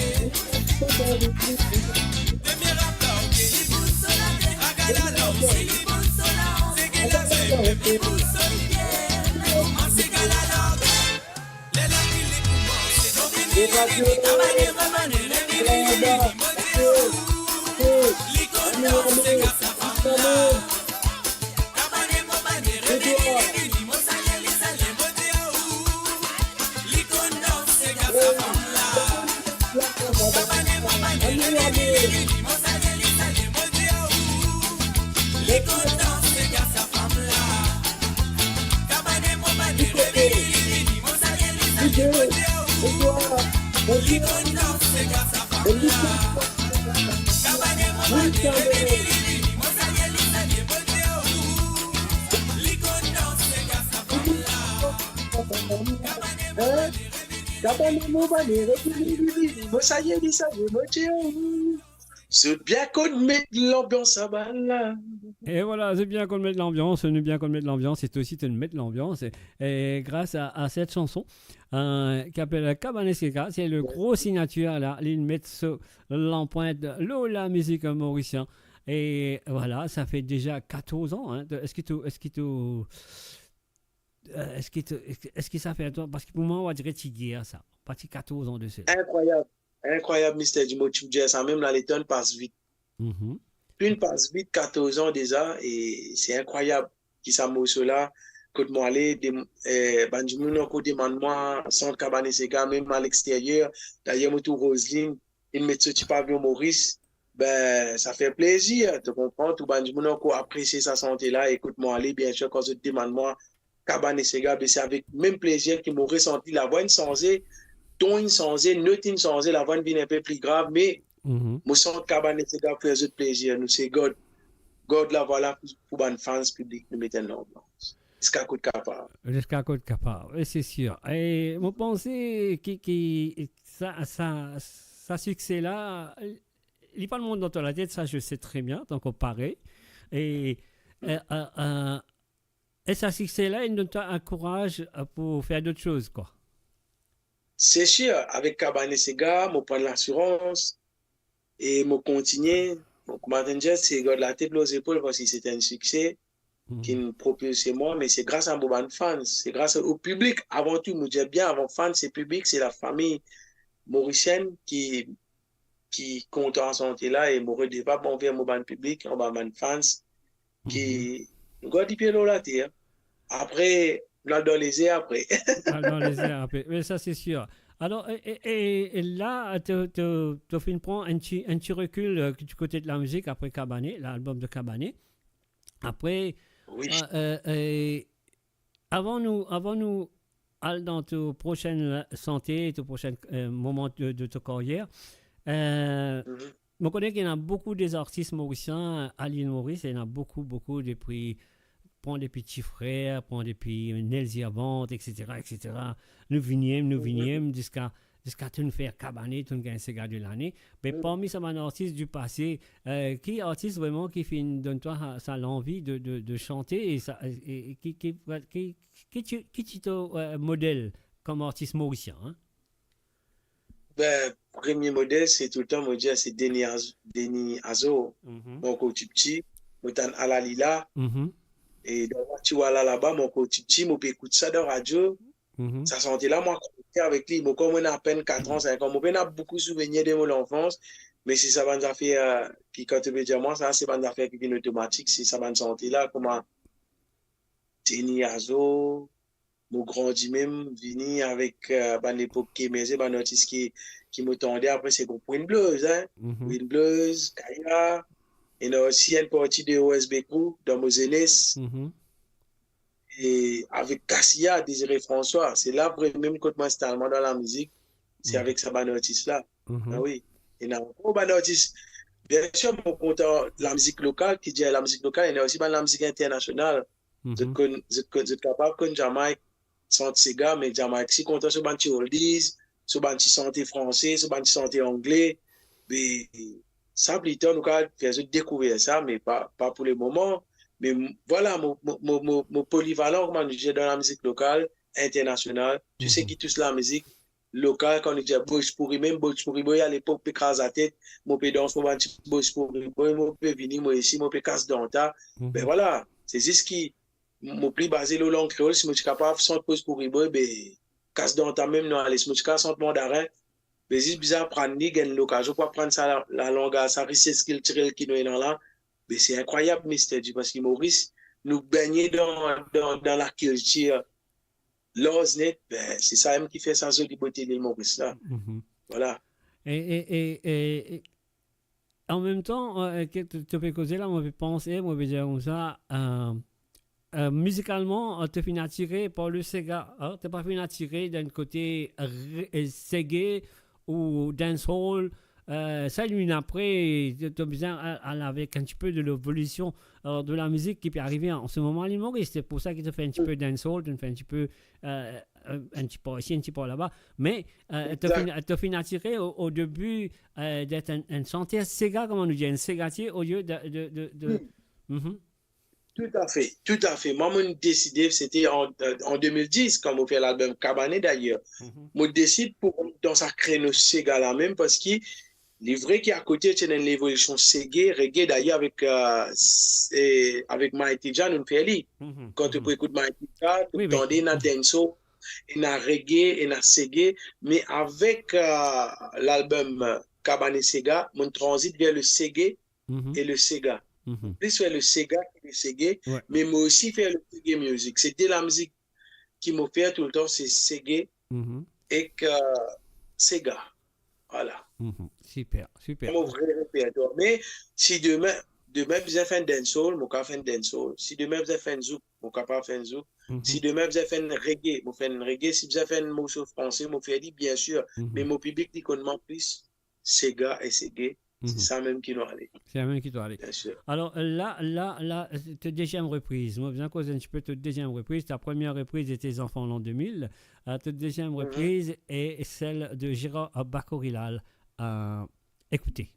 Premie rapla, ok, li bouz so latet, ragal alor si li bouz so laans, sega lazem, li bouz so lipie, me kouman sega la large. Ler la ki li koumanse, mo vini, li vini, kabane mo bane, revini, li vini, mo dir ou, li konn dans sega sa fam la. Kabane mo bane, revini, li vini, mo salye, li salye, mo dir ou, li konn dans sega sa fam la. Kabane mo bane, revini, li vini, mo salye, li salye, mo dir ou, li konn dans sega sa fam la. Kabane mo bane, revini, li vini, mo salye, li salye, mo dir ou, li konn dans sega sa fam la. Kabane mo bane, revini, li vini, mo salye, li salye, mo dir ou, li konn dans sega sa fam la. Kabane mo bane, revini, li vini, mo salye, li salye, mo dir ou, zot bien konn met lanbians sa bann la. E vwala, zot bien konn met lanbians, nou bien konn met lanbians, e twa osi to met lanbians. E, e gras a, a set sanson, euh, ki apel Kabane Sega, se le gro signatir la, li met so lanprint lor lamizik morisien. E vwala, sa fer deza katorz an, hein. Eski to, eski to, euh, eski to, eski, eski sa fer twa, parski pou mwa, on dirait ti yer sa, pa ti katorz an de sela. Inkrwayab, inkrwayab, Mister Dimo, ti pou dir sa mem, la, letan pas vit. Mhm. Inn pas vit, katorz an deza, e se inkrwayab ki sa morso la, kot mo ale, de, eh, bann dimoun ankor demann mwa sant Kabane Sega, mem a lexteryer. Dayer, mo trouv Roseline, inn met so ti pavion Moris. Be, sa fer plezir, to konpran, tou bann dimoun ankor apresie sa sante la, e kot mo ale, biensir, kan zot demann mwa Kabane Sega, be se avek mem plezir ki mo resanti, lavwa inn sanze, ton inn sanze, not inn sanze, lavwa inn vinn inpe pli grav, me Mhm. mo sant Kabane Sega fer zot plezir, nou se gard, gard lavwa la pou, pou bann fans, piblik, nou met enn lanbians. Ziska kot kapav. Ziska kot kapav, e se sir. E mo panse ki, ki sa, sa, sa sikse la, li pa mont dan to latet, sa, je sais très bien, to ankor pare. E E, e, e, e sa sikse la, inn donn twa enn kouraz, e, pou fer dot soz, kwa. Se sir, avek Kabane Sega, mo pran lasirans e mo kontigne. Mo kouma dir, se gard latet lor zepol, parski se enn sikse ki propisie mwa, me se gras a mo bann fans, se gras o piblik, avan tou, mo dir bien, avan fans, se piblik, se lafami morisienn ki, ki kontan sante la, e mo redevab anver mo bann piblik, anba bann fans, ki nou gard lipie lor later. Apre, nou al dan lezer apre. Al dan lezer apre. Me sa, se sir. Alor, e, e, e, e la, to, to, to finn pran enn ti, enn ti rekil, e, di kote de lamizik apre Kabane, lalbom de Kabane. Apre, wi, e, e, e, avan nou, avan nou al dan to prosenn sante, to prosenn, e, moman de, de to karyer, e, mo kone ki ena boukou de zartis morisien a Lil Moris, ena boukou, boukou, depi, pran depi Ti Frer, pran depi Nelzi Avant, et cetera, et cetera. Nou vini, nou vini, ziska, ziska to'nn fer Kabane, to'nn gagn Sega de lane. Me parmi sa bann artis di pase, e, ki artis vreman ki finn donn twa sa, sa lanvi de, de, de sante e sa, e, e ki, ki, ki, ki ti, ki ti to, e, model kom artis morisien, en? Be, premie model, se toultan, mo dir, se Denis Az-, Denis Azor. Mo ankor ti piti, mo tann Alalila. E dan Wa Ti Wala laba, mo ankor ti piti, mo pe ekout sa dan radio. Sa sante la, mo konekte avek li. Mo, kan mo ena apenn kat an, sink an, mo pena boukou souvenir de mo lanfans, me se sa bann zafer, e, ki, kan to pe dir mwa sa, se bann zafer ki vinn otomatik, se sa bann sante la, kouma Denis Azor, mo grandi mem, vini avek, e, bann lepok ki emerze, bann artis ki, ki mo tande, apre se group Wind Blows, en. Wind Blows, Kaya, ena osi enn parti de O S B Crew dan mo zenes. E avek Kasia, Désiré François, se la vremem kot mo instal mwa dan lamizik, se avek sa bann artis la. A wi. Ena ankor bann artis. Bien sir, mo kontan lamizik lokal, ki dir lamizik lokal, ena osi bann lamizik internasional. Zot konn, zot konn, zot kapav konn Jamaik, sant sega, me Jamaik si kontan so bann ti oldies, so bann ti sante franse, so bann ti sante angle. Be sa, plito nou kapav fer zot dekouver sa, me pa, pa pou lemoman. Me m-, vwala, mo, mo, mo, mo, mo polivalan, kouma nou dir, dan lamizik lokal, internasional, tou seki tous lamizik lokal, kan nou dir Bhojpuri, mem Bhojpuri boy, alepok, pe kraz latet, mo pe dans mo bann ti Bhojpuri boy, mo pe vini, mo isi, mo pe kas danta. Be vwala, se zis ki mo pli baze lor lang kreol, si mo ti kapav sant Bhojpuri boy, be kas danta mem, nou ale, si mo ti kapav sant mandarin, be zis bizin aprann li, gagn lokazion pou aprann sa la, lalang la, sa rises kiltirel ki nou ena la, be se inkrwayab, Mister G, parski Moris, nou begne dan, dan, dan lakiltir larz net, be, se sa mem ki fer sa zoli bote Lil Moris la. Vwala. E, e, e, e, e, an mem tan, e, ke to, to pe koze la, mo pe panse, mo pe dir koumsa, e, e, mizikalman, e, to finn atire par le sega, en, to pa finn atire dan enn kote re-, e, sege ou dancehall, e, sa li vinn apre, to, to bizin al, al avek enn tipe de levolision, e, de lamizik ki pe arive an se moman Lil Moris. Se pou sa ki to fer enn tipe dancehall, to fer enn tipe, e, e, enn ti par isi, enn ti par laba. Me, e, to finn, to finn atire o, o debi, e, d'être un, un chanteur sega, kouma nou dir, enn segatier, olie de, de, de, de... Wi. Toutafe, toutafe. Mwa, mo'nn deside, sete an, an de mil dis, kan mo fer lalbom Kabane, dayer. Mo desid pou rant dan sa kreno sega la mem, parski li vre ki akote ti ena enn levolision sege, rege, dayer avek, e, s-, e, avek Mighty Jah, nou'nn fer li. Kan to pou ekout Mighty Jah, to tande ena dancehall, ena rege, ena sege, me avek, e, lalbom, e, Kabane Sega, mo'nn tranzit ver le sege e le sega. Plis fer le sega ki le sege, me mo osi fer le sege music. Se de lamizik ki mo fer toultan, se sege ek, e, sega. Vwala. Siper, siper. Mo vre repertwar. Me si demin, demin bizin fer enn dancehall, mo kapav fer enn dancehall. Si demin bizin fer enn zouk, mo kapav fer enn zouk. Si demin bizin fer enn rege, mo fer enn rege. Si bizin fer enn morso franse, mo fer li, bien sir. Me mo piblik, li konn mwa plis sega e sege. Se sa mem ki nou ale. Se sa mem ki nou ale. Bien sir. Alor, la, la, la, to deziem repriz. Mo bizin koz enn tipe to deziem repriz. Ta première reprise était Enfant l'an deux mille. E, to deziem repriz est celle de Gérard Bakorilal. E, Écoutez.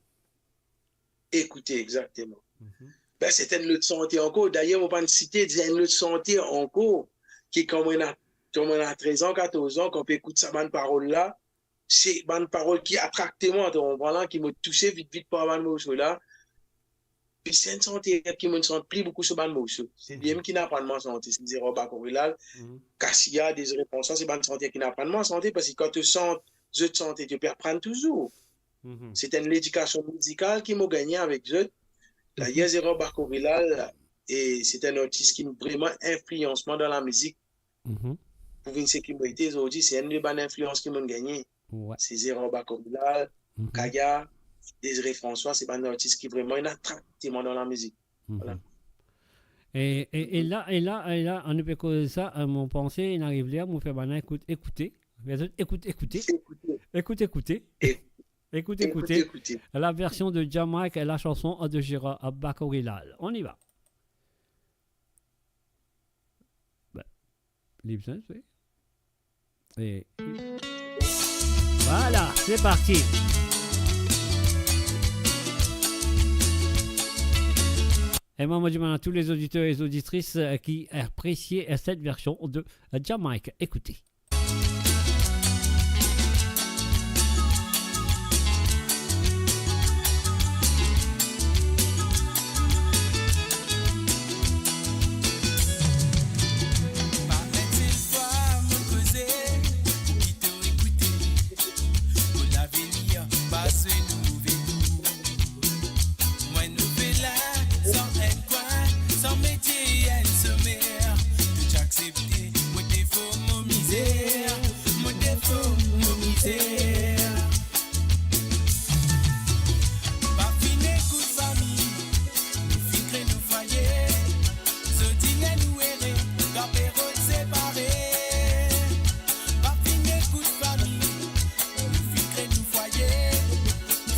Écoutez, exactement. Ben, se enn lot sante ankor. Dayer, mo pa'nn site, dir enn lot sante ankor, ki kan mo ena, kan mo ena trez an, katorz an, kan pe ekout sa bann parol la, se bann parol ki atrakte mwa, to konpran la, ki mo touse vit vit par bann morso la. Pi se enn sante ki mo'nn sant pli boukou so bann morso. Se li mem ki'nn aprann mwa sante, se Zera Bakorilal, Kasia, Dezire Franswa, se bann sante ki'nn aprann mwa sante, parski kan to sant, zot sante, to pe aprann touzour. Se enn ledikasion mizikal ki mo gagne avek zot. Dayer, Zera Bakorilal, e se enn artis ki vreman inflians mwa dan lamizik. Pou vinn seki mo ete zordi, se enn de bann inflians ki mo'nn gagne. Se Zera Bakorilal, Kasia, Dezire Franswa, se bann artis ki vreman inn atrakte mwa dan lamizik. Vwala. E, e, e la, e la, e la, nou pe koz sa, e, mo panse, inn ariv ler, mo fer bann ekout, ekoute. Ekout, ekoute. Ekout, ekoute. Ekout, ekoute. La version de Jamaique et la chanson de Zera Bakorilal. On y va. Ben, li bizin, wi. E vwala, se parti. E mwa, mo dir bann tou lezoditer e zoditris, e, ki apresie, e, set version de, e, Jamaique. Ekoute. Pa enn sel fwa mo koze, pou ki to ekoute. Mo lavenir pa zwe nou move tour. Mwa nou pe la, san enn kwin, san metie enn somer. To ti aksepte mo defo, mo mizer, mo defo, mo mizer. Pa finn ekout fami, nou finn kre nou fwaye. Zordi ler nou ere, twa pe rod separe. Pa finn ekout fami, nou finn kre nou fwaye.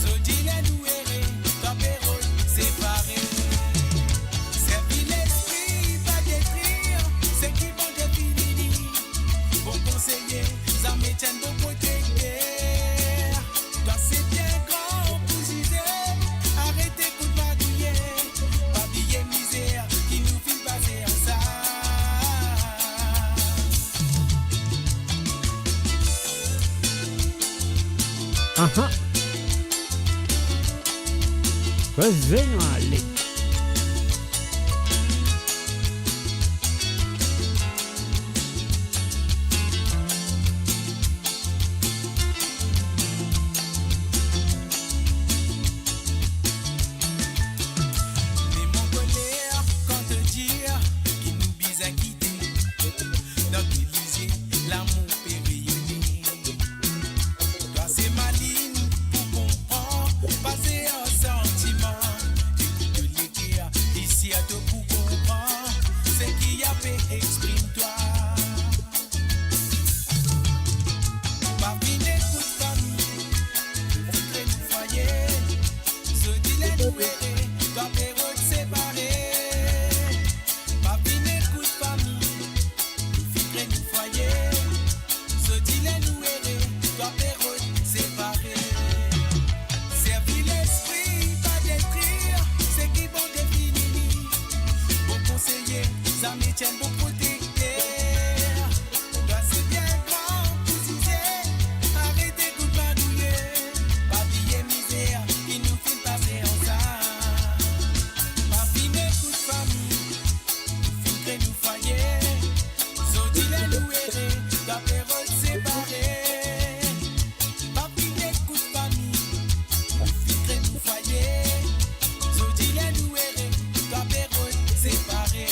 Zordi ler nou ere, twa pe rod separe. Servi Lespri, pa detrir seki Bondie fini li. Bon konseye, zame ti enn bon protekter. Twa se bien gran pou zize, aret ekout magouye. Pa bliye mizer ki nou finn pase ansam. Aha. Koze nou ale. Me mo koler kan to dir ki nou bizin kite. Dan to lizie, lamour pe reyone. Twa se malinn pou konpran, pa se an santiman. Ekout to leker, isi a to pou konpran seki a pe exprim twa. Pa finn ekout fami, nou finn kre nou fwaye. Zordi ler nou ere, twa pe rod separe. Pa finn ekout fami, nou finn kre nou fwaye. Zordi ler nou ere, twa pe rod separe. Servi Lespri, pa detrir seki Bondie fini li. Bon konseye, zame ti enn bon protekter. Twa se bien gran pou zize, aret ekout magouye. Pa bliye mizer ki nou finn pase ansam. Pa finn ekout fami, nou finn kre nou fwaye. Zordi ler nou ere, twa pe rod separe. Pa finn ekout fami, nou finn kre nou fwaye. Zordi ler nou ere, twa pe rod separe.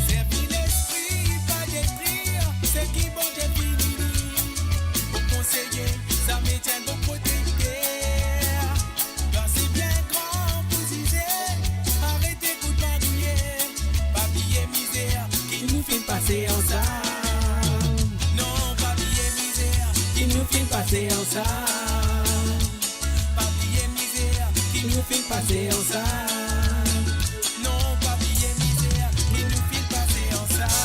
Servi Lespri, pa detrir seki Bondie fini li. Bon konseye, zame ti enn bon protekter. Twa se bien gran pou zize, aret ekout magouye. Pa bliye mizer ki nou finn pase ansam. Non, pa bliye mizer ki nou finn pase ansam. Pa bliye mizer ki nou finn pase ansam. Non, pa bliye mizer ki nou finn pase ansam.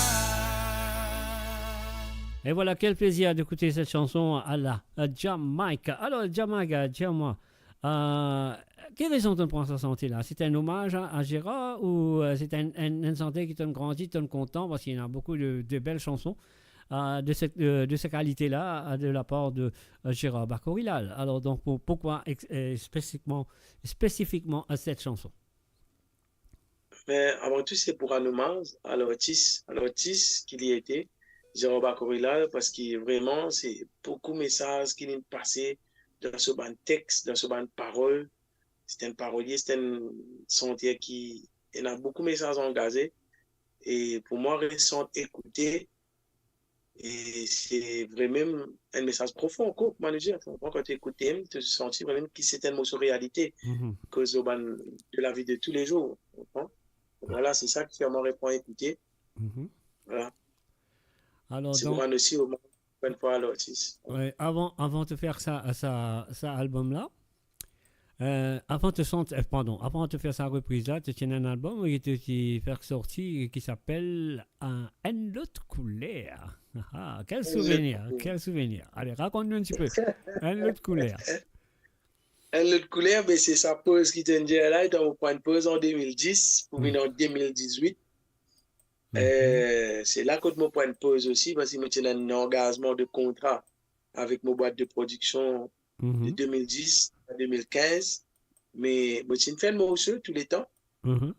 Et voilà, quel plaisir d'écouter cette chanson à la, à Jamaique. Alors, Jamaique, dis-moi, Euh, ki rezon to'nn pran sa sante la? Se enn omaz a, a Gérard ou, euh, se enn, enn, enn sante ki to'nn grandi, to'nn kontan, parski ena boukou de, de bel sanson, euh, de se, de, de se kalite la, euh, de la par de, euh, Gérard Bacorilal. Alor, donk, pou-, poukwa ex-, euh, spesifikman, spesifikman, euh, set sanson? Mais avant tout, c'est pour rendre hommage à l'artiste, à l'artiste ki li ete, Gérard Bacorilal, parski vreman, se boukou mesaz ki linn pase dan so bann text, dan so bann parol. Se enn parolie, se enn santer ki ena boukou mesaz angaze. E pou mwa, res sant ekoute, e se vremem enn mesaz profon, ankor, kouma nou dir, kan to ekout, to santi vremem ki se enn morso realite, Mhm. koz lor bann, de la vie de tous les jours, ou konpran? Voilà, se sa ki fer mwa repran ekoute. Mhm. Voilà. Alor, se donk, pou rend osi omaz, ankor enn fwa, a lartis. Ouais, avan, avan to fer sa, sa, sa album la, euh, avan to sant, euh, pardon, avan to fer sa repriz la, to ti ena enn album ki to ti fer sorti, ki apel, euh, Enn Lot Kouler. Ah, ah, kel Enn Lot souvenir, Kouler. Kel souvenir. Ale, rakont nou enn tipe. Enn Lot Kouler. Enn Lot Kouler, be se sa poz ki to'nn dir la, etan mo pran enn poz an de mil dis pou vinn an de mil dizwit. Mhm. Eh, se la kot mo pran enn poz osi, parski mo ti ena enn angazman de kontra avek mo bwat de prodiksion de Mhm. de mil dis a de mil kinz. Me mo ti fer enn morso Tou Letan. Mhm.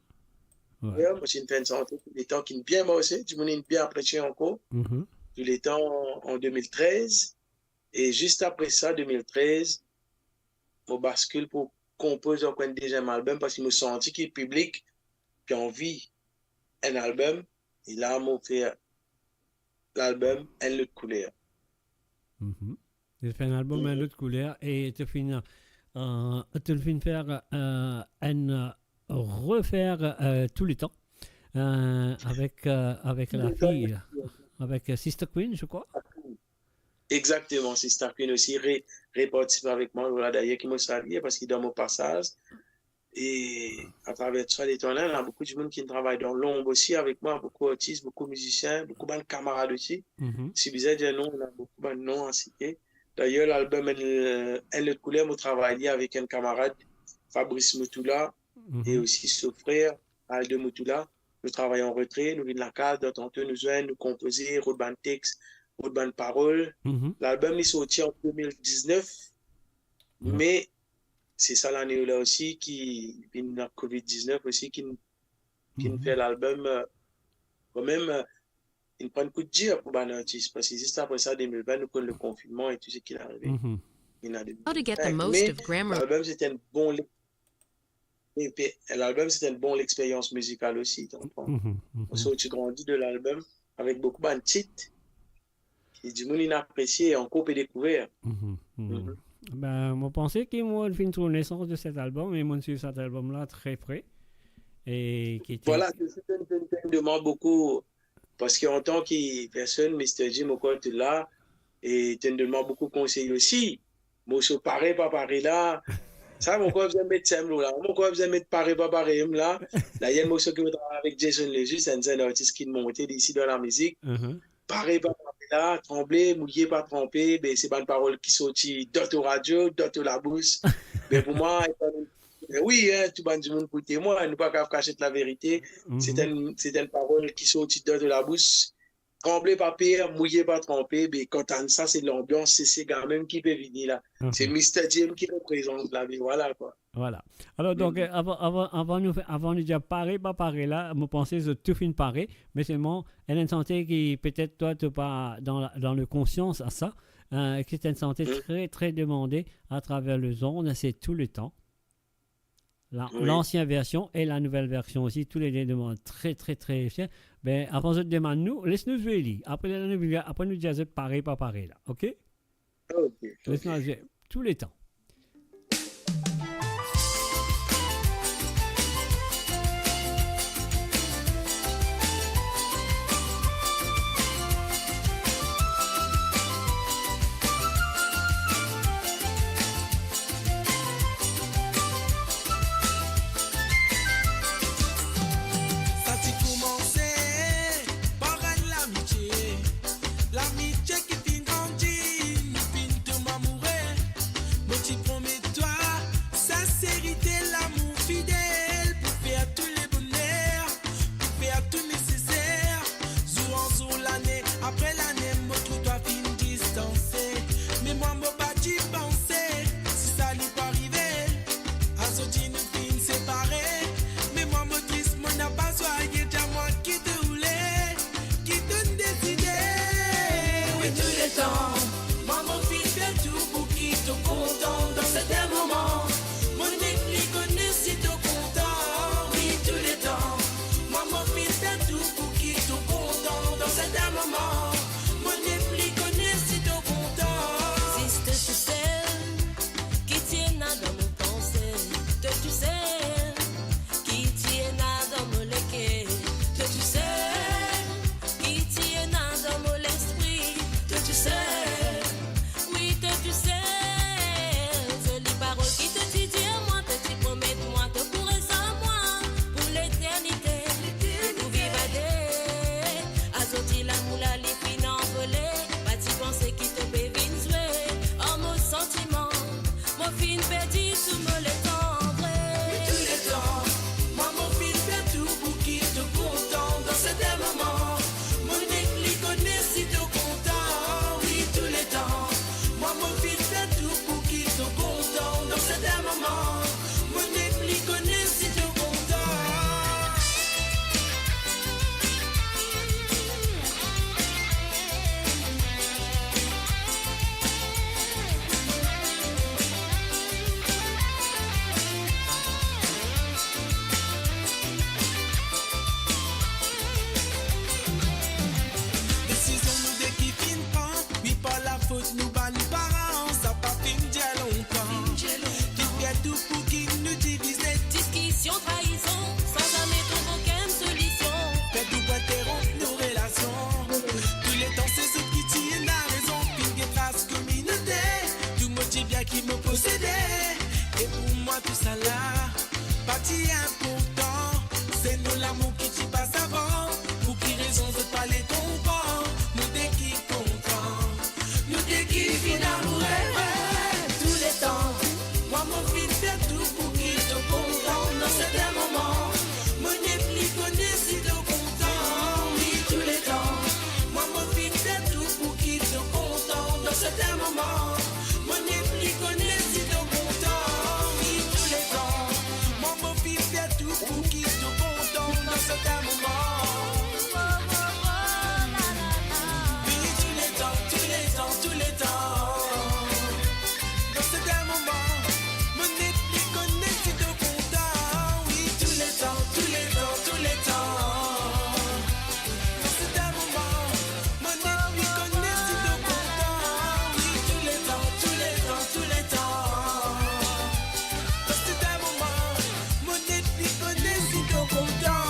Ouais. Mo ti fer enn sante Tou Letan ki bien marse, dimoun inn bien apresie ankor. Mhm. Tou Letan an de mil trez. E zis apre sa, de mil trez, mo baskil pou konpoz ankor enn deziem album, parski mo santi ki piblik pe anvi enn album. E la, mo fer lalbum Enn Lot Kouler. Mhm. To fer enn album Enn Lot Kouler e to finn, euh, to finn fer, euh, enn, euh, refer, euh, Tou Letan, euh, avek, euh, avek Tou Letan, lafi, avek, euh, Sister Queen, je crois. Exactement, Sister Queen osi re-, repartisip avek mwa. Voilà, dayer ki mo salie, parski dan mo pasaz, e atraver tou sa letan la, ena boukou dimoun ki travay dan lonb osi avek mwa, boukou artis, boukou mizisien, boukou bann kamarad osi. Mhm. Si bizin dir non, ena boukou bann non a site. Dayer, lalbum Enn, Enn Lot Kouler, mo travay li avek enn kamarad, Fabrice Moutoula, Mhm. e osi so frer, Aldo Moutoula. Nou travay an retre, nou vinn lakaz, tanto nou zwenn, nou konpoze, rod bann text, rod bann parol. Mhm. Lalbum li sorti an de mil diznef, Ouais. me se sa lane la osi ki vinn covid diznef osi ki, ki Mhm. fer lalbum, euh, kanmem, euh, inn pran kout dir pou bann artis, parski zis apre sa, de mil vin, nou konn le konfinnman e tou seki arive. Mhm. Inn arive. How to get the most of Grammar. Lalbum, se enn bon le-, epi lalbum, se enn bon lexperyans mizikal osi, to konpran? Mhm, mhm. Mo sorti grandi de lalbum avek boukou bann tit ki dimoun inn apresie e ankor pe dekouver. Mhm, mhm. Mhm. Ben, mo panse ki mo finn trouv nesans de set album, e mo swiv set album la tre pre. E ki ti... Voilà, se, se, se, se, se demann boukou, parski antan ki personn, Mister Jim, mo krwar to la, e to'nn donn mwa boukou konsey osi. Morso Pare Pa Pare la, sa, mo krwar bizin met sa mo la, mo krwar bizin met Pare Pa Pare la. La, ena enn morso ki mo travay avek Jason Lejuste, enn, enn artis ki monte isi dan lamizik. Mhm. Pare Pa Pare la, tranble, mouye pa tranpe, be se bann parol ki sorti dan to radio, dan to labous. Be pou mwa, be wi, hein, tou bann dimoun pou temwagn, nou pa kav kasiet laverite. Mhm. Se enn, se enn parol ki sorti dan to labous. Tranble pa per, mouye pa tranpe, be kan tann sa, se lanbians, se sega mem ki pe vini la. Mhm. Se Mister Jim ki reprezant la, be voilà, kwa. Voilà. Alor, donk, mhm, euh, avan, avan, avan nou fer, avan nou dir Pare Pa Pare la, mo panse zot tou finn pare, me selman, ena enn sante ki petet twa, to pa dan la, dan le konsians a sa, euh, ki se enn sante, mhm, tre, tre demande atraver lezond, se Tou Letan. La, oui, lansien version e la nouvel version osi, toulede demann tre, tre, tre cher. Be, avan zot demann nou, les nou zwe li. Apre, la, nou, apre nou dir zot Pare Pa Pare la, ok? Ok, les nou, ok, zwe Tou Letan. Sa ti koumanse par enn lamitie, lamitie ki finn grandi, nou finn tonm amoure. Mo La, pa ti inportan, se nou lamour ki ti pas avan. Pou ki rezon zot pa le konpran? Nou de ki kontan, nou de ki finn amoure vre. Tou letan, mwa mo finn fer tou pou ki to kontan. Dan sertin moman, mo nepli kone si to kontan. Wi, tou letan, mwa mo finn fer tou pou ki to kontan. Dan sertin moman, mo nepli kone si to kontan. Wi, tou letan, mwa mo finn fer tou pou ki to kontan. Dan sertin moman, wi, tou letan, tou letan, tou letan. Dan sertin moman, mo nepli kone si to kontan. Wi, tou letan, tou letan, tou letan. Dan sertin moman, mo nepli kone si to kontan. Wi, tou letan, tou letan, tou letan. Dan sertin moman, mo nepli kone si to kontan.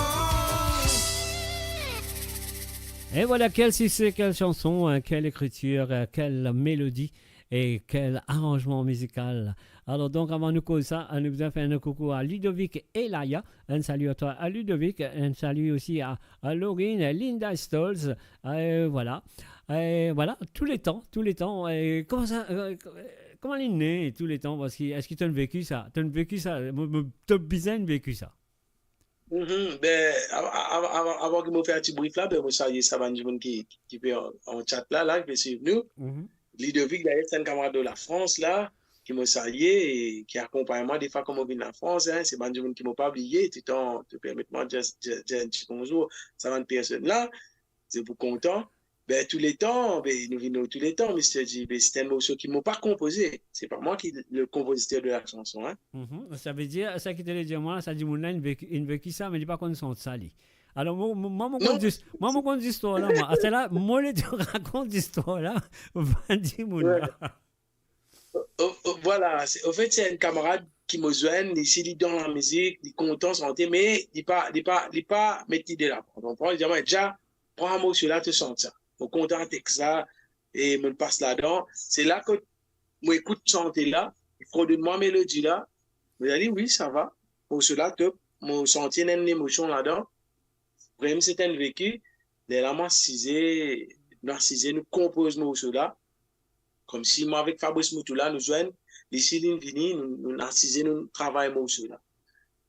Et voilà, quel succès, quelle chanson, hein, quelle écriture, euh, quelle mélodie et quel arrangement musical. Alors donc, avan nou koz sa, nou bizin fer enn koukou a Ludovic et Laya. Un salut à toi, à Ludovic. Un salut aussi à, à Laurine, Linda Stolz. Euh, voilà. Euh, voilà, tou letan, tou letan. Euh, kouma sa, euh, kouma li ne tou letan? Parski, eski to'nn veki sa? To'nn veki sa? Mo, mo, to bizin veki sa. Mhm. Ben, av-, av-, av-, avan ki mo fer ti brief la, ben, mo salie sa bann dimoun ki, ki pe an, an chat la, la, ki pe swiv nou. Mhm. Ludovic, dayer, se enn kamarad de Lafrans la, ki mo salie e ki akonpagn mwa defwa kan mo vinn Lafrans, hein. Se bann dimoun ki mo pa bliye, toutan to permet mwa dir, dir, dir enn ti bonzour, sa bann personn la, se pou kontan. Ben, tou letan, ben, nou vinn tou letan, Mister G. Ben, se enn morso ki mo pa konpoze. Se pa mwa ki le konpoziter de la chanson, hein. Mhm. Sa ve dir, sa ki to le dir mwa, sa dimoun la, inn veki, inn veki sa, me li pa konn sant sa, li. Alor, mo, mo, mwa, mo konn zis, mwa, mo konn zistwar la, mwa. Aster la, mo le to rakont zistwar la, bann dimoun la. Ouais. O, o, vwala, se, anfet, se enn kamarad ki mo zwenn, li si li dan lamizik, li kontan sante, me li pa, li pa, li pa met li de la. Ou konpran? Li dir mwa, "Dja, pran morso la, to sant sa. Mo kontan text la, e mo pas ladan." Se la kot mo ekout sante la, li frodonn mwa melodi la. Mo dir li, "Wi, sa va. Morso la top." Mo santi ena enn lemosion ladan. Vremem, se enn veki. Lerla mo asize, nou asize, nou konpoz morso la. Komsi mwa avek Fabrice Moutoula, nou zwenn, li si linn vini, nou, nou asize, nou travay morso la.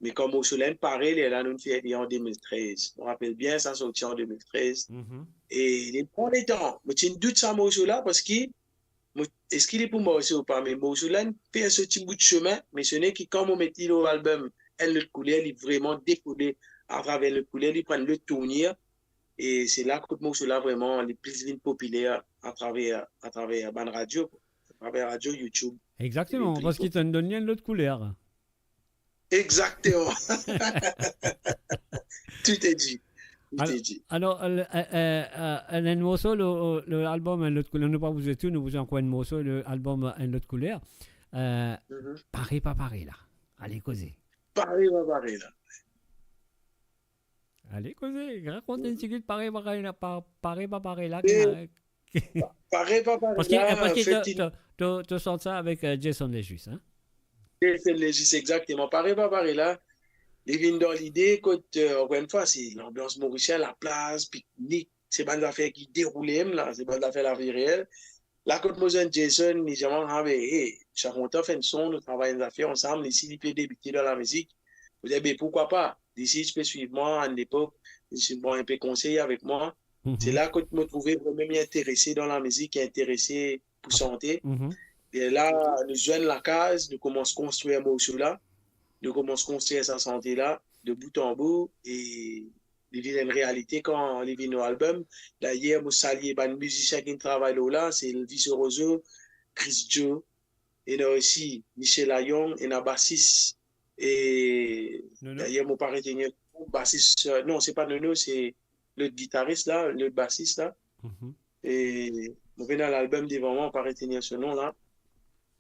Me kan morso la inn pare, lerla nou fer li an de mil trez. Mo rapel bien, sa sorti an de mil trez. Mhm. E li pran letan. Mo ti dout sa morso la, parski mo, eski li pou marse ou pa, me morso la inn fer so ti bout sime, me sone ki kan mo met li lor album Enn Lot Kouler, li vreman dekole atraver Enn Lot Kouler, li pran lot tournir, e se la kot morso la vreman li plis vinn popiler atraver, atraver bann radio, atraver radio, YouTube. Exactement, parski to donn li enn lot kouler. Exactement. Tout est dit. Tout est dit. Alor, euh, euh, euh, euh, enn morso, le, le album Enn Lot Kouler, nou pa bouze tou, nou bouze ankor enn morso, le album Enn Lot Kouler. Euh, mhm. Pare pa pare la. Ale koze. Pare pa pare la. Ale koze, rakont enn tigit, pare pa pare la, pa-, pare pa pare la, e, ki na-, pare pa pare la, parski, euh, parski to, to, to, to sort sa avek, euh, Jason Lejus, hein? Jason Lejus, exactement. Pare pa pare la, li vinn dan lide kot, euh, ankor enn fwa, se lanbians morisien, laplaz, piknik, se bann zafer ki deroule mem la, se bann zafer lavi reel. La kot mo zwenn Jason, li dir mwa, "Ah, be, hey, sa kontan fer enn son, nou travay enn zafer ansam." Li si li pe debite dan lamizik. Mo dir, "Be, pourquoi pas?" Li si ti pe swiv mwa, a lepok, li ti pran inpe konsey avek mwa. Mhm. Se la kot mo trouve vremem li interese dan lamizik, li interese pou sante. Mhm. E la, nou zwenn lakaz, nou koumans konstrir morso la. Nou koumans konstrir sa sante la, de bout an bout, e li vinn enn realite kan li vinn lor album. Dayer, mo salie bann mizisien ki travay lor la, se Elvis Orozo, Chris Joe, ena osi Michel Ayong, ena basis, e Nono? Dayer, mo pa retenir basis, euh, non, se pa Nono, se lot gitaris la, lot basis la. Mhm. E mo pena lalbum devan mwa, mo pa retenir so nom la.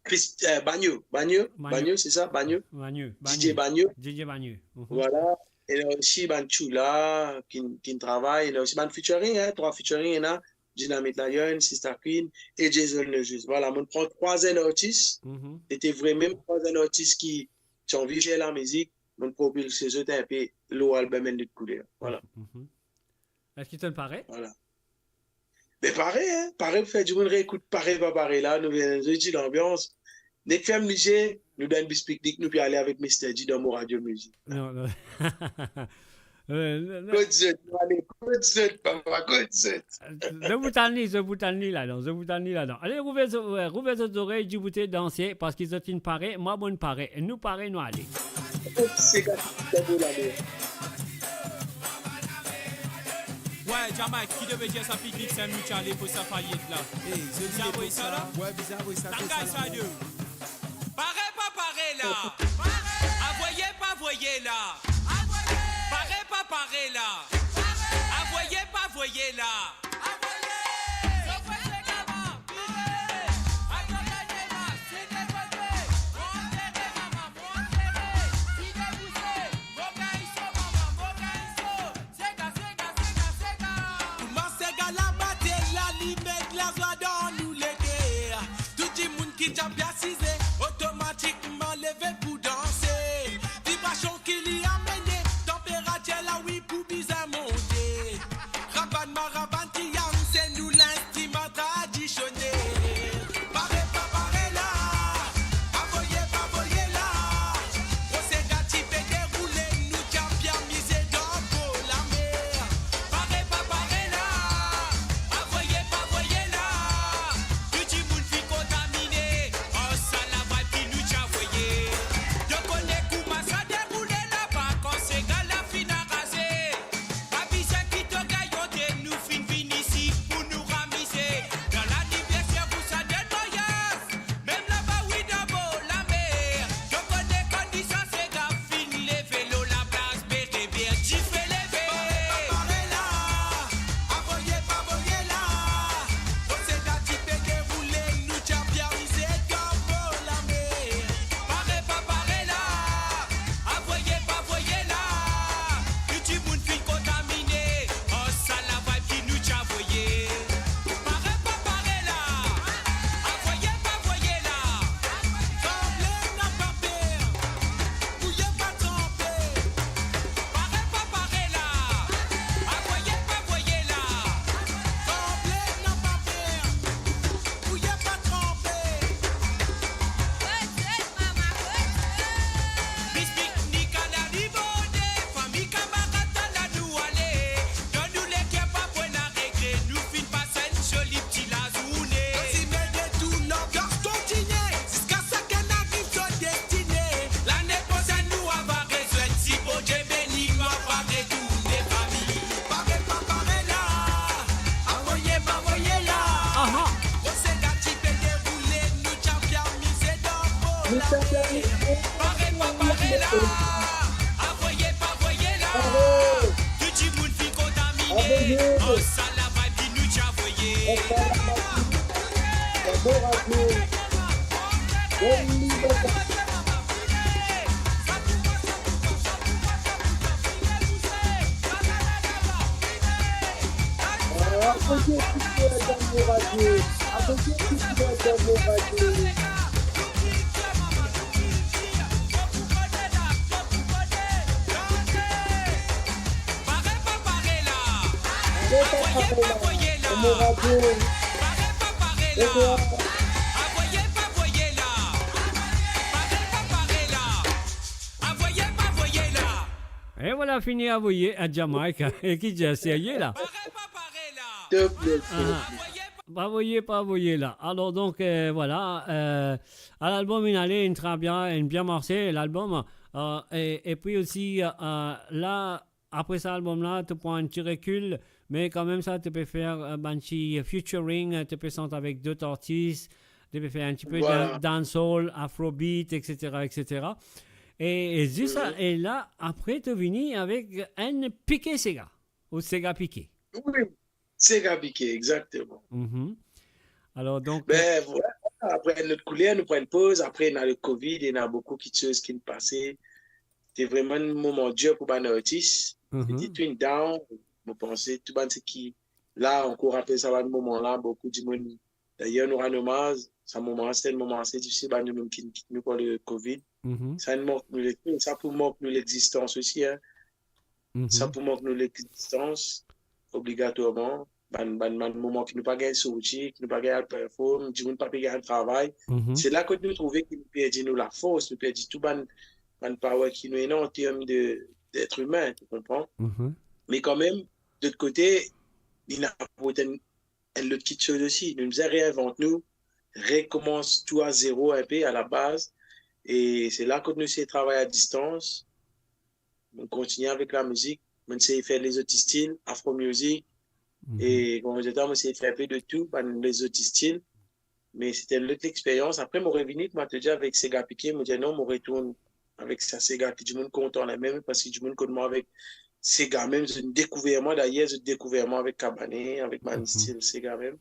Chris, euh, Bagno, Bagno, Bagno. Bagno, se sa, Bagno? Bagno, DJ Bagno. Bagno. DJ Bagno. Mhm. Vwala. Ena osi bann Tchoula ki, ki travay, ena osi bann featuring, hein, trwa featuring, ena Dynamite Lion, Sista Queen e Jason Lejus. Vwala, mo pran trwa zenn artis. Mhm. Sete vremem trwa zenn artis ki ti anvi fer lamizik, mo'nn propilse zot inpe lor album Enn Lot Kouler. Vwala. Mhm. Eski to'nn pare? Vwala. Be pare, hein? Pare pou fer dimoun reekout Pare Pa Pare La, nou vinn zot ti lanbians. Nek ferm lizie, nou dan enn bis piknik, nou pe ale avek Mister G dan Mo Radio Music. Non, non. Euh, non, non. Kot zot, nou ale, kot zot, papa, kot zot. Zot pou tann li, zot pou tann li ladan, zot pou tann li ladan. Ale, rouver zot, euh, rouver zot zorey, diboute, danse, parski zot inn pare, mwa mo'nn pare, nou pare, nou ale. Kot sega, sega bo lame. Wey, Jamaik, ki to pe dir sa piblik Saint-Michel, fo sa fayet la? Hey, zot bizin avoy sa la? Wey, bizin avoy sa, tangay sa de. Pare pa pare la. Avoye pa voye la. Pare pa pare la. Avoye pa voye la. Kouma sega la bate la, li met lazwa dan nou leker. Tou dimoun ki ti pe asize, otomatikman leve pou danse. Vibrasion ki li amene, tanperatir la, wi, pou bizin monte. Ravann maravann triang, se nou linstriman tradisionel. Pare pa pare la, avoye pa voye la. Gro sega ti pe deroule, nou ti pe amize dan bo lamer. Pare pa pare la, avoye pa voye la. Tou dimoun finn kontamine ar sa la vibe ki nou ti avoye. To kone kouma sa deroule laba kan sega la finn araze. Pa bizin ki to gagn onte, nou finn vinn isi pou nou ramize. Dan laniverser ou sa donn maryaz, mem laba wi dan bo lamer. To kone kan li sa sega finn leve lor laplas, be rever dife leve. Pare pa pare la, avoye pa voye la. Gro sega ti pe deroule, nou ti pe amize dan bo lamer. Pare pa pare la, avoye pa voye la. Tou dimoun finn kontamine ar sa la vibe ki nou ti avoye. Pare pa pare la, avoye pa voye la. Tranble, napa per, bouye pa tranpe. Pare pa pare la, avoye pa voye la. Tranble, napa per, bouye pa tranpe. Bis piknik ala li borde, fami kamarad ala nou ale. Dan nou leker pa pou ena regrè, nou finn pas enn zoli ti lazourne. Osi mete tou lanbians kontinie, ziska sakenn ariv so destine. Lane prosenn nou ava rezwenn, si Bondie beni, nou ava retourne fami. Pare pa pare la, avoye pa voye la. Aha. Gro sega ti pe deroule, nou ti pe amize dan bo lamer. Pare pa pare la, avoye pa voye la. Tou dimoun finn kontamine ar sa la vibe ki nou ti avoye. Akoz ki ti pe dan mo radio, akoz ki ti pe dan mo radio. Pare pa pare la, avoye pa voye la. Mo radio. Pare pa pare la, avoye pa voye la. Pare pa pare la, avoye pa voye la. E vwala, fini avoye a Jamaica. E ki dir serye la? Pare pa pare la. Top, top. Ah. Pa voye, pa voye la. Alor donk, euh, vwala, euh, a lalbom inn ale, inn tre bien, inn bien marse lalbom. Euh, e, epi osi, euh, la, apre sa albom la, to pran enn ti rekil, me kanmem sa, to pe fer, euh, bann ti featuring, euh, to pe sant avek dot artis, to pe fer enn ti pe, vwala, dan-, dancehall, afrobeat, et cetera, et cetera. E, e zis sa, mhm, e la, apre, to vini avek enn pike sega, ou sega pike. Wi. Sega pike, exakteman. Mhm. Alor donk, ben, euh, vwala, apre Enn Lot Kouler, nou pran enn poz, apre ena le covid, ena boukou kitsoz ki pase. Ti vreman enn moman dir pou bann artis. Mhm. Ti tou inn down, mo panse, tou bann seki la ankor rapel sa bann moman la, boukou dimoun Dayer, nou rann omaz, sa moman, se enn moman ase difisil, bann dimoun ki kit nou par le covid. Mhm. Sa enn mank nou lexi-, sa pou mank nou lexistans osi, hein. Mhm. Sa pou mank nou lexistans, obligatwarman. Bann, bann, bann moman ki nou pa gagn sorti, ki nou pa gagn al perform, dimoun pa pe gagn travay. Mhm. Se la kot nou trouve ki nou perdi nou lafors, nou perdi tou bann, bann power ki nou ena an term de, d'être humain, tu comprends? Mhm. Me kanmem, de lot kote, li inn aport enn, enn lot kiksoz osi. Nou bizin reinvant nou, rekoumans tou a zero inpe, a la baz. E se la kot nou sey travay a distans. Mo kontigne avek lamizik, mo sey fer lezot stil, afro music, mhm, e kouma mo dir twa, mo sey fer inpe de tou, bann lezot stil. Me se ti enn lot lexperyans. Apre, mo revini, kouma to dir, avek Sega Pike, mo dir non, mo retourn avek sa sega ki dimoun kontan la mem, parski dimoun konn mwa avek sega mem, zot dekouver mwa, dayer, zot dekouver mwa avek kabane, avek bann, mhm, stil sega mem,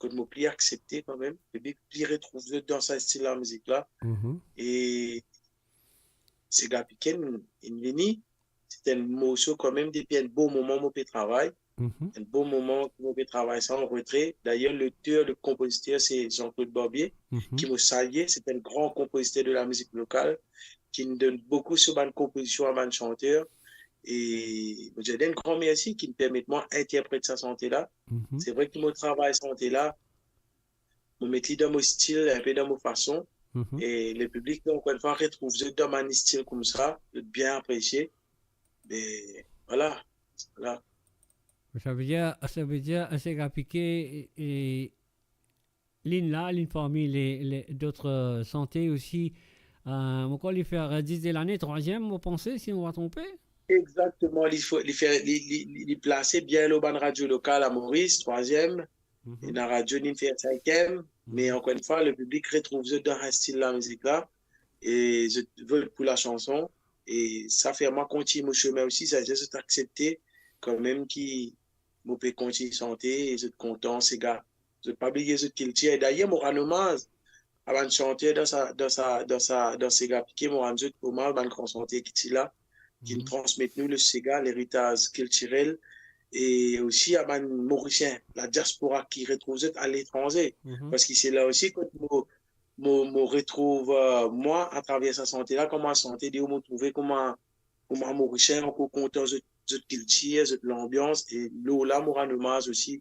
kot mo pli aksepte kanmem, e pli, pli retrouv zot dan sa stil lamizik la. Mhm. E Sega Pike inn, inn vini, se ti enn morso kanmem, depi enn bon moman mo pe travay. Mhm. Enn bon moman ki mo pe travay sa an retre. Dayer, loter, le konpoziter, se Jean-Claude Barbier, mhm, ki mo salie. Se enn gran konpoziter de lamizik lokal, ki donn boukou so bann konpozision a bann santer. E mo dir li enn gran mersi ki permet mwa interpret sa sante la. Mhm. Se vre ki mo travay sante la, mo met li dan mo stil, inpe dan mo fason. Mhm. E le piblik, ankor enn fwa, retrouv zot dan bann stil koumsa, zot bien apresie. Me, vwala, vwala. Sa vedir, sa vedir, Sega Pike, e, e, linn la, linn parmi le, le, dot, euh, sante osi. Euh, mo krwar li fer dis de lane, trwaziem, mo panse, si mo pa tronpe. Exakteman, li fo-, li fer, li, li, li, li plase bien lor bann radio lokal a Moris, trwaziem. Mhm. Ena radio inn fer sinkiem, me, mhm, ankor enn fwa, le piblik retrouv zot dan sa stil lamizik la, e zot vot pou lasanson, e sa fer mwa kontign mo semin osi, sa, zot aksepte kanmem ki mo pe kontign sante, e zot kontan, sega. Zot pa bliye zot kiltir. E dayer, mo rann omaz a bann santer dan sa, dan sa, dan sa, dan Sega Pike, mo rann zot omaz, bann gran santer ki ti la, ki, mhm, transmet nou le sega, leritaz kiltirel, e osi a bann Morisien, ladiaspora ki retrouv zot aletranze. Mhm. Parski se la osi kot mo, mo, mo retrouv, euh, mwa, atraver sa sante la, kouma sante de mo trouve kouma kouma Morisien ankor kontan zot, zot kiltir, zot lanbians, e lor la, mo rann omaz osi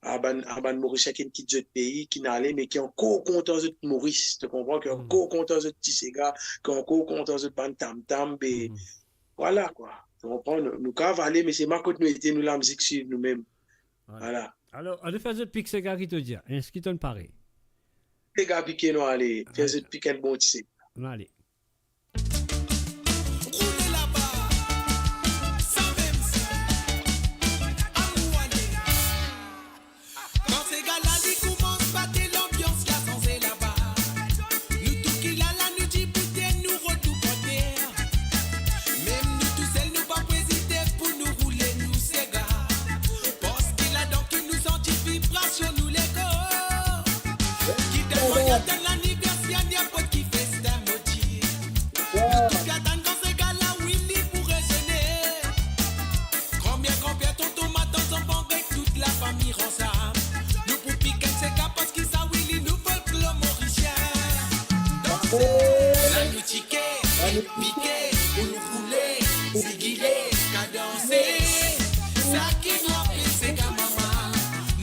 a bann, a bann Morisien ki kit zot pei, ki ale, me ki ankor kontan zot Moris, to konpran, ki, hmm, ankor kontan zot ti sega, ki ankor kontan zot bann tam-tam, be, hmm, vwala, kwa. To konpran, nou, nou kav ale, me se mwa kot nou ete, nou lamizik swiv nou mem. Vwala. Vwala. Alor, anou fer zot pik sega ki to dir, eski tonn pare? Sega Pike nou ale, fer, vwala, zot pik enn bon ti sega. Nou ale. Roule laba, sa mem sa. Anou ale. Kan sega la li koumans bate, lanbians la sanze laba. Nou tou ki la la, nou diboute, nou retourn anter. Mem nou tousel, nou pa pou ezite pou nou roule nou sega. Parski ladan ki nou santi vibrasion nou lekor. Ki dan mwayin tann laniverser, ninport ki festin, mo dir. Nou tou pe atann kan sega la, wi, li pou rezone. Granmer, granper, tonton, matant, zanfan, ek tout lafami ansam. Nou pou pik enn sega parski sa, wi, li nou folklor morisien. Danse, la nou tike, nou pike, pou nou roule, zigile, kadanse. Sa ki nou apel sega mama.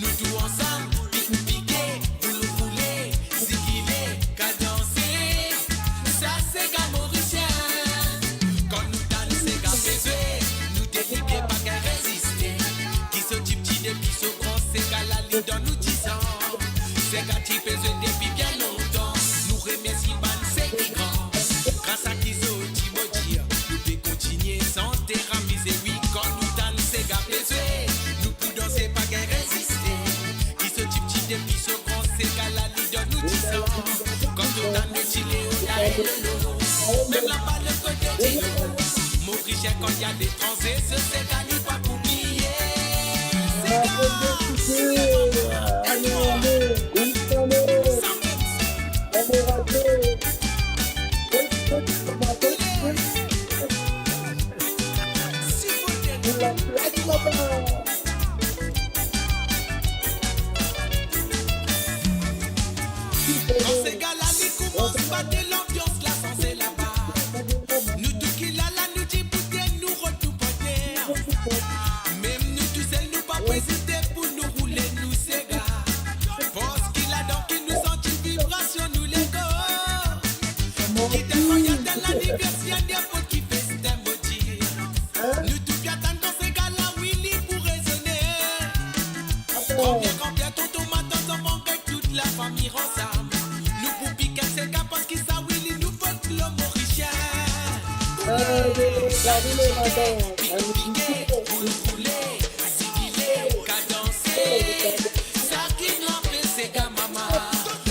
Nou tou ansam, pik, pike, pou nou roule, zigile, kadanse. Sa sega morisien. Kan nou tann sega pe zwe, nou delike pa gagn reziste. Ki so tipti depi so gran, sega la li dan nou dizan. Sega ti pe zwe depi bien lontan. Nou remersi bann seki gran. Gras a ki zot ti mo dir, nou pe kontigne sante, amize, wi, kan nou tann sega pe zwe. Nou pou danse, pa gagn reziste. Ki so tipti depi so gran, sega la li dan nou dizan. Kan nou tann ti Leo, la e Lolo. Mem laba lot kote dilo. Morisien kan li al letranze, so sega li pa pou bliye. Sega, sega, sega. Persian, diab ki festin modi. Hein? Nou tou pe atann kan sega la, wi, li pou rezone. Atann. Konbien, konbien, tonton, matant, zanfan, avek tout lafami ansam. Nou pou pik enn sega, parski sa, wi, li nouvo folklor morisien. Ah, wi, wi, wi, wi, wi, wi. Pike, bouloule, zigile, kadanse. Sa ki nou apel sega mama.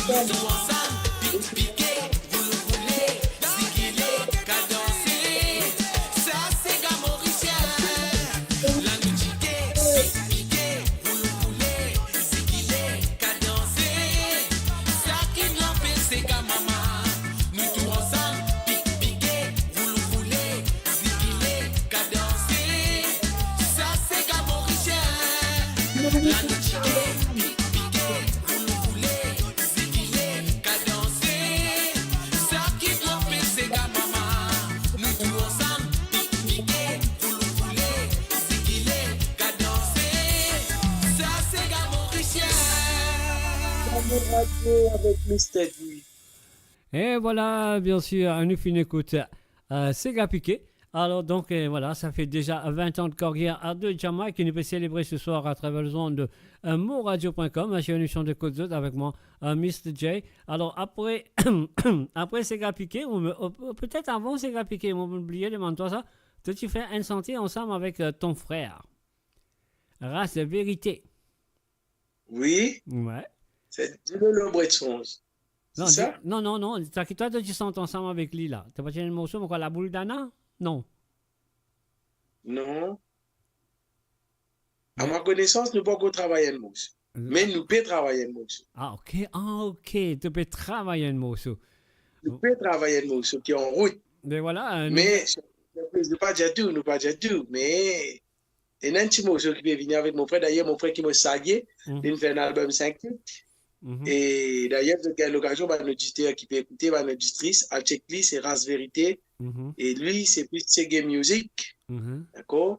Nou tou ansam, pik, pike, bouloule, zigile, kadanse. Sa sega morisien. La nou tike, pik, pike, bouloule, zigile, kadanse. Sa ki nou apel sega mama. Nou tou ansam, pik, pike, bouloule, zigile, kadanse. Sa sega morisien. La nou tike, pik, pike, bouloule, zigile, kadanse. Sa ki nou apel sega mama. Nou tou ansam, pik, pike, bouloule, zigile, kadanse. Sa sega morisien. Mon radio avec Mister Guy. E vwala, bien sir, nou finn ekout, euh, sega pike. Alor, donk, euh, vwala, sa fer deza vin an de karyer de Jamaica ki nou pe selebre se swar atraver lezond de, euh, moradio pwin kom, euh, sir lemisyon de Kot Zot avek mwa, euh, Mister J. Alor, apre, apre sega pike, ou me, ou, ou petet avan sega pike, mo bliye demann twa sa, to ti fer enn sante ansam avek, euh, ton frer. Ras Verite. Wi. Wi. Se Dilolo Bret Sonz. Non, sa? Di-, non, non, non, sa ki twa, to ti sant ansam avek li la. To pa ti ena enn morso, mo krwar La Boule d'Anna? Non. Non. A ma konesans, nou pankor travay enn morso. Mm. Me nou pe travay enn morso. Ah, ok. Ah, ok. To pe travay enn morso. Nou pe travay enn morso ki an rout. Me vwala, euh, nou... Me, nou pa dir tou, nou pa dir tou, me ena enn ti morso ki pe vini avek mo frer. Dayer, mo frer ki mo salye, mhm, linn fer enn album sink tit. Mhm. E dayer, zot gagn lokazion, bann oditer ki pe ekoute, bann oditris, al check li, se Ras Verite. Mhm. E li, se plis sege music. Mhm. Dakor?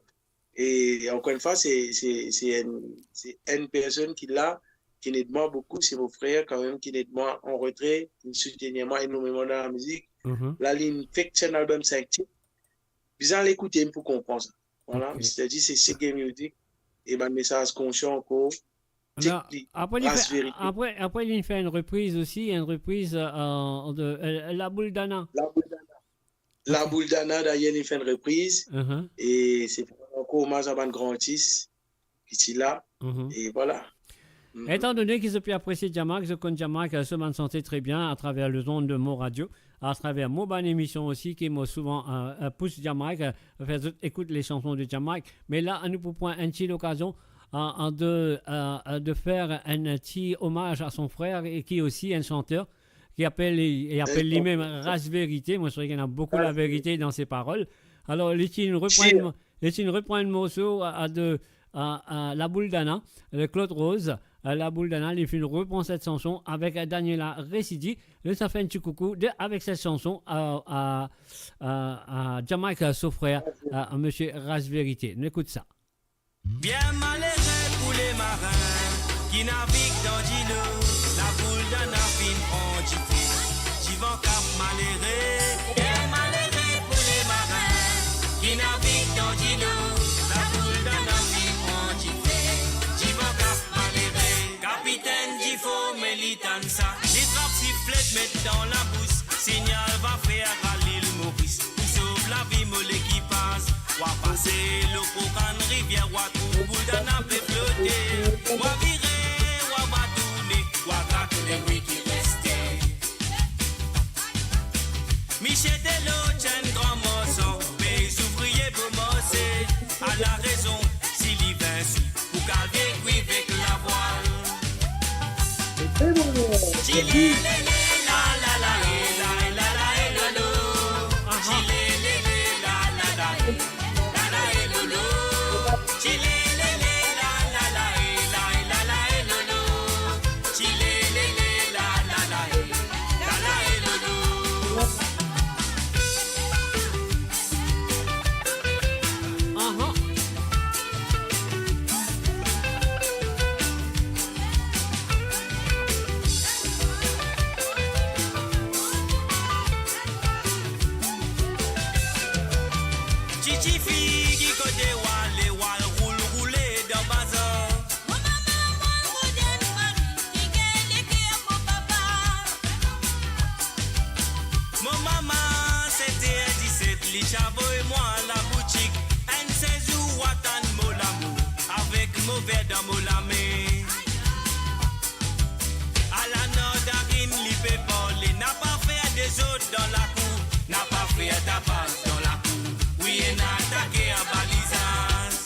E ankor enn fwa, se, se, se enn, se enn personn ki la, ki'nn ed mwa boukou, se mo frer kanmem ki'nn ed mwa an retre, ki'nn soutenir mwa enomeman dan lamizik. Mhm. La, linn fek ti enn album sink tit. Bizin al ekoute pou konpran sa. Vwala, ok. Mister J, se sege music, e bann mesaz konsian ankor. Check li, Ras Verite. Apre, apre, linn fer enn repriz osi, enn repriz, euh, de, euh, La Boule d'Anna. La Boule d'Anna. Ok. La Boule d'Anna, dayer, linn fer enn repriz. Mhm. E se pou rann ankor omaz a bann gran artis ki ti la. Mhm. E vwala. Mhm. Etandone ki zot pe apresie Jamaica, zot konn Jamaica, euh, so bann sante tre bien atraver lezond de Mo Radio, atraver mo bann emision osi, ki mo souvan, euh, euh, pous Jamaica, euh, fer zot ekout le sanson de Jamaica. Me la, nou pou pran enn ti lokazion, euh, euh, de, euh, euh, de fer enn ti omaz a son frer e ki osi enn santer, ki apel, li apel limem Ras Verite. Mo swete ki ena boukou laverite dan se parol. Alor, li ti repran, li ti repran enn morso a, a de, a, a La Boule d'Anna, le Claude Rose, a La Boule d'Anna, li finn repran set sanson avek Daniela Residi. Li sa fer enn ti koukou de, avek set sanson a, a, a, a Jamaica, so frer, a, a Misie Ras Verite. Nou ekout sa. Bien malere pou le marin ki navig dan dilo, La Boule d'Anna finn pran dife, divan Kap malere. Bien malere pou le marin ki navig dan dilo, La Boule d'Anna finn pran dife, divan Kap malere. Kapitenn difo, me li tann sa, li trap siflet, met dan labous, signal va fer a lil Moris. Pou sov lavi mo lekipaz, wa pase lor Kokan rivier, wa trouv Boule d'Anna pe flote, wa vire, wa va tourne, wa grat lemi ki reste. Misie Delo ti enn gran marsan, pey zouvrie Beaumarsais, a la rezon, si li vinn swi, pou kal vinn kwi avek lavwal. Ti le le le, la la la, e la e la la e lolo. Ti le le le, la la la, e la la e lolo. Ti le le le, la la la, e la e la la e lolo. Ti le le le, la la la, e la la e lolo. Aha. Tifi, ki kote ou ale, ou al roul roule dan bazar? Mo mama, mo al rod enn mari ki gagn leker mo papa. Mo mama, set er diset, li ti avoy mwa laboutik. Enn sezour, ou atann mo lamour, avek mo ver dan mo lame. Ala Nandarinn, li pe parle, napa fer dezord dan lakour, napa fer tapas dan lakour. Wi, ena atake anba lizaz.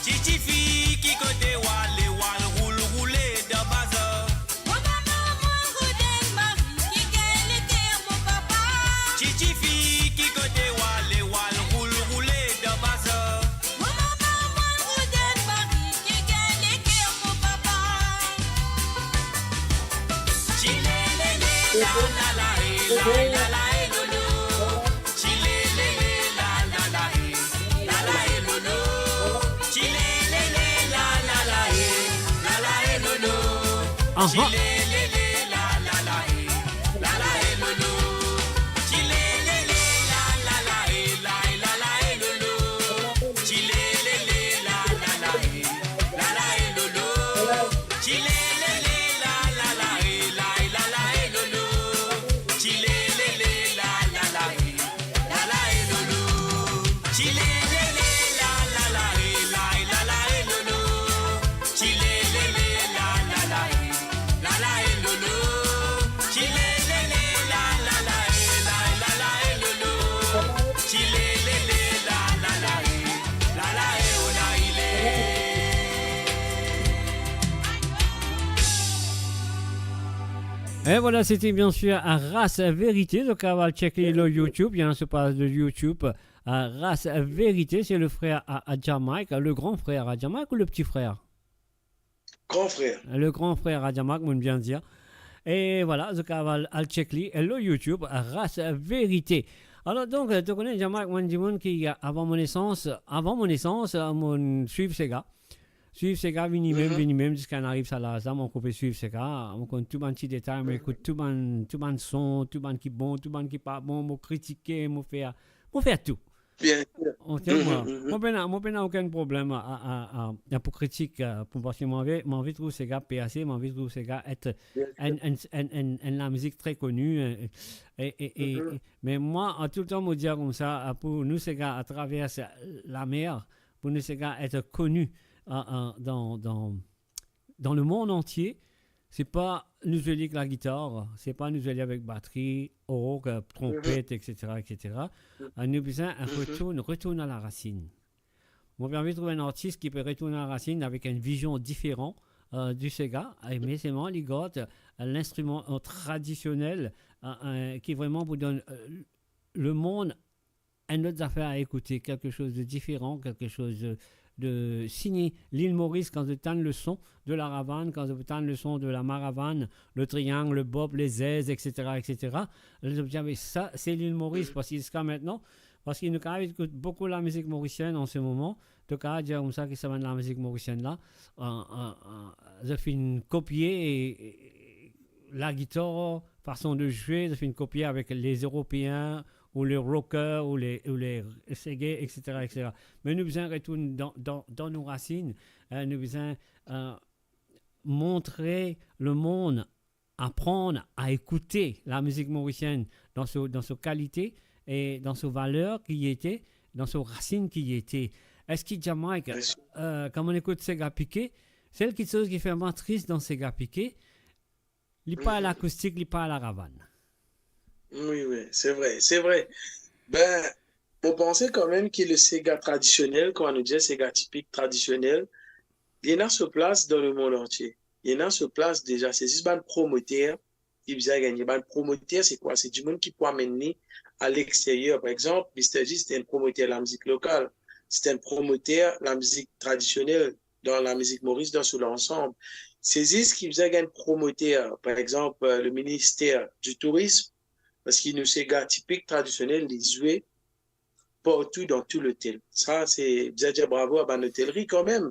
Ti tifi, ki kote ou ale, ou al roul roule dan bazar? Mo mama, mo al rod enn mari ki gagn leker mo papa. Ti tifi, ki kote ou ale, ou al roul roule dan bazar? Mo mama, mo al rod enn mari ki gagn leker mo papa. Ti lelele, la, la, la, e, la, e, la, la, e, lolo. Ti lelele, la, la, la, e, la, la, e, lolo. Ti lelele, la, la, la, e, la, la, e, lolo. Aha. Ti lelele, la, la, la, e, la, la, e, lolo. Ti lelele, la, la, la, e, la, e, la, la, e, lolo. Ti lelele, la, la, la, e, la, la, e, lolo. Ti lelele, la, la, la, e, la, e, la, la, e, lolo. Ti lelele, la, la, la, e, la, la, e, lolo. Ti lelele, la, la, la, e, la, e, la, la, e, lolo. Ti lelele, la, la, la, e, la, la, e, lolo. Ti lelele, la, la, la, e, la, e, la, la, e, lolo. Ti lelele, la, la, la, e, la, la, e, ola, ile. Et voilà, c'était bien sûr Ras Verite. Donc, on va checker le YouTube. Il y a un page de YouTube. Euh, Ras Verite, c'est le frère à, à Jamaïque, le grand frère à Jamaïque ou le petit frère? Grand frère. Le grand frère à Jamaïque, mo bien dir. Et voilà, zot kapav al, al check li, euh, le YouTube, Ras Verite. Alors donc, euh, to kone Jamaïque, mo enn dimoun ki, euh, avant mon naissance, avant mon naissance, euh, mo swiv sega. Swiv sega, vini mem, vini mem, ziska mo ariv sa laz la, mo konpran swiv sega, mo konn tou bann ti detay, mo ekout tou bann, tou bann son, tou bann ki bon, tou bann ki pa bon, mo kritike, mo fer, mo fer tou. Bien sûr. Ok, mo, mo pena, mo pena okenn problem a, a, a, a, pou kritik, euh, pou, parski mo anvi, mo anvi trouv sega perse, mo anvi trouv sega et enn, enn, enn, enn, enn lamizik tre koni, euh, e, e, e, e, me mwa, an toultan, mo dir koumsa, euh, pou nou sega atravers lamer, pou nou sega et koni, euh, euh, dan, dan, dan lemond antie, se pa nou zwe li ek lagitar, se pa nou zwe li avek batri, org, euh, tronpet, et cetera, et cetera. Euh, nou bizin retourn, retourn a la rasinn. Mo pe anvi trouv enn artis ki pe retourn a la rasinn avek enn vizion diferan, euh, di sega, e me selman li gard, euh, linstriman, euh, tradisionel, euh, euh, ki vreman pou donn, euh, lemond enn lot zafer a ekoute, quelque chose de différent, quelque chose de, de, si Lil Moris, kan zot tann leson de la ravane, kan zot tann leson de la maravane, le triangle, le bop, le zez, et cetera, et cetera, zot dir, "Me sa, se Lil Moris," parski ziska mintnan, parski nou kapav ekout boukou lamizik morisienn an se moman, to kapav dir koumsa ki sa bann lamizik morisienn la, euh, euh, euh, zot finn kopie e, e, lagitar, fason de zwe, zot finn kopie avek le Zeropeen, ou le rocker, ou le, ou le sege, et cetera, et cetera. Me nou bizin retourn dan, dan, dan nou rasinn, hein, nou bizin, euh, montre lemond, aprann a ekoute lamizik morisienn dan so, dan so kalite e dan so valer ki li ete, dan so rasinn ki li ete. Eski Jamaïque, euh, kan mo ekout sega pike, sel kiksoz ki fer mwa tris dan sega pike, li pa lakoustik, li pa laravane. Wi, wi, se vre, se vre. Be, mo panse kanmem ki le sega tradisionel, kouma nou dir, sega tipik tradisionel, li ena so plas dan lemond antie. Li ena so plas deza, se zis bann promoter ki bizin gagne. Bann promoter, se kwa? Se dimoun ki pou amenn li aleksteryer. Par exanp, Mister G, se enn promoter lamizik lokal, se enn promoter lamizik tradisionel dan lamizik Moris dan so lansam. Se zis ki bizin gagn promoter, par exanp, euh, le ministère du tourisme, parski nou sega tipik tradisionel, li zwe partou dan tou lotel. Sa, se bizin dir bravo a bann lotelri kanmem.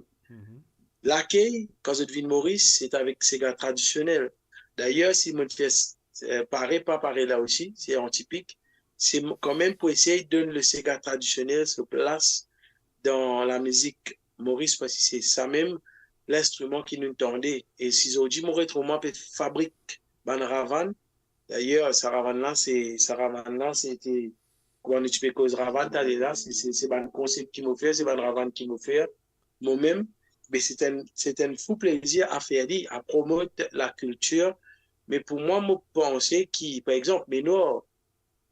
Lakey, kan zot vinn Moris, se avek sega tradisionel. Dayer, si mo fer, euh, pare, pa pare la osi, se an tipik, se mo-, kanmem pou esey donn le sega tradisionel so plas dan lamizik Moris, parski se samem linstriman ki nou tande. E si zordi mo retrouv mwa pe fabrik bann ravann, dayer, sa ravann la, se, sa ravann la, se te, kouma nou ti pe koz ravann taler la, se, se, se bann konsep ki mo fer, se bann ravann ki mo fer, momem, me se enn, se enn fou plezir a fer li, a promot lakiltir. Me pou mwa, mo panse ki, par exanp, Menor,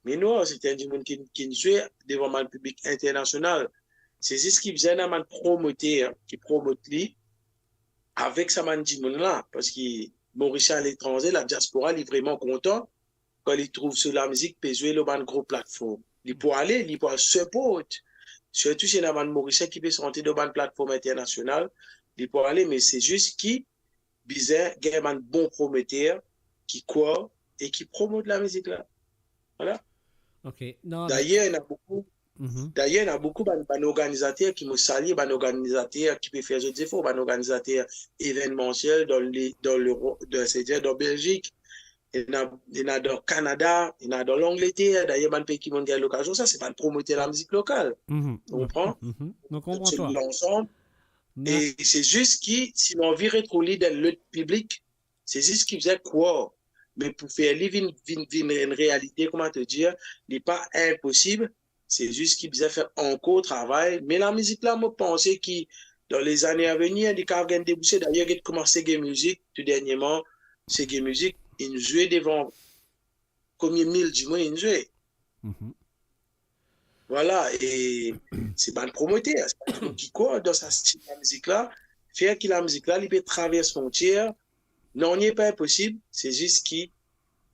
Menor, se enn dimoun ki, ki zwe devan bann piblik internasional. Se zis ki bizin ena bann promoter ki promot li avek sa bann dimoun la, parski Morisien aletranze, ladiaspora, li vreman kontan kan li trouv so lamizik pe zwe lor bann gro platform. Li pou ale, li pou al support. Sirtou si ena bann Morisien ki pe sante lor bann platform internasional, li pou ale, me se zis ki bizin gagn bann bon promoter ki krwar e ki promot lamizik la. Vwala. Ok. Non, me Dayer, ena boukou, mhm. Dayer, ena boukou bann, bann organizater ki mo salie, bann organizater ki pe fer zot zefor, bann organizater evennmansiel dan le, dan Lerope, dan, setadir dan Belzik, ena, ena dan Kanada, ena dan Langleter, dayer bann pei ki mo'nn gagn lokazion sa, se bann promoter lamizik lokal. Mhm. Ou konpran? Mhm. Mo konpran twa. Ansanm. Me E se zis ki, si nou anvi retrouv li dan lot piblik, se zis ki bizin krwar. Me pou fer li vinn, vinn, vinn enn realite, kouma to dir, li pa inposib. Se zis ki bizin fer ankor travay. Me lamizik la, mo panse ki dan lezane avenir, li kav gagn debouse. Dayer, get kouma Sege Music, tou dernieman, Sege Music, inn zwe devan konbien mil dimoun inn zwe. Mhm. Vwala, e se bann promoter, se bann dimoun ki krwar dan sa stil lamizik la, fer ki lamizik la, li pe travers frontier. Non, li pa inposib, se zis ki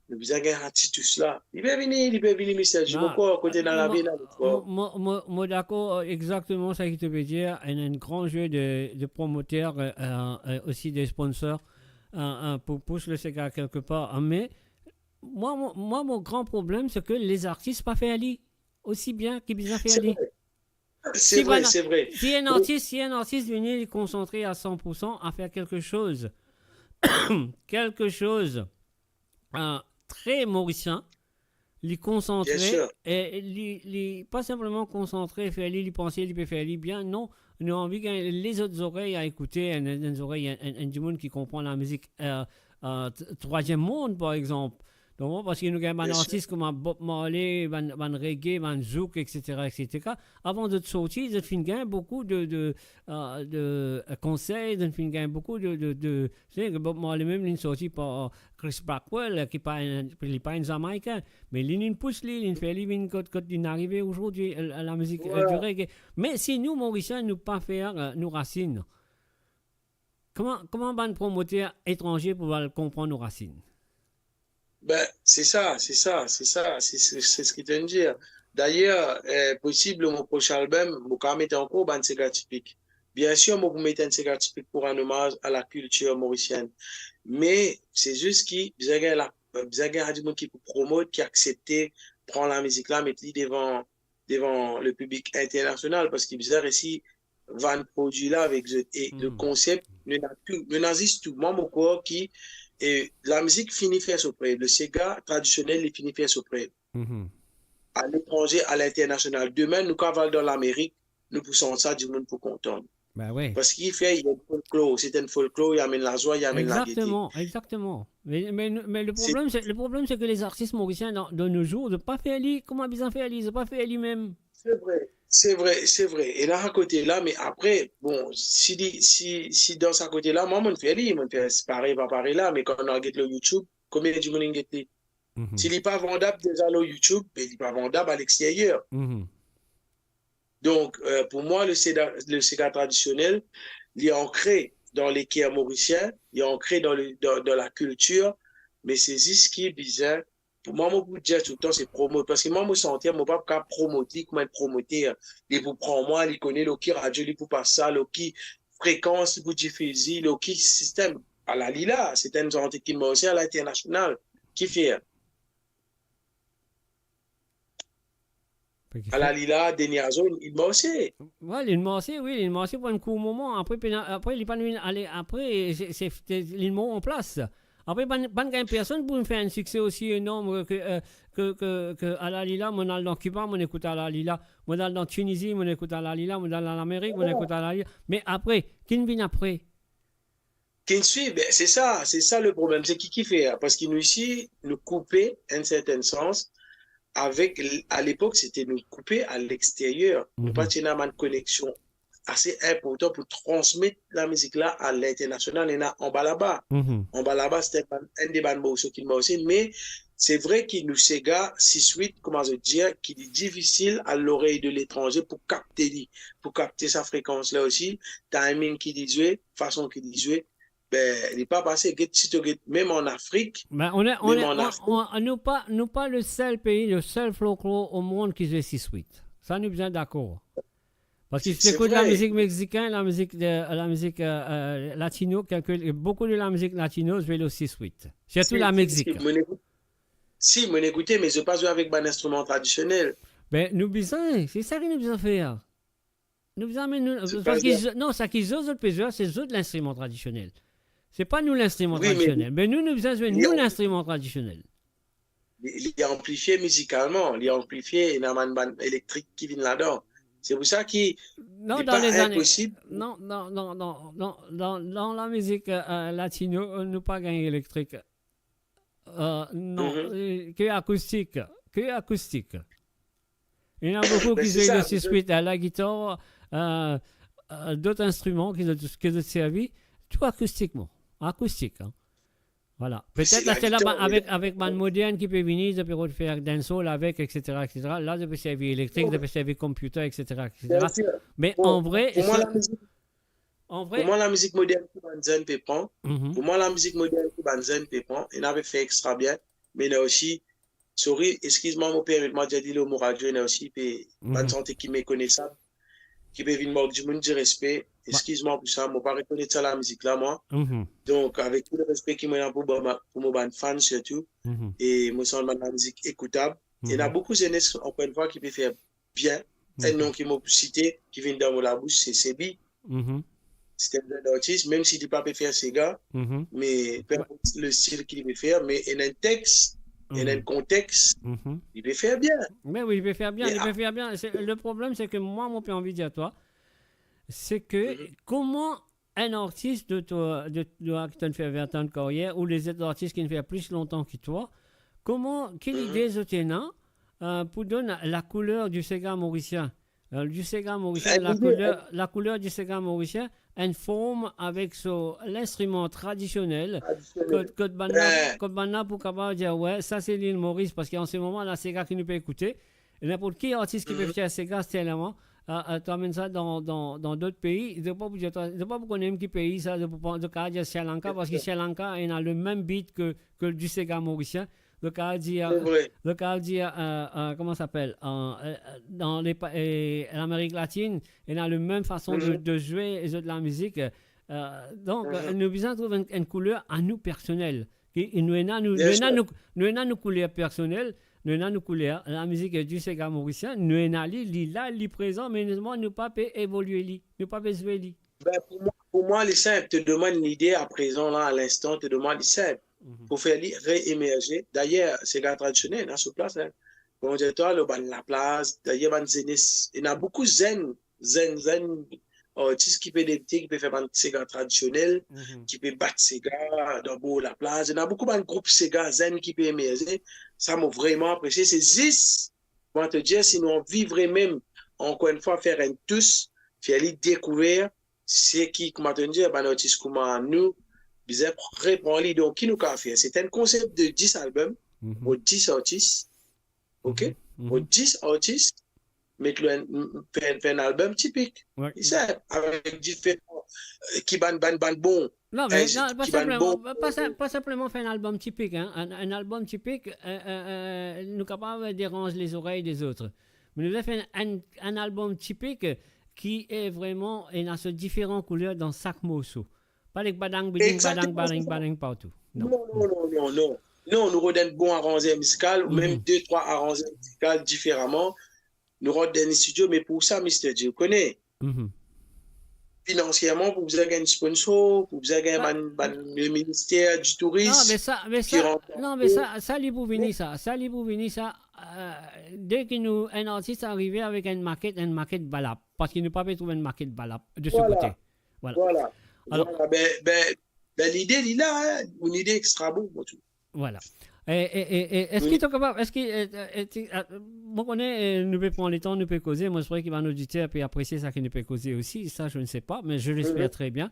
nou bizin gagn sa ti tous la. Li pe vini, li pe vini, Mister Jim, Non, ankor, kote ena non, lavi, ena lekor. Mo, mo, mo, mo dakor, euh, exakteman sa ki to pe dir, enn, enn gran zwe de, de promoter, euh, euh, euh, osi de sponsor, euh, euh, pou pous le sega kelkepar. Ah, me mwa, mo, mwa, mo gran problem, se ke lezartis pa fer li osi bien ki bizin fer Se li. vre. Se Si vre, bann, se vre. si enn Bon, artis, si enn artis vini, li konsantre a san pour san a fer kelke soz, kelke soz, euh, tre morisien, li konsantre, Bien sûr. e li, li pa sinpleman konsantre, fer li, li panse li pe fer li bien, non. Nou anvi gagn lezot zorey a ekoute, enn, enn, enn zorey, enn, enn, enn dimoun ki konpran lamizik, euh, euh, t-, trwaziem mond, par exanp. Donk, parski nou gagn bann Bien sûr. artis kouma Bob Marley, bann, bann reggae, bann zouk, et cetera, et cetera. Avan zot sorti, zot finn gagn boukou de, de, euh, de, euh, konsey, zot finn gagn boukou de, de, de, tu sais, Bob Marley mem, linn sorti par Chris Blackwell, ki pa enn, li pa enn Zamaikin, me li, linn pous li, linn fer li vinn kot, kot linn arive ozordi, euh, lamizik, euh, Vwala. du reggae. Me si nou, Morisien, nou pa fer, euh, nou rasinn, kouma, kouma bann promoter etranze pou al konpran nou rasinn? Ben, se sa, se sa, se sa, se, se, se seki to dir. Dayer, euh, posib, mo prosin album, mo kav met ankor bann sega tipik. Bien sir, mo pou met enn sega tipik pou rann omaz a lakiltir morisienn. Me, se zis ki bizin gagn la, bizin gagn dimoun ki pou promot, ki aksepte pran lamizik la, met li devan, devan le piblik internasional, parski bizin resi vann prodwi la avek zot. E le Hmm. konsep, nou ena tou, nou ena zis tou. Mwa, mo krwar ki, e, lamizik fini fer so prev, le sega tradisionel, li fini fer so prev. Mhm. Aletranze, a linternasional. Demin, nou kav al dan Lamerik, nou pou sant sa, dimoun pou kontan. Ben wi. Parski fer, li enn folklor, se enn folklor, li amenn lazwa, li amenn lagete. Exactement, exactement. Mais, mais, mais le Se problème, c'est, le problème, c'est que les artistes mauriciens, dans, de nos jours, zot pa fer li kouma bizin fer li, zot pa fer li mem. Se vre, se vre, se vre. Ena sa kote la, me apre, bon, si li, si, si dan sa kote la, mwa, mo'nn fer li, mo'nn fer parey, pa parey la, me kan nou al get lor YouTube, konbien dimoun inn get li? Mhm. Si li pa vandab deza lor YouTube, be li pa vandab alexteryer. Mhm. Donk, euh, pou mwa, le sega, le sega tradisionel, li ankre dan leker morisien, li ankre dan le, dan, dan lakiltir, me se zis ki bizin, pou mwa, mo pou dir toultan, se promot. Parski mwa, mo santer, mo pa pou kav promot li kouma enn promoter. Li pou pran mwa, li kone lor ki radio li pou pas sa, lor ki frekans li pou difiz li, lor ki sistem. Ala li la, se enn zantik ki marse a linternasional. Kifer? Ala li la, Deni Azo, li marse. Wi, li marse, wi, li marse pou enn kour moman. Apre, pena, apre, li pa vinn ale, apre, se, se, se, li mor an plas. Apre, pa, pa gagn personn pou fer enn sikse osi enorm ke, eh, ke, ke, ke Alalila. Mo al dan Kiba, mo ekout Alalila. Mo al dan Tinizi, mo ekout Alalila. Mo al Lamerik, mo ekout Alalila. Me apre, ki vinn apre? Ki swiv, be, se sa, se sa le problem, se ki, ki fer? Parski nou isi, nou koupe, enn sertenn sans, avek, a lepok, se te nou koupe a lexteryer. Nou pa ti ena bann koneksion ase inportan pou transmet lamizik la a linternasional, ena anba laba. Anba laba, se enn bann, enn de bann morso ki marse, me se vre ki nou sega sis wit, kouma zot dir, ki li difisil a lorey de letranze pou kapte li, pou kapte sa frekans la osi, timing ki li zwe, fason ki li zwe, be, li pa pase. Get, si to get, mem an Afrik, Be, on est, on mem est, an on, Afrik. on, nou pa, nou pa le sel pei, le sel folklor o mond ki zwe sis wit. Sa, nou bizin dakor. Parski si to ekout lamizik mexicain, lamizik de, lamizik, eh, eh, latino, kelke, boukou de lamizik latino zwe le sis wit. Sirtou la Mexique. Si, mo ekoute, me zot pa zwe avek bann instriman tradisionel. Be, nou bizin, se sa ki nou bizin fer. Nou bizin amenn nou, Zot pa parski zwe. Zot, non, sa ki zot, zot pe zwe, se zot linstriman tradisionel. Se pa nou linstriman tradisionel. Wi, me nou, nou bizin zwe nou linstriman tradisionel. Li, li anplifie mizikalman, li anplifie, ena bann, bann elektrik ki vinn ladan. Se pou sa ki Non, li dan pa lezane, inposib. Non, non, non, non, non, dan, dan lamizik, eh, eh, latino, eh, nou pa gagn elektrik. Eh, non, eh, ke akoustik, ke akoustik. Ena boukou ki zwe le sis wit, eh, lagitar, eh, eh, dot instriman ki zot, ki zot servi, tou akoustikman, akoustik, hein. Vwala. Petet la, se la, avek, avek bann modern ki pe vini, zot pe rod fer dancehall avek, et cetera, et cetera. La, zot pe servi elektrik, zot pe servi computer, et cetera, et cetera. Me an vre, pou mwa, lamizik, an vre, pou mwa, lamizik modern ki bann zenn pe pran, pou mwa, lamizik modern ki bann zenn pe pran, ena pe fer extra bien, me ena osi, sorry, eskiz mwa, mo permet mwa dir li lor mo radio, ena osi pe, bann sante ki mekonesab, ki pe vinn mank dimoun direspe. Eskiz mwa pou sa, mo pa rekonet sa lamizik la, mwa. Donk, avek tou le respe ki mo ena pou bann, pou mo bann fan sirtou, e mo santi bann lamizik ekoutab. Ena boukou zenes, ankor enn fwa, ki pe fer bien. Enn non ki mo pou site, ki vinn dan mo labous, se Sebi. Se enn zenn artis, mem si li pa pe fer sega, me pe inport le stil ki li pe fer, me ena enn text, ena enn kontext, li pe fer bien. Me wi, li pe fer bien, li pe fer bien. Se, le problem, se ke mwa, mo pe anvi dir twa, se ke kouma enn artis de twa, de, de, ki to'nn fer vin an karyer, ou lezot artis ki fer plis lontan ki twa, kouma, ki lide zot ena, eh, pou donn lakouler di sega morisien? Eh, di sega morisien, lakouler, lakouler di sega morisien, enn form avek so linstriman tradisionel, kot, kot bann la, kot bann la pou kapav dir, we, sa se Lil Moris, parski an se moman la, sega ki nou pe ekoute, e ninport ki artis ki pe fer sega, se telman, eh, eh, to amenn sa dan, dan, dan dot pei, zot pa pou dir, zot pa pou kone mem ki pei sa, zot pou pa, zot kapav dir Sri Lanka, parski Sri Lanka ena le mem beat ke, ke di sega morisien. Zot kapav dir, zot kapav dir, eh, eh, kouma sa apel, eh, eh, dan le pa-, eh, Lamerik Latinn, ena le mem fason de, de zwe zot lamizik. Eh, donk, eh, nou bizin trouv enn, enn kouler a nou personel. Ki, nou ena nou, nou ena nou, nou ena nou kouler personel, nou ena nou kouler, lamizik di sega morisien, nou ena li, li la, li prezan, me nou pa pe evolie li, nou pa pe zwe li. Ben, pou mwa, pou mwa, li sinp. To demann lide aprezan la, a linstan, to demann li sinp. Pou fer li reemerze. Dayer, sega tradisionel, ena so plas, hein. Kouma dir twa, lor bann laplaz, dayer bann zenes, ena boukou zenn, zenn, zenn artis ki pe debite, ki pe fer bann sega tradisionel, ki pe bat sega dan bor laplaz. Ena boukou bann group sega zenn ki pe emerze. Sa, mo vreman apresie. Se zis, mo te dir, si nou anvi vremem, ankor enn fwa, fer enn tous, fer li dekouver, se ki, kouma to dir, bann artis kouma nou, bizin repran li. Donk, ki nou kapav fer? Se enn konsep de dis album, ou dis artis, ok? Ou dis artis, met lor enn, m-, m-, fer, fer enn album tipik. Wi. Li sinp, avek diferan, eh, ki bann, bann, bann bon. Non, me, eh, non, pa ki bann sinpleman, bon, pa, pa sim-, pa sinpleman fer enn album tipik, hein. Enn, enn album tipik, eh, eh, eh, nou kapav deranz lezorey dezot. Me nou fer enn, enn, enn album tipik ki e vreman, ena so diferan kouler dan sak morso. Pa ek badang, biding, badang, bading, bading partou. Non. Non, non, non, non, non. Non, nou rod enn bon aranzer mizikal, ou mem de, trwa aranzer mizikal diferaman. Nou rant dan enn studio, me pou sa, Mister J, ou kone. finansierman pou bizin gagn sponsor, pou bizin gagn bann, bann, le minister di tourism. Non, me sa, me sa, non, me sa, sa li pou vini sa, sa li pou vini sa, de ki nou, enn artis arive avek enn maket, enn maket valab, parski nou pa pe trouv enn maket valab de so kote. Vwala. Vwala. Alor, vwala. Be, be, be, lide li la, hein, ou lide extra bon, mo trouv. Vwala. E, e, e, e, eski to kapav, eski, e, e, e, ti, a, mo kone, e, nou pe pran letan, nou pe koze, mo espere ki bann oditer pe apresie sa ki nou pe koze osi, sa, je ne sais pas, mais je l'espère très bien.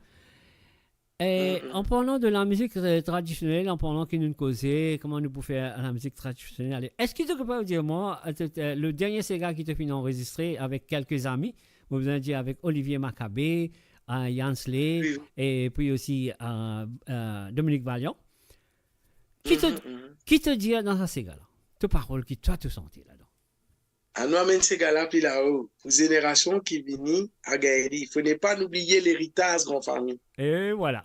E, an parlan de la mizik, e, tradisionel, an parlan ki nou koze, kouma nou pou fer lamizik tradisionel, ale, eski to kapav dir mwa, e, te, te, le dernie sega ki to finn anrezistre avek kelke zami, mo bizin dir avek Olivier Macabé, e, Yansley, e pi osi, e, e, Dominique Valiant, ki to, ki to dir dan sa sega la? To parol ki twa to santi ladan? Anou amenn sega la pli lao, pou zenerasion ki vini a gagn li. Fode pa nou bliye leritaz gran fami. E vwala.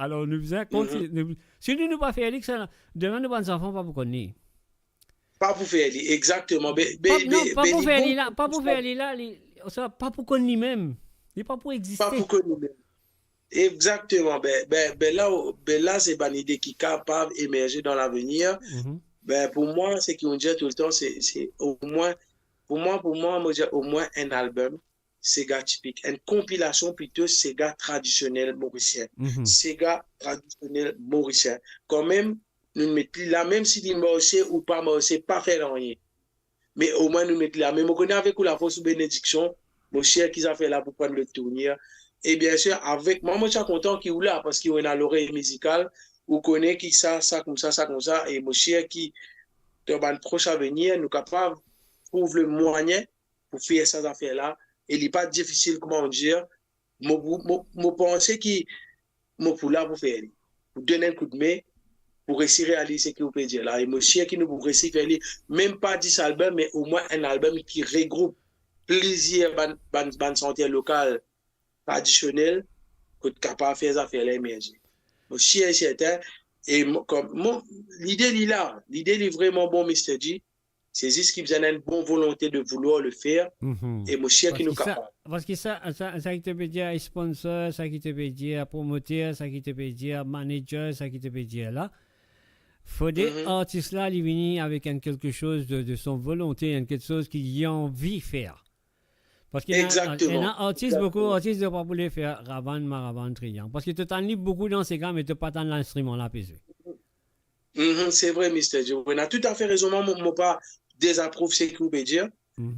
Alor, nou bizin kontin-, nou, si nou, nou pa fer li, ki sa, demin nou bann zanfan pa pou konn li. Pa pou fer li, exakteman. Be, be, non, be, pa pou fer li la, pa pou fer li la, li, sa, pa pou konn li mem. Li pa pou existe. Pa pou konn li mem. Exakteman. Be, be, be la, be la, se bann ide ki kapav emerze dan lavenir. Be, pou mwa, seki nou dir toultan, se, se omwin, pou mwa, pou mwa, mo dir omwin enn albem, sega tipik, enn konpilasion plito sega tradisionel morisien. Sega tradisionel morisien. Kanmem, nou met li la, mem si li marse ou pa marse, pa fer nanye. Me omwin nou met li la. Me mo kone avek ou lafors ou benediksion, mo sir ki zafer la pou pran lot tournir. E biensir, avek mwa, mo ti a kontan ki ou la, parski ou ena lorey mizikal, ou kone ki sa, sa koumsa, sa koumsa, e mo sir ki dan bann pros avenir, nou kapav trouv le mwayin pou fer sa zafer la, e li pa difisil, kouma nou dir, mo, mo, mo, mo panse ki mo pou la pou fer li, pou donn enn koudme, pou resi realiz seki ou pe dir la, e mo sir ki nou pou resi fer li, mem pa dis albem, me omwin enn albem ki regroup plizier bann, bann, bann santer lokal, tradisionel, kot kapav fer zafer la emerze. Mo sir e sertin, e mo, kom, mo, lide li la, lide li vreman bon, Mister G, se zis ki bizin enn bon volonte de vouloir le fer, e mo sir ki nou kapav. Parski sa, sa, sa ki to pe dir sponsor, sa ki to pe dir promoter, sa ki to pe dir manager, sa ki to pe dir la, fode artis la, li vini avek enn kelke soz de, de son volonte, enn kelke soz ki li anvi fer. Parski ena, ena artis, boukou artis, zot pa pou le fer ravann, maravann, triang. Parski to tann li boukou dan sega, me to pa tann linstriman la pe zwe. Mhm, se vre, Mister Joe. Ou ena toutafe rezon, mwa, mo, mo pa dezaprouv seki ou pe dir.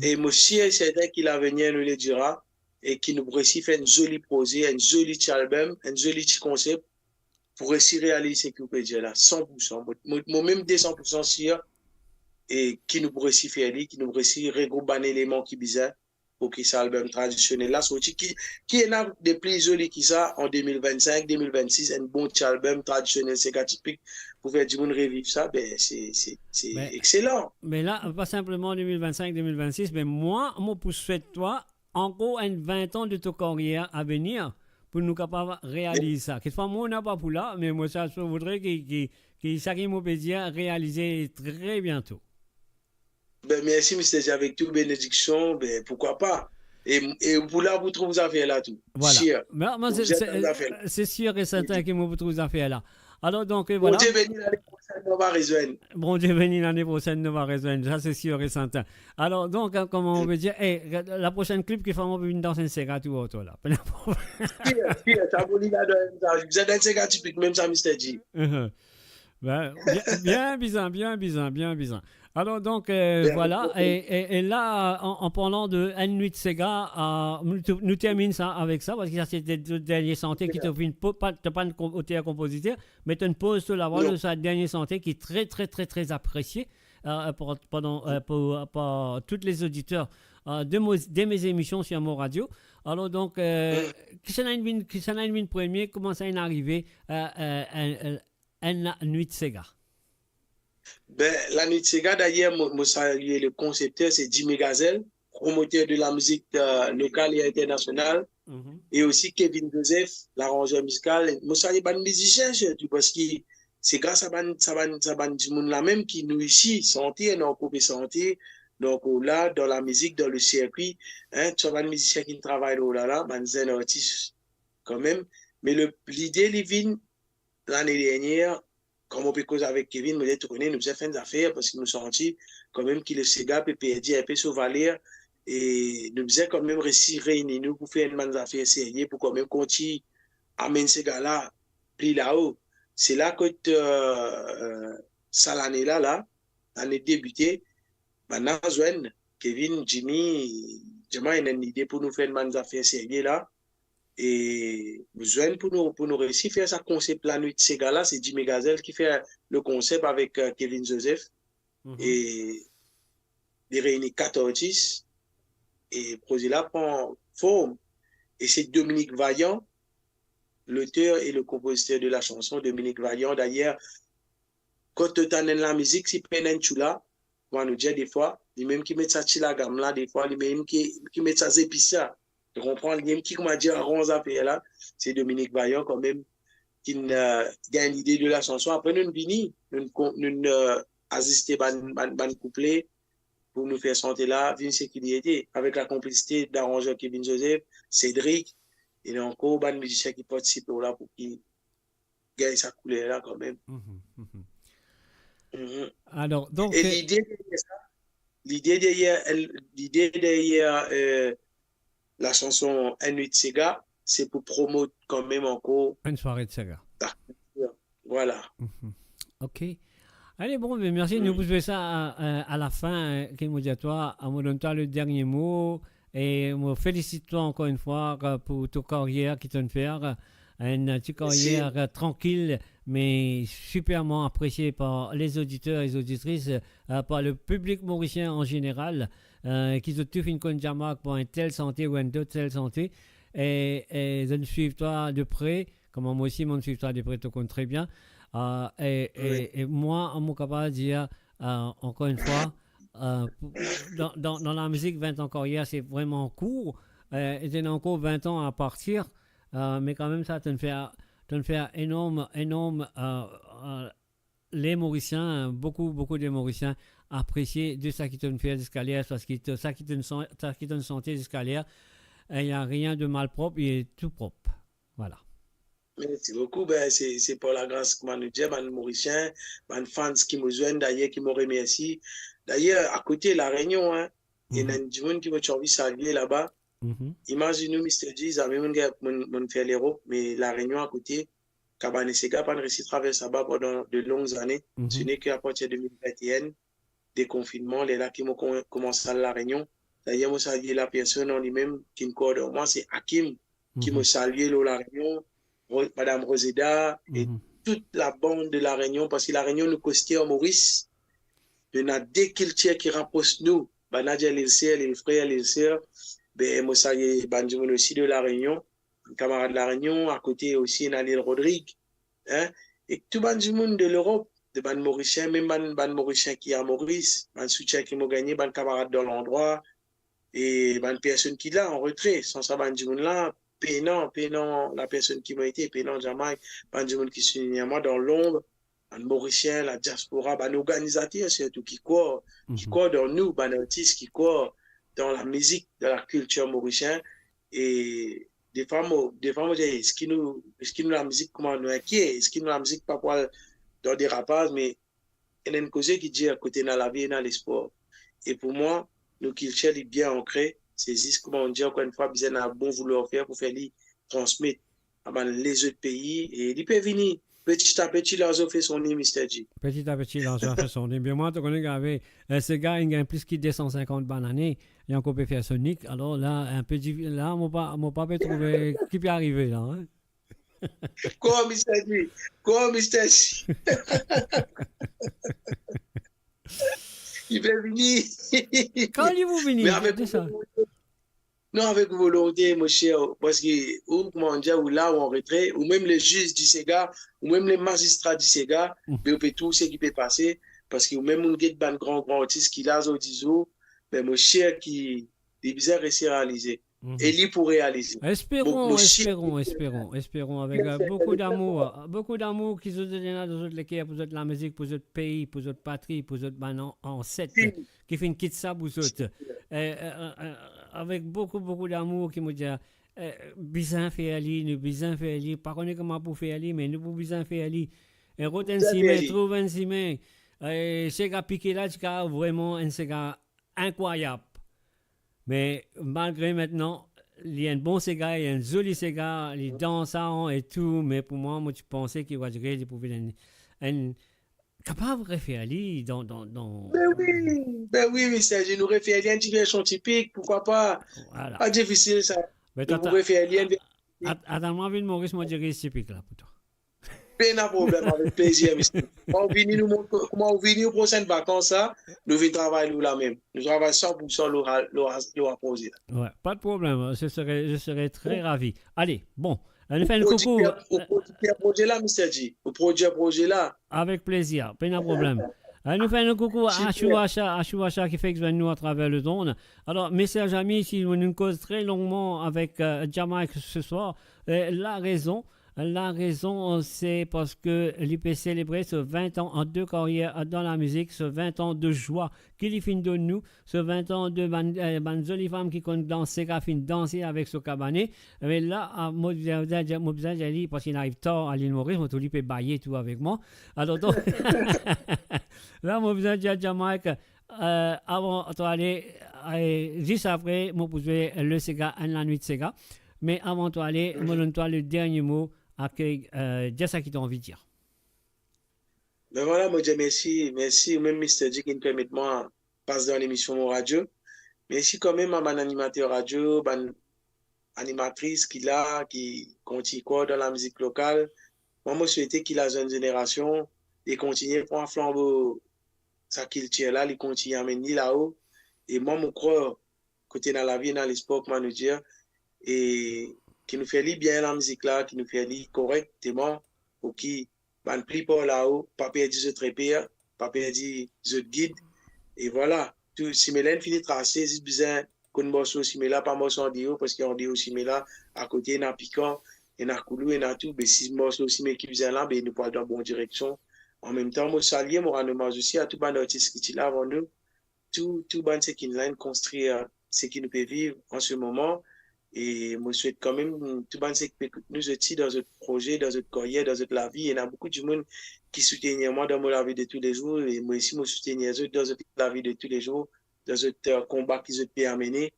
E mo sir e sertin ki lavenir nou le dira e ki nou pou resi fer enn zoli proze, enn zoli ti albem, enn zoli ti konsep pou resi realiz seki ou pe dir la, san pou san. Mo, mo, mo mem de san pou san sir e ki nou pou resi fer li, ki nou pou resi regroup bann eleman ki bizin pou ki sa albem tradisionel la sorti, ki, ki ena de pli zoli ki sa an de mil vennsink, de mil vennsis, enn bon ti albem tradisionel sega tipik pou fer dimoun reviv sa, be, se, se, se exelan. Me la, pa sinpleman de mil vennsink, de mil vennsis, me mwa, mo pou swet twa ankor enn vin an de to karyer a venir pou nou kapav realiz sa. Kekfwa, mo, nou pa pou la, me mo, sa, je voudrais ki, ki, ki seki mo pe dir realize tre biento. Be, mersi, Mister J, avek tou benediksion, be, poukwa pa? E, e pou la, pou trouv zafer la tou. Vwala. Sir. Me, me, se, se, se sir e sertin ki mo pou trouv zafer la. Alor, donk, e, vwala. Bondie beni, lane prosenn, nou va rezwenn. Bondie beni, lane prosenn, nou va rezwenn. Sa, se sir e sertin. Alor, donk, e, kouma ou pe dir, e, la prosenn klip ki fer mwa vinn dans enn sega tou ar twa la. Sir, sir, sa, bon, li la dan, dan, dan enn sega tipik, mem sa, Mister J. Be, bien, bien bizin, bien bizin, bien bizin. Alor, donk, e, vwala, e, e, e la, an, an parlan de enn nwit sega, e, nou, nou terminn sa avek sa, parski sa, se to dernie sante ki to vinn po-, pa, to pa enn kom-, oter-konpoziter, me to inn poz to lavwa dan sa dernie sante ki tre, tre, tre, tre apresie, e, par, pandan, e, pou, par tou lezoditer, e, de mo-, de mes emision sir Mo Radio. Alor, donk, e, kisannla inn vinn, kisannla inn vinn premie, kouma sa inn arive, e, e, e, e, enn la nwit sega? Be, la nwit sega, dayer, mo, mo salie le konsepter, se Jimmy Gazelle, promoter de la mizik, e, lokal e internasional, e osi Kevin Joseph, laranzer mizikal. Mo salie bann mizisien sirtou, parski se gras a bann, sa bann, sa bann dimoun la mem ki nou isi, sante, ena ankor pe sante. Donk, la, dan la mizik, dan le sirkwi, en, sa bann mizisien ki travay lor la la, bann zenn artis, kanmem. Me le, lide li vinn lane dernier, kan mo pe koz avek Kevin, mo dir, to kone, nou bizin fer enn zafer, parski nou santi kanmem ki le sega pe perdi inpe so valer, e nou bizin kanmem resi reyni nou pou fer enn bann zafer serye, pou kanmem kontign amenn sega la pli lao. Se la kot, euh, sa lane la, la, lane debite, bann la zwenn Kevin, Jimmy, dir mwa ena enn lide pou nou fer enn bann zafer serye la. E nou zwenn pou nou, pou nou resi fer sa konsep Lanwit Sega la, se Jimmy Gazelle ki fer le konsep avek, euh, Kevin Joseph. Mhm. E li reyni kat artis, e proze la pran form. E se Dominique Vaillant, l'auteur et le compositeur de la chanson, Dominique Vaillant. D'ailleurs, kan to tann enn lamizik, si pena enn tchoula, kouma nou dir defwa, limem ki met sa ti lagam la, defwa, limem ki, ki met sa zepis la. To konpran? Limem ki, kouma dir, aranz zafer la, se Dominique Vaillant kanmem, ki, euh, gagn lide de la chanson. Apre, nou vini, nou, nou, euh, aziste bann, bann, bann kouple pou nou fer sante la, vinn seki li ete, avek lakonplisite daranzer Kevin Joseph, Cédric, e ankor bann mizisien ki partisipe la pou ki gagn sa kouler la kanmem. Mhm, mhm. Mhm. Alors, donc, E euh, lide deryer sa, lide deryer, lide deryer, euh, la chanson Enn Nwit Sega, se pou promot kanmem ankor Une soirée de saga. Voilà. Mhm. Ok. Allez, bon, ben, merci. Nous, mm, vous ça à, à, à la fin, hein, que nous dit à toi, à moi, donne toi le dernier mot. Et moi, félicite toi encore une fois, euh, pour ta carrière qui t'en fait, euh, une petite carrière, euh, tranquille, mais superment appréciée par les auditeurs et les auditrices, euh, par le public mauricien en général, euh, qu'ils ont tous une conne Jamak pour un tel santé ou un d'autre tel santé. Et, et je ne suis toi de près, kouma mwa osi, mo swiv twa depre, to konn tre bien. Euh, e, e, e mwa, mo kapav dir, euh, ankor enn fwa, euh, pou, dan, dan, dan lamizik, vin an karyer, se vreman kour. Euh, e ena ankor vin an a partir. Euh, me kanmem sa, to'nn fer, to'nn fer enorm, enorm, euh, euh, les Mauriciens, beaucoup, beaucoup de Mauriciens apresie de sa ki to'nn fer ziska ler, parski to, sa ki to'nn san-, sa ki to'nn sante ziska ler, il y a rien de malpropre, il est tout propre. Voilà. Mersi boukou. Ben, se, se par lagras, kouma nou dir, bann Morisien, bann fans ki mo zwenn, dayer, ki mo remersi. Dayer, akote La Rényon, hein, ena enn dimoun ki mo ti anvi salie laba. Imazinn ou, Mister G, zame mo'nn gagn, mo'nn, mo'nn fer Lerop, me La Rényon akote, Kabane Sega pa'nn resi travers laba pandan de long zane. Ce n'est qu'à partir de deux mille vingt et un, dekonfinnman, lerla ki mo kom-, koumans al La Rényon. Dayer, mo salie lapersonn an limem ki'nn koordonn mwa, se Hakim, ki mo salie lor La Rényon, Ro-, Madam Roseda, e tout labann de La Rényon, parski La Rényon nou koste ar Moris. Nou ena de kiltir ki rapros nou. Bann la dir Lil Ser, Lil Frer, Lil Ser. Be, mo salie bann dimoun osi de La Rényon, bann kamarad La Rényon, akote osi ena Lil Rodrig, hein, ek tou bann dimoun de Lerop, de bann Morisien, mem bann, bann Morisien ki a Moris, bann soutien ki mo gagne, bann kamarad dan landrwa, e bann personn ki la an retre. San sa bann dimoun la, pena, pena lapersonn ki mo ete, pena Jamay, bann dimoun ki soutien mwa dan lonb, bann Morisien, ladiaspora, bann organizater sirtou ki krwar, ki krwar dan nou, bann artis ki krwar dan lamizik, dan lakiltir morisien. E defwa mo, defwa mo dir, eski nou, eski nou lamizik kouma nou inkiet, eski nou lamizik pa pou al dan derapaz, me ena enn koze ki dir, kote ena lavi, ena lespwar. E pou mwa, nou kiltir li bien ankre, se zis kouma nou dir ankor enn fwa, bizin ena bon vouloir fer pou fer li transmet a bann lezot pei, e li pe vini. Petit à petit, larzan fait son lit, Mister G. Petit à petit, larzan fait son lit. Bien, mwa, to kone, gave, eh, Sega, inn gagn plis ki de san sinkant bann lane, li ankor pe fer so nik. Alor la, inpe difi-, la, mo pa, mo pa pe trouve ki pe arive la, hein. Kwa, Mister G? Kwa, Mister G? Li pe vini. Kan li pou vini, me avek sa? Non, avek volonte, mo ser, parski ou, kouma nou dir, ou la, ou an retre, ou mem le ziz di Sega, ou mem le mazistra di Sega, be ou pe trouv seki pe pase, parski ou mem ou get bann gran, gran artis ki la zordi zour, be mo ser ki li bizin resi realize. E li pou realize. Esperon, mo, mo ser esperon, esperon, esperon, avek, euh, boukou damour, boukou damour ki zot ena dan zot leker pou zot lamizik, pou zot pei, pou zot patri, pou zot bann an-, anset ki finn kit sa pou zot. Eh, eh, eh, eh, avek boukou, boukou damour ki mo dir, eh, bizin fer li, nou bizin fer li, pa kone kouma pou fer li, me nou pou bizin fer li. E rod enn simin, trouv enn simin. E sega pike la, ti kav vreman enn sega inkrwayab. Me malgre mintnan, li enn bon sega, li enn zoli sega, li dansan e tou, me pou mwa, mo ti panse ki Wadjire, li pou vinn enn, enn, kapav refer li dan, dan, dan Be wi, be wi, Mister G, nou refer li enn ti version tipik, poukwa pa? Vwala. Pa difisil sa. Me nou pou refer li enn version tipik. At-, atann, mwa vinn Moris, mo diriz tipik la pou twa. Pena problem, avek plezir, Mister G. Kouma ou vini, nou mont-, kouma ou vini ou prosenn vakans sa, nou vinn travay lor la mem. Nou travay san pou san lor, lor, lor proze la. Ouais, pas de problème, je serai, je serai très ravi. Allez, bon, euh, nou fer enn koukou. Ou prodikter, ou prodikter proze la, Mister G. Ou prodikter proze la. Avek plezir, pena problem. Euh, nou fer enn koukou Achou Acha, Achou Acha ki fek zwenn nou atraver lezond. Alor, mes chers amis, si nou, nou koz tre longman avek, euh, Jamaique ce soir, euh, la rezon, la rezon, euh, se parski li pe selebre so vin an de karyer dan lamizik, so vin an de zwa ki li finn donn nou, so vin an de bann, eh, bann zoli fam ki konn danse, ki finn danse avek so kabane. Me la, ah, mo bizin, mo bizin dir li, parski li ariv tar a Lil Moris, mo trouv li pe baye tou avek mwa. Alor, donk, la, mo bizin dir Jamaique, eh, avan to ale, eh, zis apre, mo pou zwe le sega, enn lanwit sega. Me avan to ale, mo donn twa le dernie mo, akey, eh, dir sa ki to anvi dir. Ben vwala, mo dir mersi, mersi ou mem Mister G ki finn permet mwa pas dan lemision Mo Radio. Mersi kanmem a bann animater radio, bann animatris ki la, ki kontign krwar dan lamizik lokal. Mwa, mo swete ki lazenn zenerasion, li kontign pran flanbo sa kiltir la, li kontign amenn li lao. E mwa, mo krwar kot ena lavi, ena lespwar, kouma nou dir, e ki nou fer li bien lamizik la, ki nou fer li korekteman, pou ki bann pli par lao pa perdi zot reper, pa perdi zot gid. E vwala, tou sime la inn fini trase, zis bizin konn morso sime la, pa morso andeor, parski andeor sime la, akote ena pikan, ena koulou, ena tou, be si morso sime ki bizin la, be nou pou al dan bon direksion. An mem tan, mo salie, mo rann omaz osi a tou bann artis ki ti la avan nou, tou, tou bann seki inn la, inn konstrir, eh, seki nou pe viv an se moman. E mo swet kanmem tou bann seki pe ekout nou, zot osi dan zot proze, dan zot karyer, dan zot lavi. Ena boukou dimoun ki soutenir mwa dan mo lavi de toulezour, e mwa osi mo soutenir zot dan zot lavi de toulezour, dan zot, eh, konba ki zot pe amene.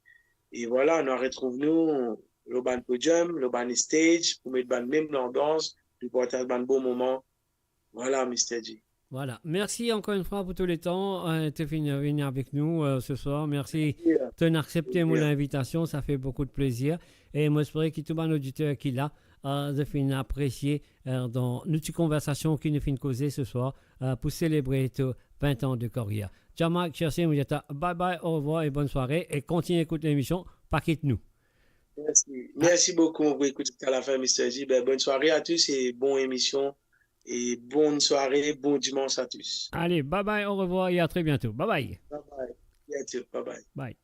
E vwala, nou a retrouv nou lor bann podium, lor bann stage, pou met bann mem lanbians, nou partaz bann bon moman. Vwala, Mister G. Vwala. Mersi ankor enn fwa pou tou letan, eh, to finn vini avek nou, eh, se swar. Mersi, mersi, eh, to finn aksepte mo linvitasion, sa fer boukou de plezir. E mo espere ki tou bann oditer ki la, eh, zot finn apresie, eh, dan nou ti konversasion ki nou finn koze se swar, eh, pou selebre to vin an de karyer. Jamaique, cherche, mo dir twa bye bye, orevwar e bonn sware, e kontign ekout lemision, pa kit nou. Mersi. Mersi boukou, mo pou ekout ziska lafin, Mister G. Ben, bonn sware a tous e bon emision. E bonn sware, bon dimans a tous. Allez, bye bye, au revoir et à très bientôt. Bye bye. Bye bye. Bientôt, bye bye. Bye.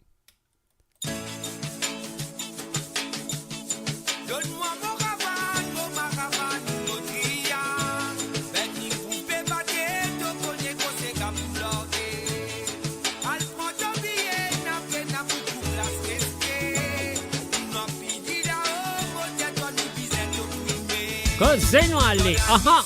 Donn mwa mo ravane, mo maravane, mo kriya. Benn li pou pe bate, to kone kote gam large. Al pran to biye, na pena pou plas reske. Nou anvi Koze nou ale, aha.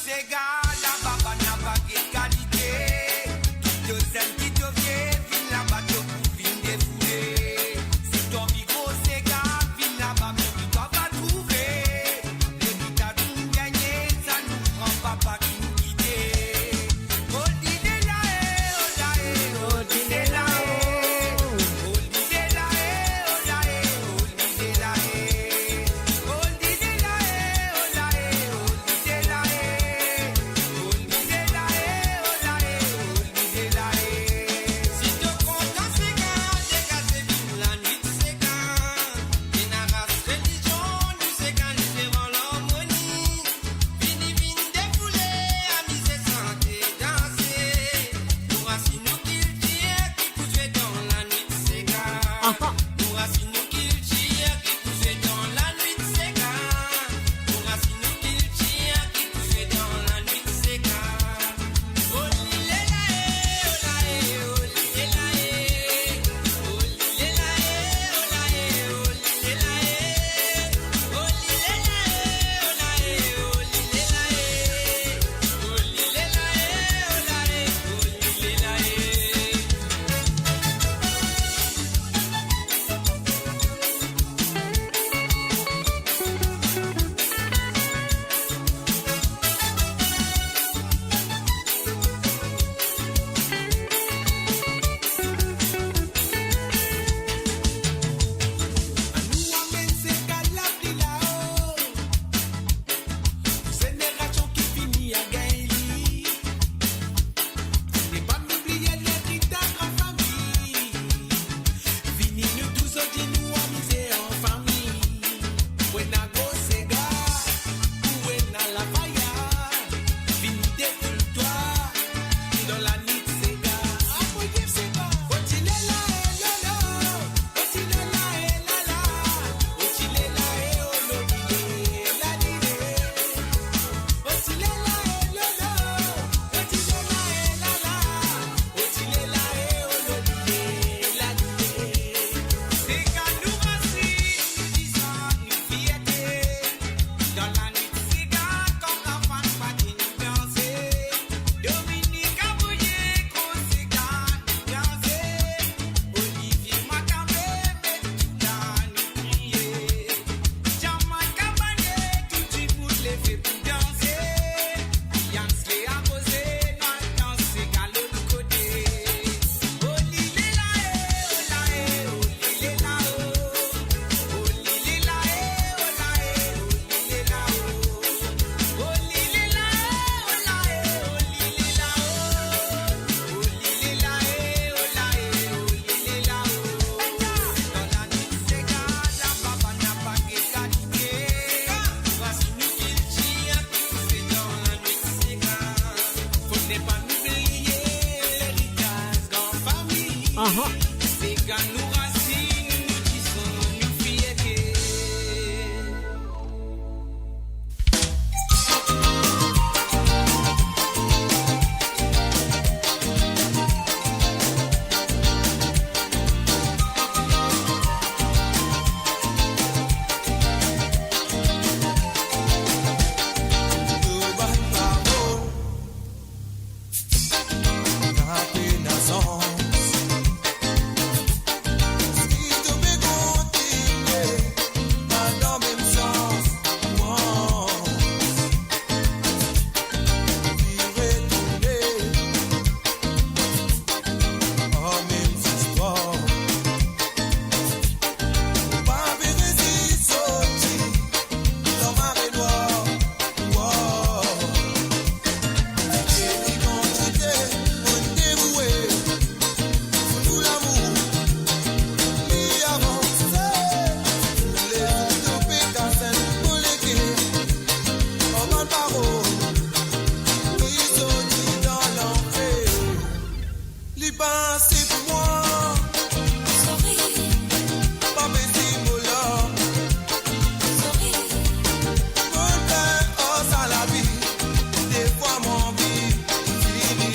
Aha. Li pase pou mwa. Sorir. Pa pe dir mo larm. Sorir. Mo pe ar sa lavi. Defwa mo anvi fini.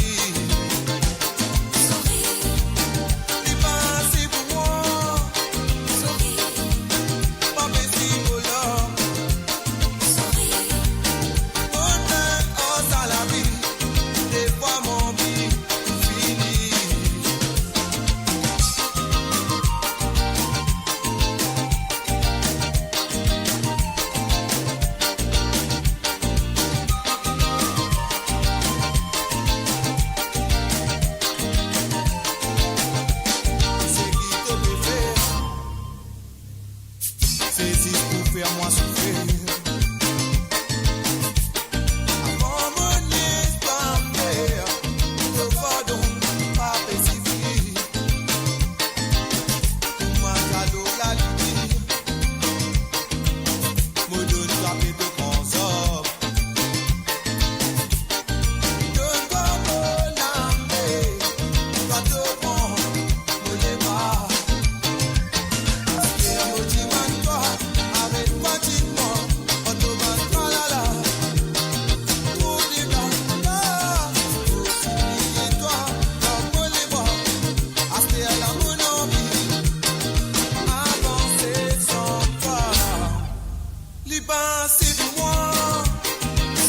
Sorir. Li pase pou mwa. Sorir. Pa pe dir mo larm. Sorir. Mo pe ar sa lavi. Defwa mo anvi fini. Seki to pe fer, se zis pou fer mwa soufer. Avan mo lespar fer, to pardon pa pe sifi. Kouma zalo lalimier, mo donn twa pe to pran zot. Donn twa mo lame, twa to pran mo leba. Aster mo dimann twa, aret pratikman ar to bann tralala. Mo dega, mo sipliye twa, dan mo leba. Aster la mo anvi avanse san twa. Li pase pou mwa.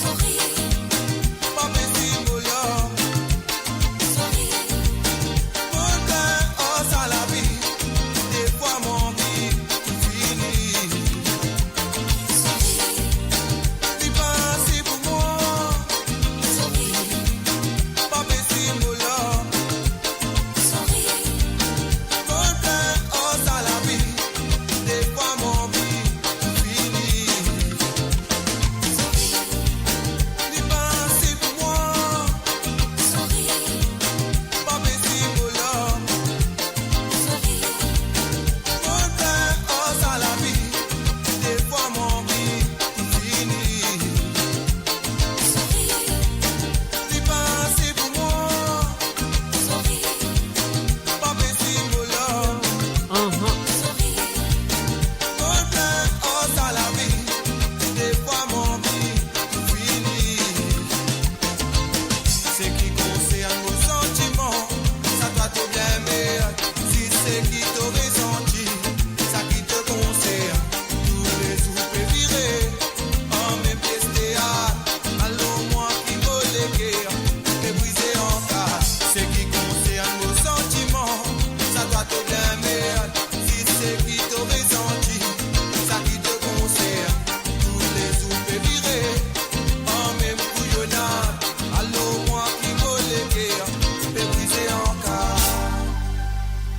Sorir. Pa pe dir mo larm. Sorir. Mo pe ar sa lavi. Defwa mo anvi fini. Sorir. Li pase pou mwa. Sorir. Pa pe dir mo larm. Sorir. Mo pe ar sa lavi. Defwa mo anvi fini. Sorir. Li pase pou mwa. Sorir. Pa pe dir mo larm. Sorir. Mo pe ar sa lavi. Defwa mo anvi fini. Sorir. Li pase pou mwa. Sorir. Pa pe dir mo larm. Aha. Sorir. Mo pe ar sa lavi. Defwa mo anvi fini. Seki konsern mo santiman, sa twa to bien mer. Si seki to resanti, sa ki to konsern, toulezour pe vire, anmem pies teat, alor mwa ki mo leker pe brize an kas. Seki konsern mo santiman, sa twa to bien mer. Si seki to resanti, sa ki to konsern, toulezour pe vire, anmem kouyonad, alor mwa ki mo leker pe brize an kas.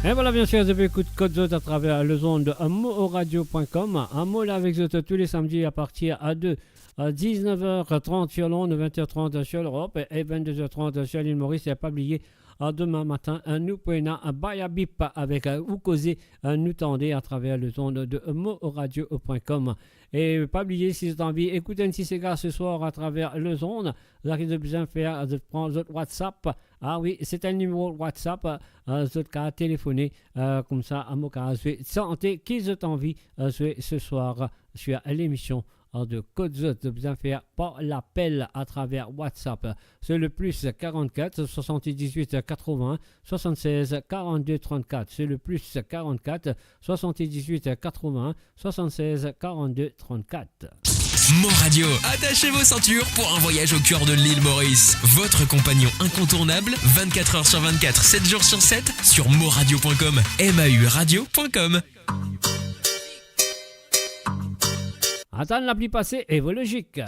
Et voilà, bien sûr, zot pe ekout kot zot atraver lezond de amouradio point com. Amo la avek zot tou le samdi a partir a de euh, dix-neuf heures trente sur l'onde, vingt heures trente sur l'Europe et vingt-deux heures trente sur l'île Maurice. E pa bliye, euh, demin matin, euh, nou pou ena, euh, Bayabip avek, euh, Ou Koze, euh, nou tande atraver lezond de moradio point com. E pa bliye, si zot anvi ekout enn ti sega seswar atraver lezond, zot ki zot bizin fer, zot pran zot WhatsApp. Ah wi, se enn nimero WhatsApp, euh, zot kav telefone, euh, koumsa, mo kav zwe sante ki zot anvi, euh, zwe seswar, euh, sur lemision, euh, de Kot Zot. Zot bizin fer par lapel atraver WhatsApp. Se le plus quarante-quatre soixante-dix-huit quatre-vingts soixante-seize quarante-deux trente-quatre. Se le plus quarante-quatre soixante-dix-huit quatre-vingts soixante-seize quarante-deux trente-quatre. Mon Radio, attachez vos ceintures pour un voyage au cœur de l'île Maurice. Votre compagnon incontournable, vingt-quatre heures sur vingt-quatre, sept jours sur sept, sur moradio point com, M A U radio point com. Atann lapli pase, Evologique.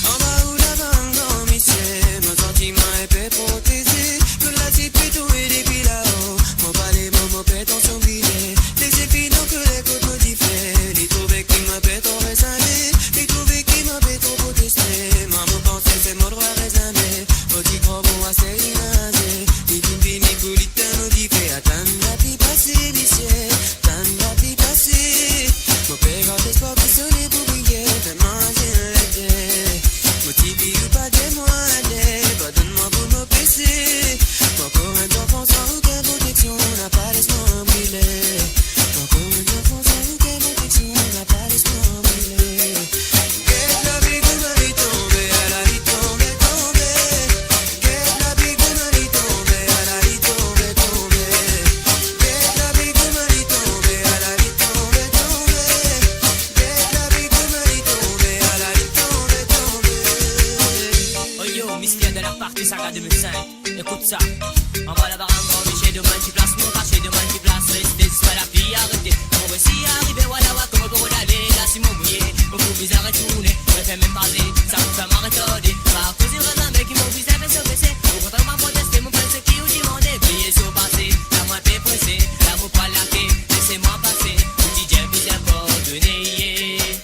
Anba ou lavan, gran misie, mo santiman inpe proteze. Kot lasit pe tonbe depi lao, mo pale mo, mo pe tansion brile. Lese finn ankoler kot mo dife, li trouve ki mo pe tro rezame, li trouve ki mo pe tro proteste. Mwa mo panse se mo drwa rezame, mo ti krwar bon ase inaze. Li vinn vini pou li tann mo dife, atann lapli pase misie. Tann lapli pase, mo pe gard lespwar ki sole pou briye, fer mwa zil lete. Mo ti di ou pa de mwa ale, padonn mwa pou mo pese. Mo ankor enn zanfan san okenn proteksion, napa les mwa brile. Mo ankor enn zanfan san okenn proteksion, napa les mwa brile. Get lapli kouma li tonbe, ala li tonbe, tonbe. Get lapli kouma li tonbe, ala li tonbe, tonbe. Get lapli kouma li tonbe, ala li tonbe, tonbe. Get lapli kouma li tonbe, ala li tonbe, tonbe. Oh yo, Mister dan la parti, sa gade mo sink. Ekout sa. Anba labaran, gran misie, demann ti plas, mo kache, demann ti plas, reste ziska lapli arete. Mo resi arive, wala, wa, kouma mo pou ale, la si mo mouye, mo pou bizin retourne, mo fer mem paze, sa pou fer mwa retade. Pa koze vremem, me ki mo bizin bese, bese. Okontrer, mo proteste, mo fer seki ou dimande. Bliye so pase, la mwa pe prese, la mo pa lake, lese mwa pase, ou ti dir bizin pardone, yeah.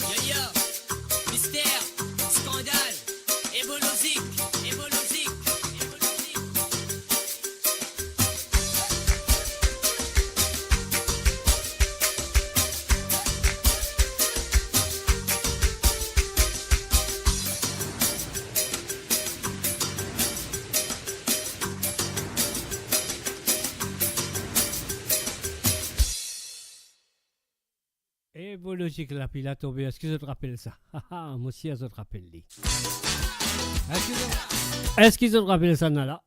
Yo, yo, Mister, Skandal, Evologique, Evologique, Evologique. Evologique, lapli la tonbe, eski zot rapel sa? Ha, ha, mo sir zot rapel li. Eski zot, eski zot rapel sa, nala?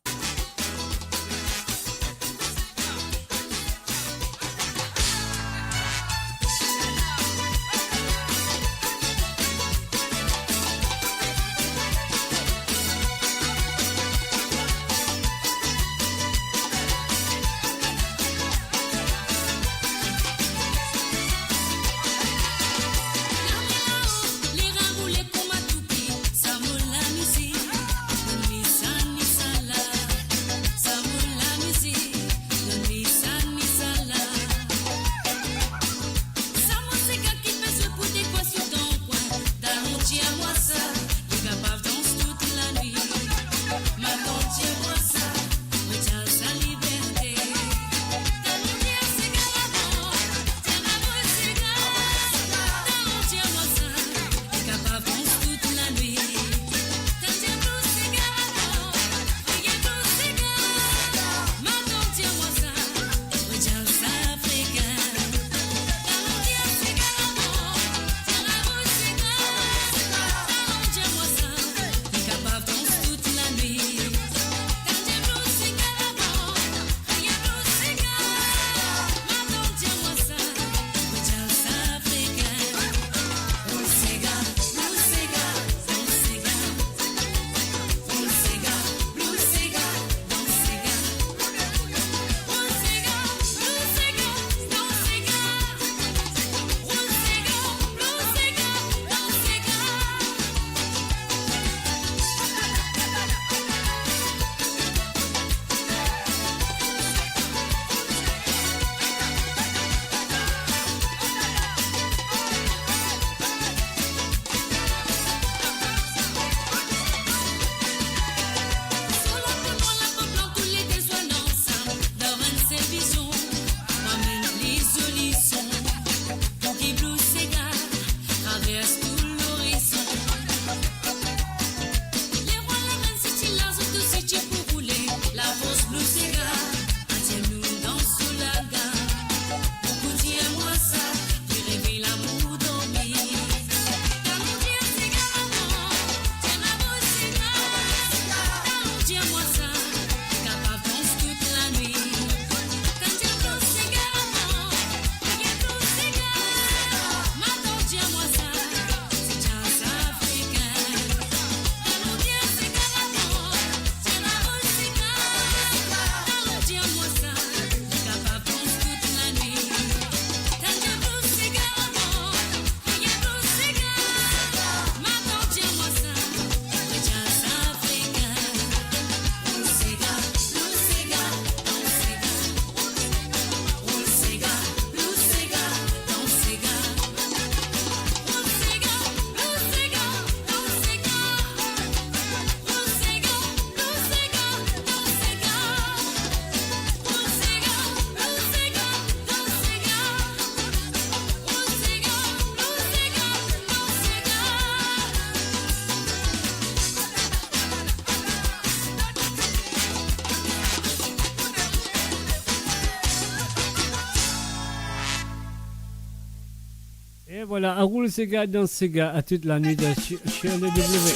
Voilà, a roul sega, dans sega, a toute la nuit de sur, sur le W.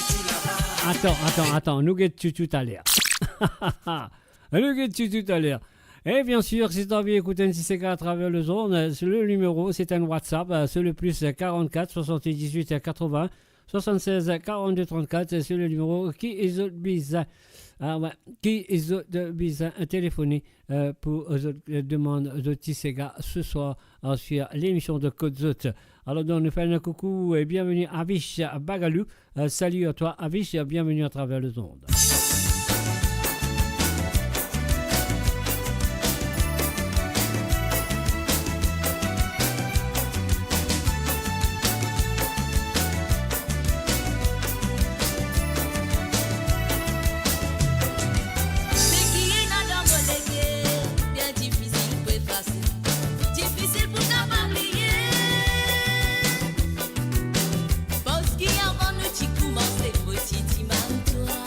Attends, attends, attends, nou get Tchouchou taler. Nou get Tchouchou taler. Et bien sûr, si t'as envie d'écouter un petit sega à travers les ondes, euh, le numéro, c'est un WhatsApp, euh, c'est le plus quarante-quatre soixante-dix-huit quatre-vingts soixante-seize quarante-deux trente-quatre, c'est le numéro ki zot bizin, ah ouais, ki zot bizin téléphoner, euh, pour zot, euh, demande zot ti sega ce soir, euh, sur l'émission de Kot Zot. Alors donc, nous faisons un coucou et bienvenue à Avish Bagalou. Euh, salut à toi, Avish, et bienvenue à travers les ondes. Seki ena dan mo lege, bien difisil pou efase, difisil pou kapav bliye. Parski avan nou ti koumanse, mo ti dimann twa.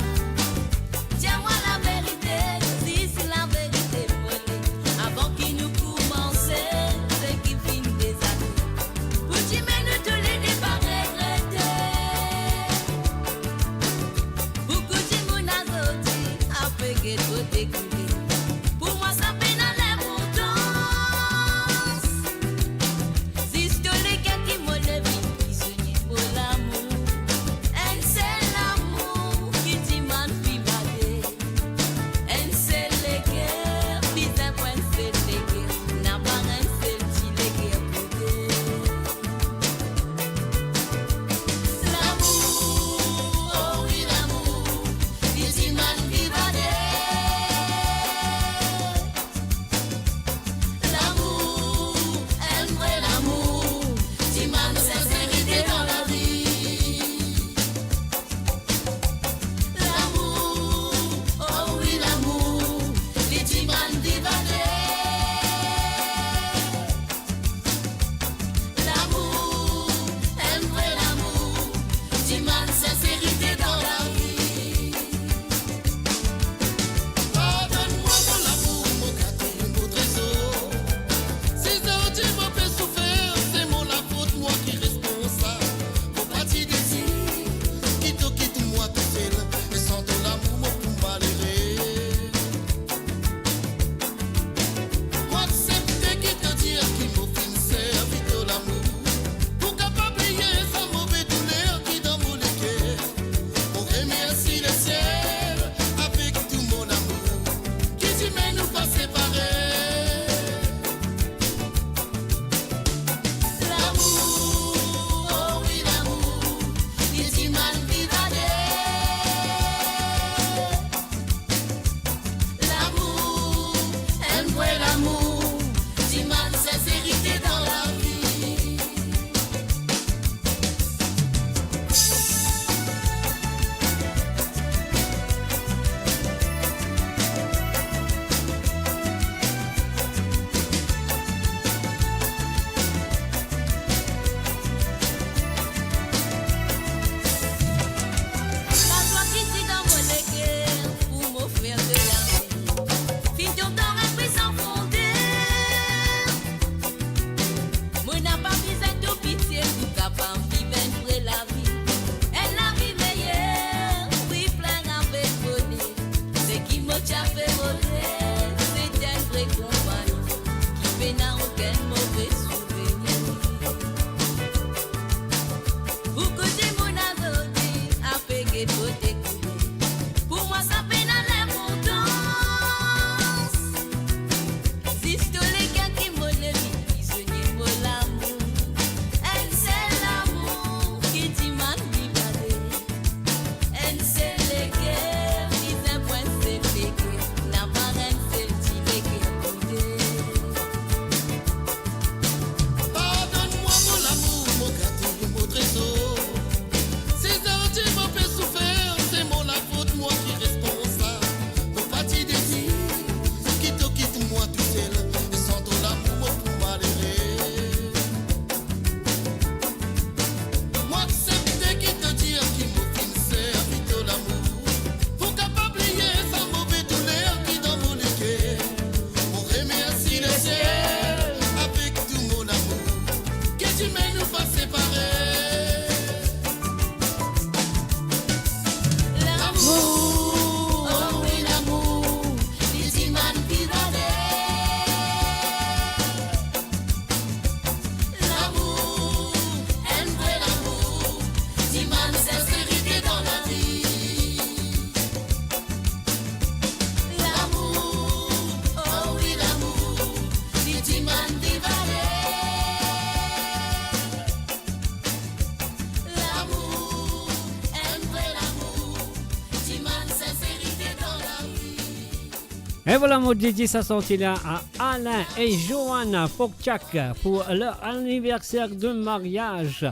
E vwala, mo dedie sa santi la a Alain e Joanna Fokchak pou lor aniverser de maryaz.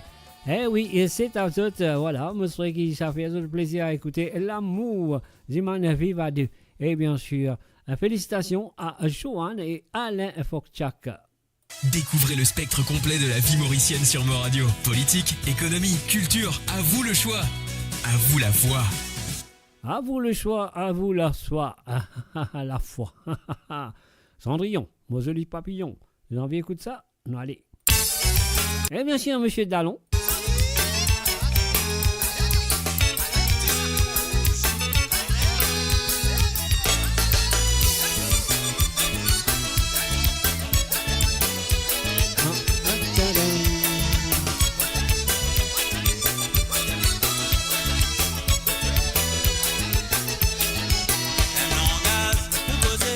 E wi, e se a zot, vwala, mo swete ki sa fer zot plezir a ekoute Lamour dimann Viv a de. E biensir, felisitasion a Joanna e Alain Fokchak. Découvrez le spectre complet de la vie mauricienne sur Mo Radio. Politique, économie, culture, à vous le choix. À vous la voix. À vous le choix, à vous la foi. La foi. Cendrillon, mo zoli papiyon. Zot anvi ekout sa? Nou ale. E biensir, misie Dalon. Enn langaz pou koze,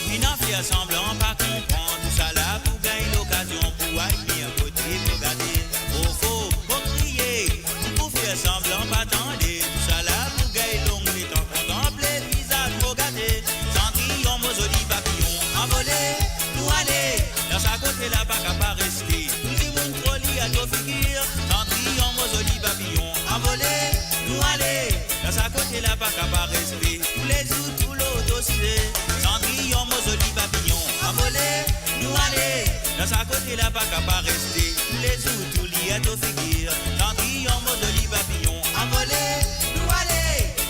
finn fer sanblan pa konpran, tousala pou gagn lokazion pou al mir kote pou gate. Mo fo, mo kriye, pou fer sanblan pa tande, tousala pou gagn long letan kontanple vizaz mo gate. Cendrillon, mo zoli papiyon, anvole, nou ale, dan sa kote la pa kapav reste. Tou dimoun tro lir to figir. Cendrillon, mo zoli papiyon, anvole, nou ale, dan sa kote la pa kapav reste. Toulezour tou loto size. Cendrillon, mo zoli papiyon, anvole, nou ale, dan sa kote la pa kapav reste. Toulezour tou lir to figir. Cendrillon, mo zoli papiyon, anvole, nou ale,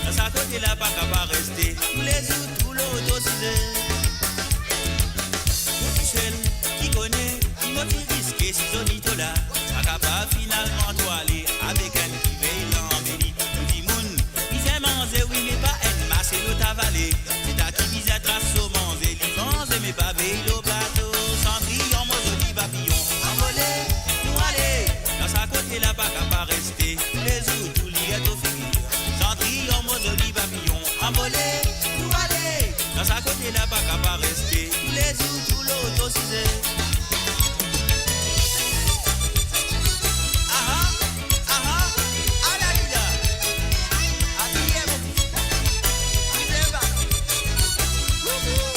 dan sa kote la pa kapav reste. Toulezour tou loto size. Mo tousel ki kone, ki mo ti riske si zoli to la. Pa kapav finalman to ale avek enn ki vey lanbe li. Tou dimoun bizin manze, wi, me pa enn maselo to avale. Se ta ki bizin tras so manze, li manze, me pa vey lor plato. Cendrillon, mo zoli papiyon, anvole, nou ale, dan sa kote la pa kapav reste. Toulezour tou lir to figir. Cendrillon, mo zoli papiyon, anvole, nou ale, dan sa kote la pa kapav reste. Toulezour tou loto size. Aha, aha, ala li la. Abiye mo fis. Bizin ba. Wouhou.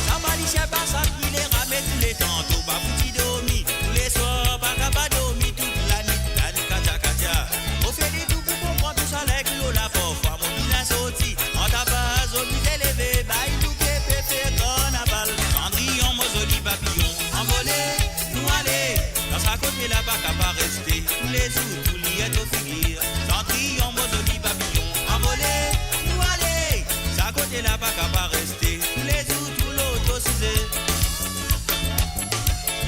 Sa pa li, se pa sa ki le rame touletan, to pa fouti dormi. Touleswar pa kapav dormi, tout lanwit, lanwit katia katia. Mo fer letou pou konpran tousala ek Lola, parfwa mo bizin sorti. An ta pa zot bizin leve, bay nou ke pe fer karnaval. Cendrillon, mo zoli papiyon, anvole, nou ale, dan sa kote la pa kapav reste. Toulezour tou lir to figir. Cendrillon, mo zoli papiyon, anvole, nou ale, sa kote la pa kapav reste. Toulezour tou loto size.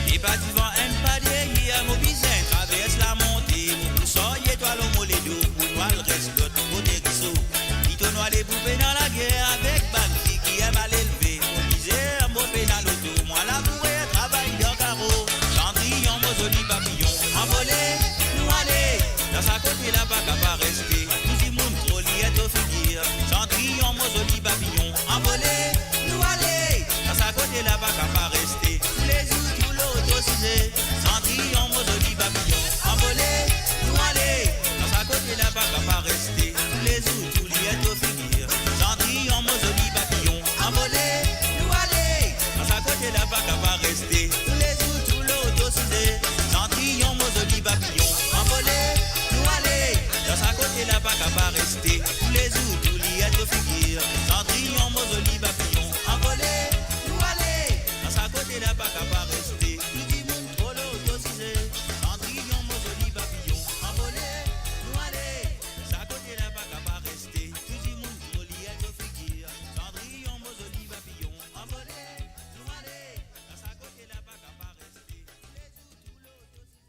E pa divan, enn pa deryer, mo bizin travers lamonte, mo pou sarye twa lor mo ledo, pou nou al res lot kote riso. Pito nou ale pou pena lager avek bann fi ki enn mal elve. Mo mizer, mo pena loto, mwa lamour e travay dan karo. Cendrillon, mo zoli papiyon, anvole, nou ale, dan sa kote la pa kapav reste. Tou dimoun tro lir to figir. Cendrillon, mo zoli papiyon, anvole, nou ale, dan sa kote la pa kapav reste. Toulezour tou loto size. Cendrillon, mo zoli papiyon, anvole, nou ale, dan sa kote la pa kapav reste. Toulezour tou lir to figir. Cendrillon, mo zoli papiyon, anvole, nou ale, dan sa kote la pa kapav reste. Toulezour tou loto size. Cendrillon, mo zoli papiyon, anvole, nou ale, dan sa kote la pa kapav reste. Toulezour tou lir to figir. Cendrillon, mo zoli papiyon, anvole, nou ale, dan sa kote la pa kapav reste. Tou dimoun tro loto size. Cendrillon, mo zoli papiyon, anvole, nou ale, dan sa kote la pa kapav reste. Tou dimoun tro lir to figir. Cendrillon, mo zoli papiyon, anvole, nou ale, dan sa kote la pa kapav reste. Toulezour tou loto size.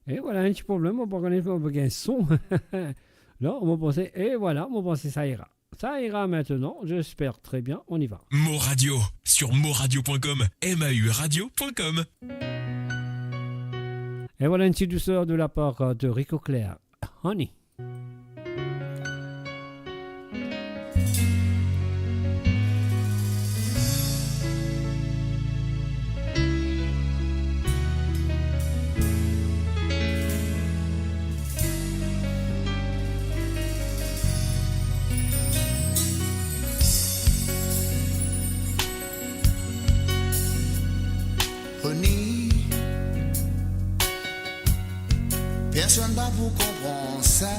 E vwala, enn ti problem, mo pa kone si mo pe gagn son. Non, mo panse, e vwala, mo panse sa ira. Ça ira maintenant, j'espère très bien, on y va. Mo Radio, sur moradio point com, M A U radio point com. Et voilà une petite douceur de la part de Rico Clair, Honey. Oni, personn pa pou konpran sa.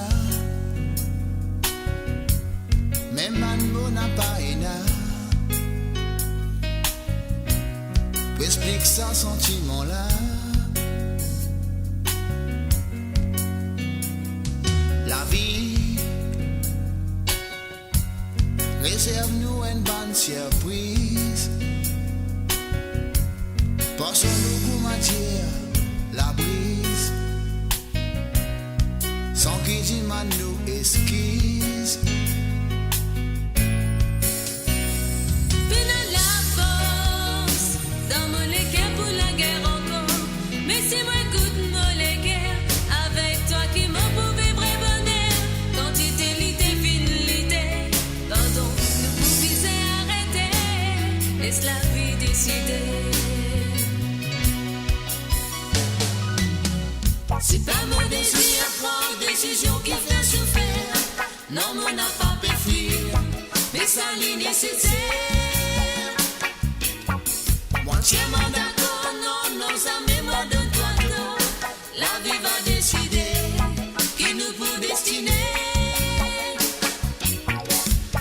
Mem bann mo napa ena pou explik sa santiman la. Lavi rezerv nou enn bann sirpriz, parski nou kouma tir labriz, san ki dimann nou eskiz. Pena lafors dan mo leker pou lager ankor. Me si mo ekout mo leker, avek twa ki mo pou viv re boner. Kantite lite finn lite, pardon, nou pou bizin arete, les lavi deside. Se pa mo dezir pran desizion ki fer soufer. Non, mo napa pe frir, me sa li neseser. Mo antirman dakor, non, non, zame mo donn twa tor. Lavi va deside ki nou pou destine.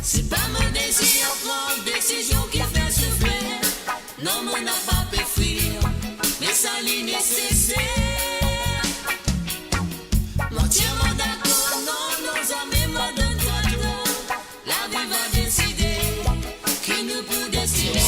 Se pa mo dezir pran desizion ki fer soufer. Non, mo napa pe frir, me sa li neseser. Mo antirman dakor, non, non, zame mo donn twa tor. Lavi va deside ki nou pou destine.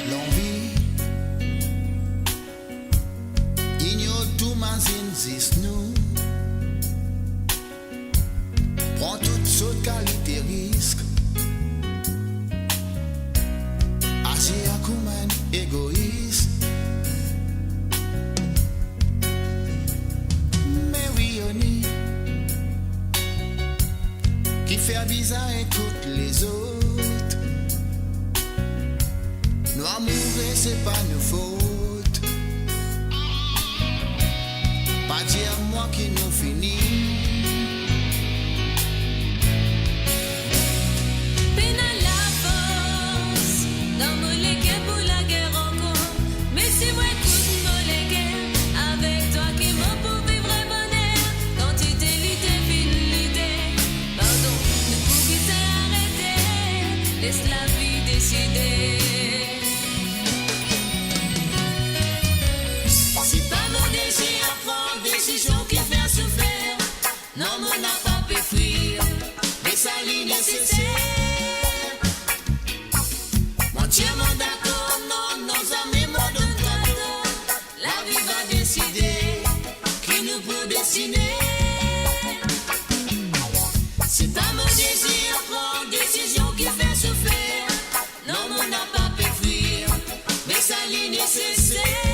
Lanvi ignor tou, mazinn zis nou. Pran tout sort kalite risk. Azir kouma enn egois. Me wi, oni, kifer bizin ekout lezot? Nou amoure, se pa nou fot. Pa dir mwa ki nou fini. Pena lafors dan mo leker pou lager ankor. Me si mo ekout mo leker, avek twa ki mo pou viv re boner. Kantite lite finn lite, pardon, nou pou bizin arete, les lavi deside. Se pa mo dezir pran desizion ki fer soufer. Non, mo napa pe frir, me sa li neseser. Mo antirman dakor, non, non, zame mo donn twa tor. Lavi va deside ki nou pou destine. Se pa mo dezir pran desizion ki fer soufer. Non, mo napa pe frir, me sa li neseser.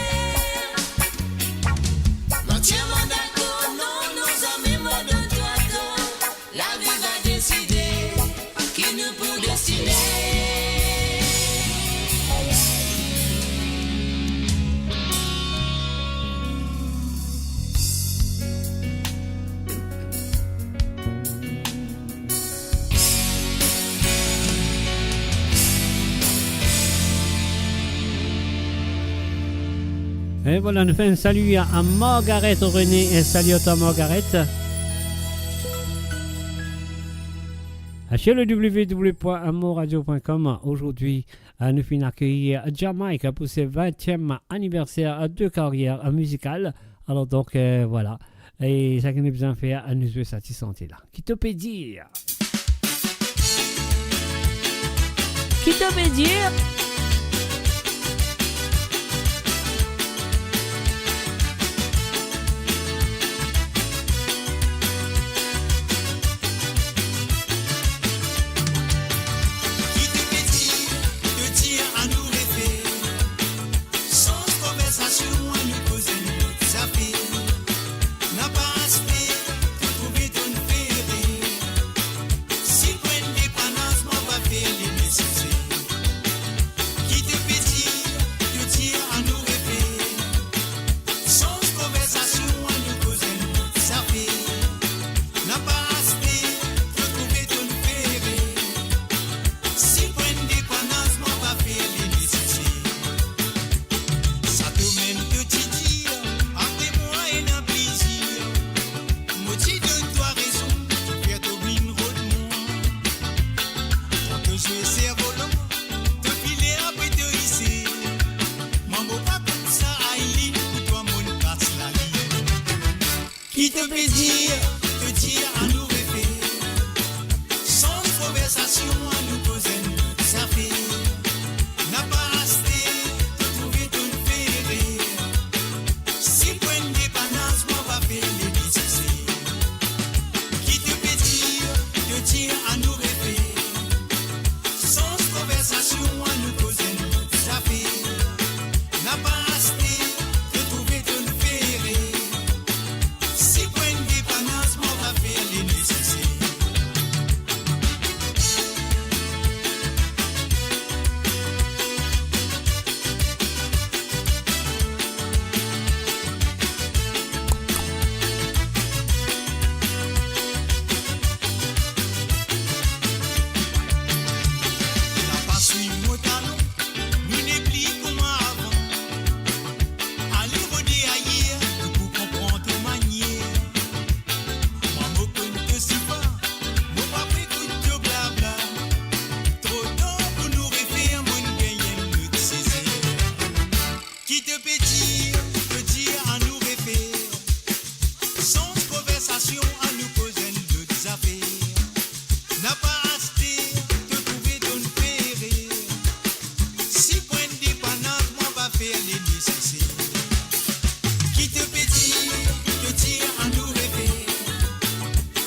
Mo antirman dakor, non, non, zame mo donn twa tor. Lavi va deside ki nou pou destine. E vwala, nou fer enn sali a, a Margaret René. E sali a twa, Margaret. Sur le w w w point amourradio point com, aujourd'hui, euh, nou finn akeyir Jamaïque pour ses vingtième anniversaire de carrière musicale. Alors donc, euh, voilà. E sa ki nou bizin fer, nou zwe sa ti sante la. Ki to pe dir? Ki to pe dir? Ki to pe dir, to dir anou refer. Sanz konversasion, anou koz enn lot zafer. Napa aste, to trouve to'nn fere. Si pran depanans, mo va fer leneseser. Ki to pe dir, to dir anou refer. Sanz konversasion, anou koz enn lot zafer. Napa aste, to trouve to'nn fere. Si pran depanans, mo va fer leneseser. Sa tomem to ti dir, apre mwa ena plezir. Mo ti donn twa rezon, fer to vinn rod mwa. Kan to zwe servolan, to file apre to ise. Mwa mo pa konn sa, Aileen, pou twa monn kas lalin. Ki to pe dir, to dir anou refer. Sanz konversasion, anou koz enn lot zafer. Napa aste, to trouve to'nn fere. Si pran depanans, mo va fer leneseser. Ki to pe dir, to dir anou refer. Sanz konversasion, anou koz enn lot zafer. Napa aste, to trouve to'nn fere. Si pran depanans, mo va fer leneseser. Napa swiv mo talon, nou nepli kouma avan. Ale rode ayer, nou pou konpran to manier. Mwa mo konn to sifa, mo pa pe ekout to blabla. Tro tar pou nou refer, monn gagn enn lot sezer. Ki to pe dir, to dir anou refer. Sanz konversasion, anou koz enn lot zafer. Napa aste, to trouve to'nn fere. Si pran depanans, mo va fer leneseser. Ki to pe dir, to dir anou refer.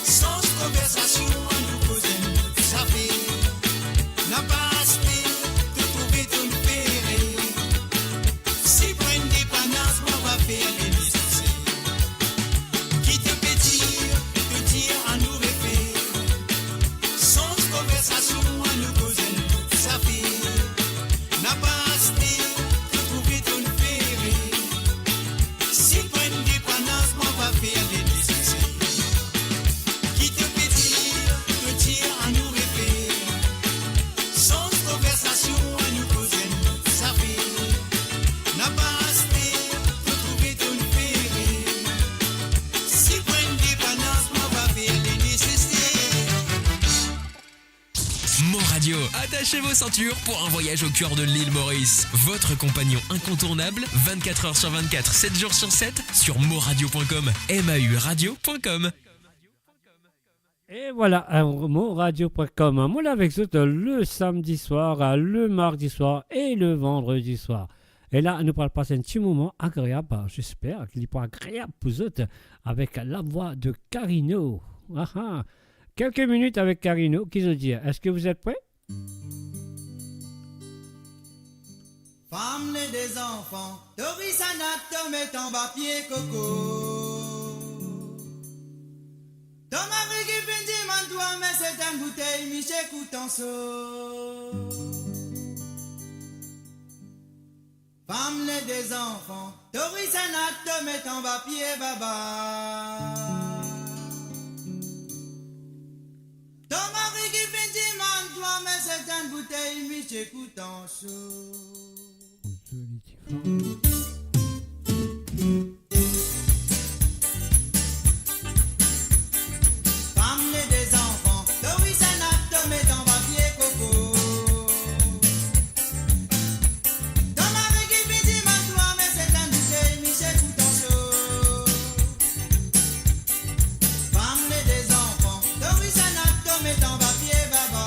Sanz konversasion, anou koz enn lot zafer. Napa aste, to trouve to'nn fere. Si pran depanans, mo va fer leneseser. Ki to pe dir, to dir anou refer. Sanz konversasion, anou koz enn lot zafer. Napa aste, to trouve to'nn fere. Si pran depanans, mo va fer leneseser. Ki to pe dir, to dir anou refer. Sanz konversasion, anou koz enn lot zafer. Napa aste, to trouve to'nn fere. Si pran depanans, mo va fer leneseser. Mon Radio, attachez vos ceintures pour un voyage au cœur de l'île Maurice. Votre compagnon incontournable, vingt-quatre heures sur vingt-quatre, sept jours sur sept, sur moradio point com, M A U radio point com. E vwala, euh, moradio point com. Mo la avek zot le samedi soir, le mardi soir e le vandredi soir. E la, nou pral pas enn ti moman agreab, j'espère que li pou agreab pou zot, avek la voix de Carino. Ah, ah. Quelques minutes avec Carino, ki zot dir? Est-ce que vous êtes prêts? Fam le de zanfan, to ri sanat, to met anba pie koko. To mari ki finn dimann twa, me set enn boutey, misie kout anso. Fam le de zanfan, to ri sanat, to met anba pie baba. To mari ki finn dimann twa, me set enn boutey, misie kout anso. Fam le de zanfan, to ri sanat, to met anba pie koko. To mari ki finn dimann twa, me set enn boutey, misie kout anso. Fam le de zanfan, to ri sanat, to met anba pie baba.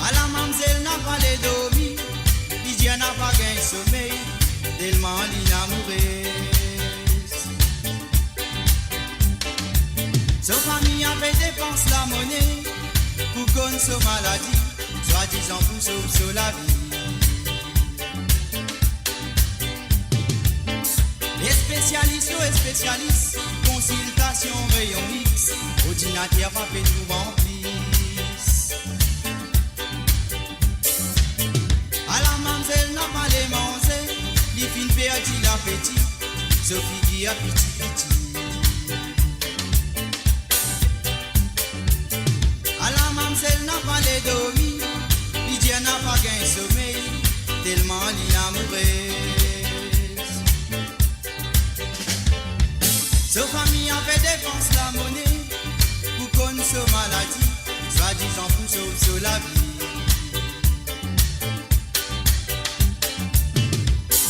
Ala mamzel napa le dormi, li dir napa gagn somey, telman li amourez. So fami inn pe depans lamone pou konn so maladi, swadizan pou sov so lavi. Espesialis, oh espesialis, konsiltasion reyon X, ordinater pa pe trouv anplis. Ala mamzel napa le manze, li finn perdi lapeti, so figir piti piti. Ala mamzel napa le dormi, li dir napa gagn somey, telman li amourez. So fami inn pe depans lamone pou konn so maladi, swadizan pou sov so lavi.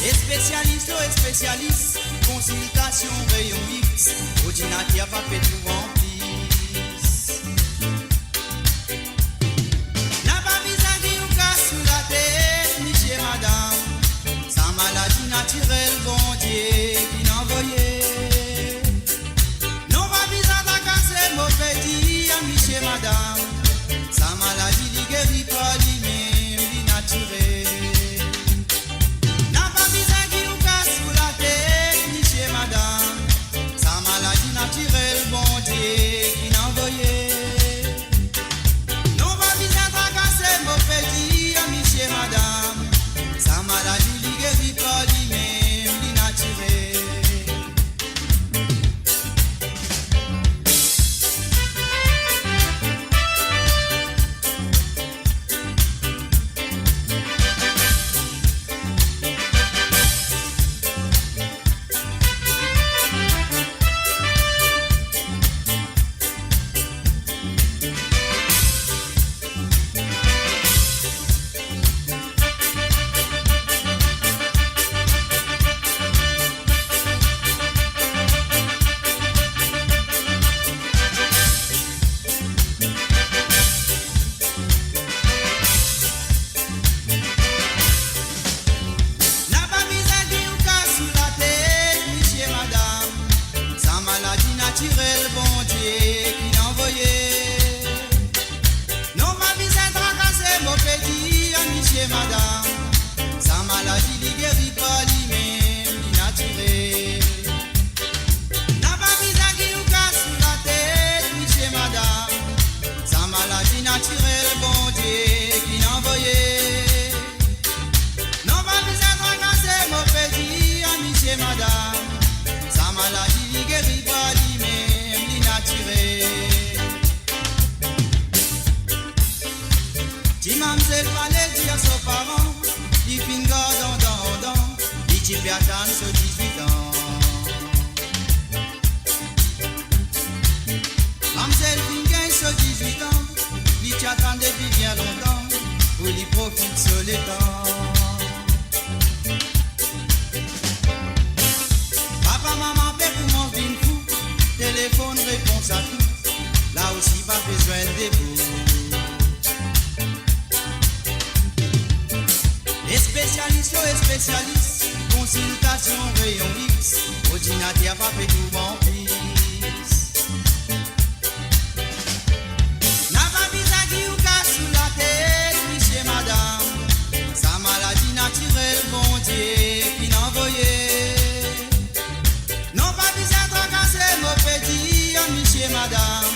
Espesialis, oh espesialis, konsiltasion reyon X, ordinater pa pe trouv anplis. Napa bizin gagn ou kas sou latet, misie madam, sa maladi natirel Bondie finn anvoye. Non, pa bizin trakase, mo pe dir, misie madam, sa maladi li geri par limem, li natirel. Napa bizin gagn ou kas sou latet, misie madam, sa maladi natirel Bondie finn anvoye. Non, pa bizin trakase, mo pe dir, misie madam, sa maladi li geri par limem, li natirel. Napa bizin gagn ou kas sou latet, misie madam, sa maladi natirel Bondie finn anvoye. Non, pa bizin trakase, mo pe dir, misie madam, sa maladi li geri par limem, li natirel. Napa bizin gagn ou kas sou latet, misie madam, sa maladi natirel Bondie finn anvoye. Non, pa bizin trakase, mo pe dir, misie madam, sa maladi li geri par limem, li natirel. Ti mamzel pa le dir so paran, li finn gard andan andan, li ti pe atann so dizwit an. Mamzel finn gagn so dizwit an, li ti atann depi bien lontan pou li profit so letan. Papa, mama pe koumans vinn fou, telefonn repons a tou, la osi pa pe zwenn debou. Espesialis, oh espesialis, konsiltasion reyon X, ordinater pa pe trouv anplis. Napa bizin gagn ou kas sou latet, misie madam, sa maladi natirel Bondie finn anvoye. Non, pa bizin trakase, mo pe dir, misie madam,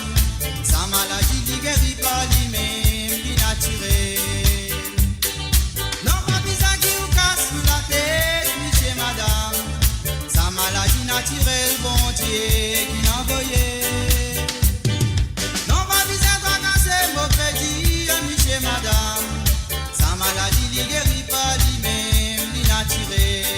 sa maladi li geri par limem, li natirel. Non, pa bizin gagn ou kas sou latet, misie madam, sa maladi natirel Bondie finn anvoye. Non, pa bizin trakase, mo pe dir, misie madam, sa maladi li geri par limem, li natirel.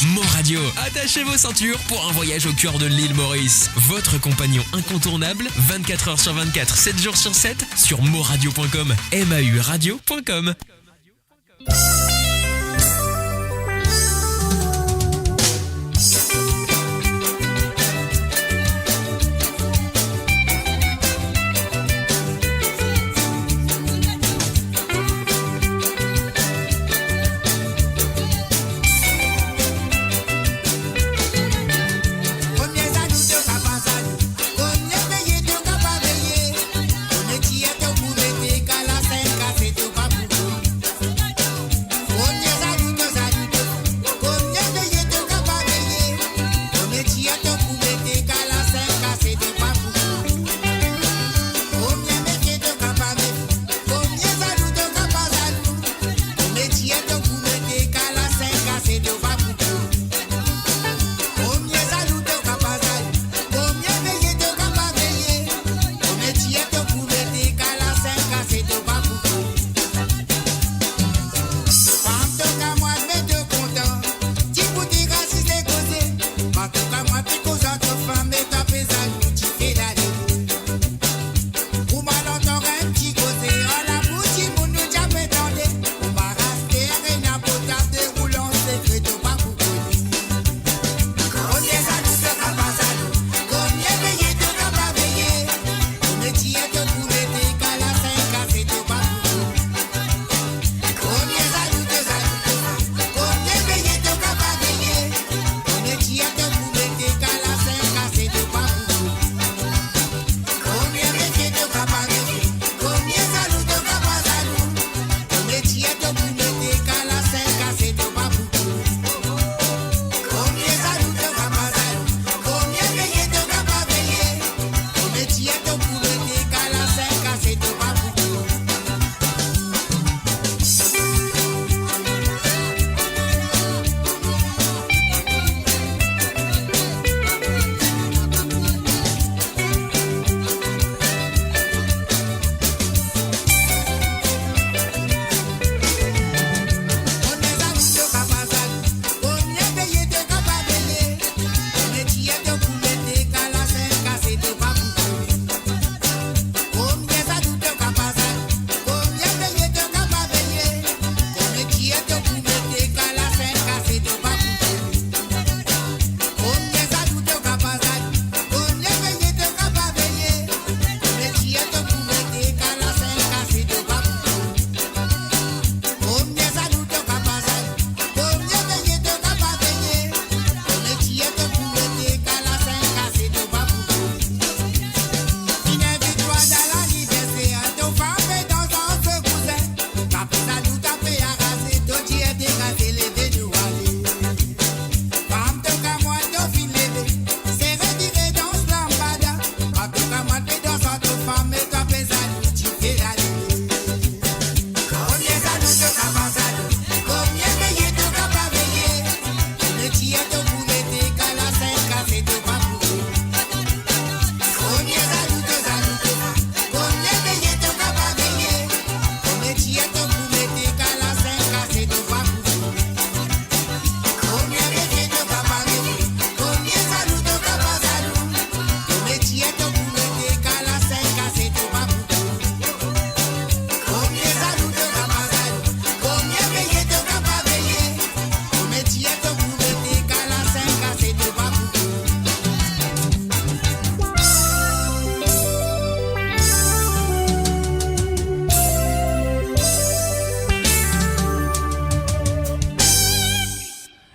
Mo Radio. Attachez vos ceintures pour un voyage au cœur de l'île Maurice. Votre compagnon incontournable, vingt-quatre heures sur vingt-quatre, sept jours sur sept, sur mo radio point com, M A U radio point com.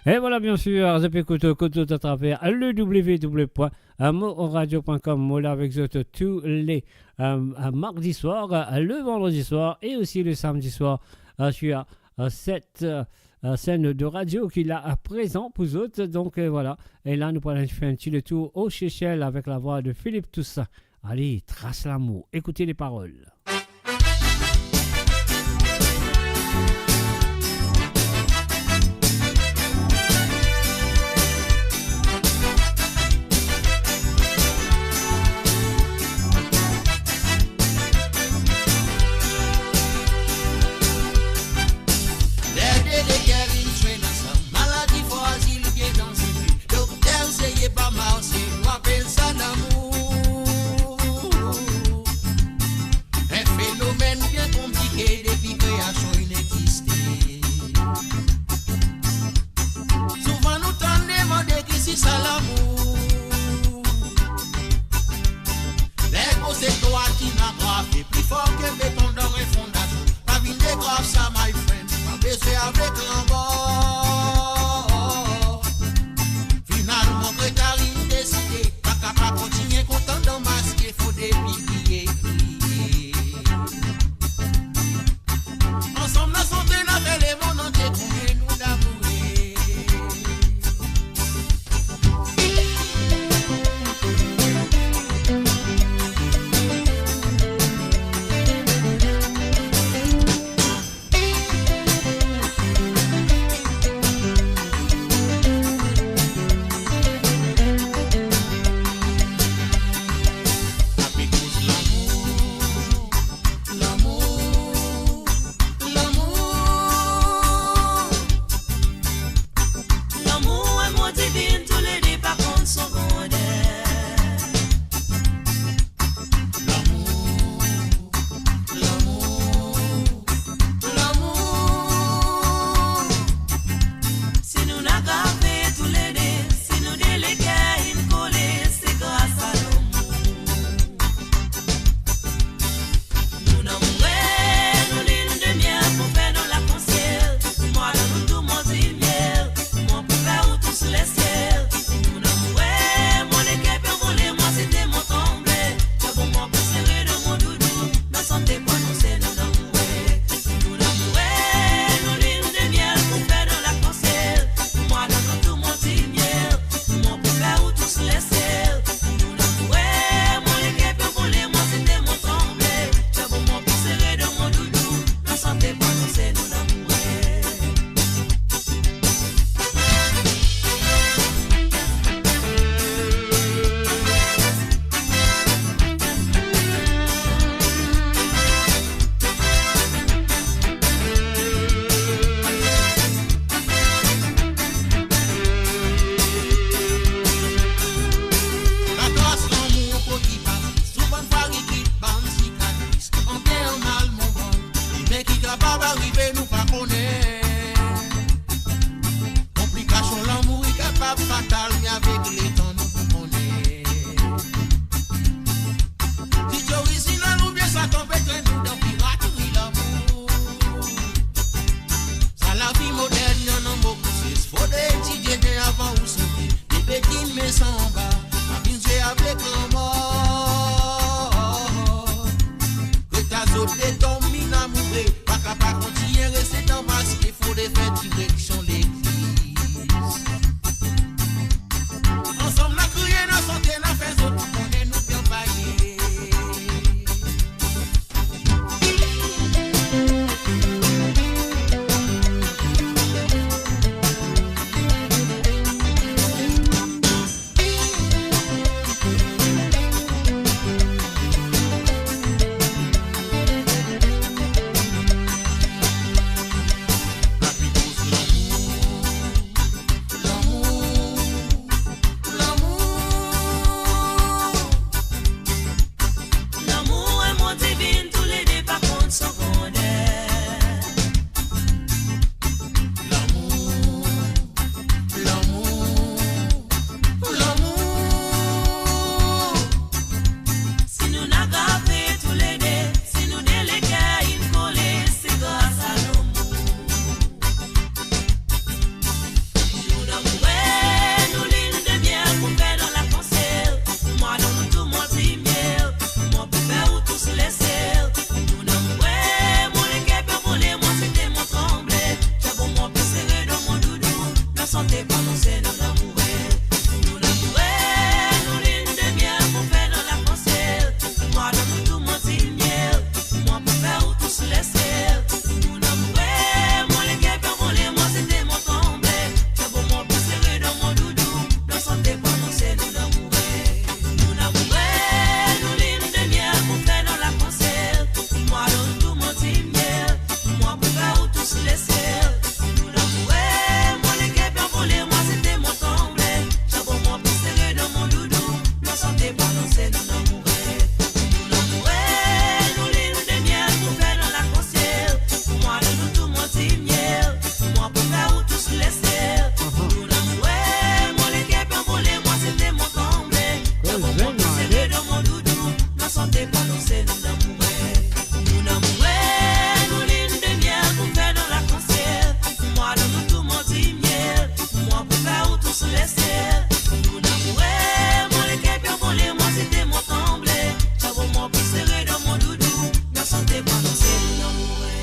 E vwala, byen sir, zot pe ekout, kot zot atraver le w w w point mo radio point com. Mo la avek zot tou le, euh, mardi soir, euh, le vandredi soir e osi le samdi soir, euh, sur, euh, cette, euh, euh, chaîne de radio ki la, euh, prezan pou zot. Donk, euh, vwala. E la, nou pou al fer enn ti letour o Sesel avek lavwa de Philippe Toussaint. Ale, Tras lamour, ekoute le parol. Pi modern, annan mo kouses, fode etidie bien avan ou sante. Bebe ki met sa anba, pa vinn zwe avek lanmor. Ret a zot de tom, inn amoure, pa kapav kontign reste dan maske, fode fer direksion legliz. Ansam, nou kriye, nou sante, nou fer zot kone nou bien vaye. Lanmour, lanmour, lanmour e mo divinn, toulede pa konn so grander. Lanmour, lanmour, lanmour. Si nou ena gafe toulede, si nou de leker inn kole, se gras a lanmour. Nou lamour, nou linn de miel pou fer dan lakansiel. Mwa dan nou tou mo dimiel, mwa pou fer ou tous lesel. Nou lamour, mo leker pe anvole, mo sete mo tranble. Fer bon mo pe sere dan mo doudou, nou sante pou anonse nou lamour. Nou lamour, nou linn de miel pou fer dan lakansiel. Mwa dan nou tou mo dimiel, mwa pou fer ou tous lesel. Nou lamour, mo leker pe anvole, mo sete mo tranble. Fer bon mo pe sere dan mo doudou, nou sante pou anonse nou lamour. Nou lamour, nou linn de miel pou fer dan lakansiel. Mwa dan nou tou mo dimiel, mwa pou fer ou tous lesel. Nou lamour, mo leker pe anvole, mo sete mo tranble. Fer bon mo pe sere dan mo doudou, nou sante pou anonse nou lamour. Nou lamour, nou linn de miel pou fer dan lakansiel. Mwa dan nou tou mo dimiel, mwa pou fer ou tous lesel. Nou lamour, mo leker pe anvole, mo sete mo tranble. Fer bon mo pe sere dan mo doudou, nou sante pou anonse nou lamour. Nou lamour, nou linn de miel pou fer dan lakansiel. Mwa dan nou tou mo dimiel, mwa pou fer ou tous lesel. Nou lamour, mo leker pe anvole, mo sete mo tranble. Fer bon mo pe sere dan mo doudou, nou sante pou anonse nou lamour.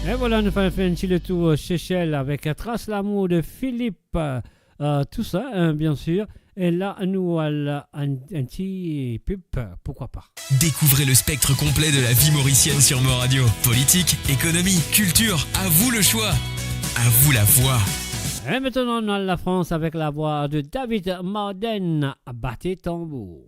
E vwala, nou finn fer enn ti letour Sesel avek Tras lamour de Philippe. Euh, tout sa, hein, bien sûr. E la, nou al enn, enn ti pub, pourquoi pas. Découvrez le spectre complet de la vie mauricienne sur Mo Radio. Politique, économie, culture, à vous le choix. À vous la voix. E aster, nou al Lafrans avek lavwa de David Marden, Bat tanbour.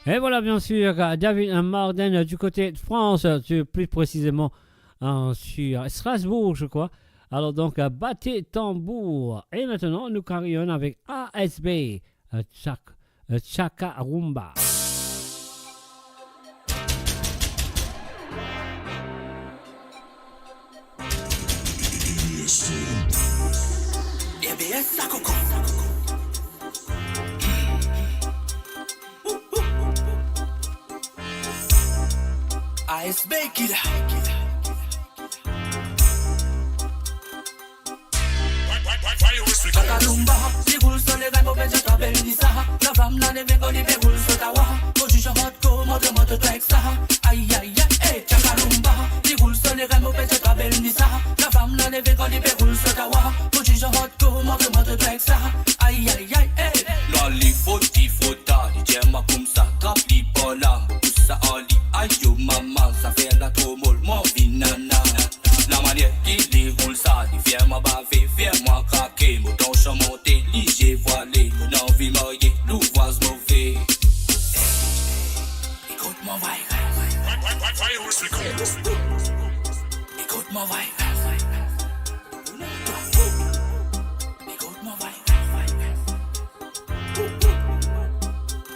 Et voilà, bien sûr, euh, David, euh, Marden, euh, du côté de France, euh, tu, plus précisément, euh, sur Strasbourg, je crois. Alors donc, euh, Batez Tambour. Et maintenant, nous carillonnons avec A S B, euh, Chak-, euh, Chaka Rumba. A B S, sa koko. A S B ki la. Chaka Rumba, li roul so lerem, mo pe dir twa bel ni sa. Sa fam la neve kan li pe roul so tawa. Pozision hardcore, montre mwa to twa ek sa. Ay, ay, ay, eh, Chaka Rumba, li roul so lerem, mo pe dir twa bel ni sa. Sa fam la neve kan li pe roul so tawa. Pozision hardcore, montre mwa to twa ek sa. Ay, ay, ay, eh. Lwa li foti fota, li dir mwa koumsa, trap li par la, mo pous sa ar li. Ayo mama, zafer la tro mol, mo anvi nana. Lamanier ki li roul sa, li fer mwa bave, fer mwa krake, mo tansion monte, lizie vwale, mo anvi marye, louvraz move. Ekout mo viral. Ekout mo viral. Ekout mo viral.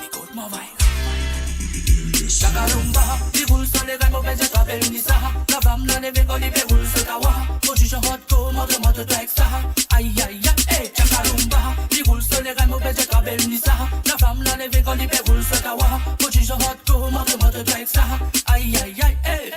Ekout mo viral. Chaka Rumba, li roul so lerem, mo pe dir twa bel ni sa. Sa fam la neve kan li pe roul so tawa. Pozision hardcore, montre mwa to twa ek sa. Ay, ay, ay, eh, Chaka Rumba, li roul so lerem, mo pe dir twa bel ni sa. Sa fam la neve kan li pe roul so tawa. Pozision hardcore, montre mwa to twa ek sa. Ay, ay, ay, eh.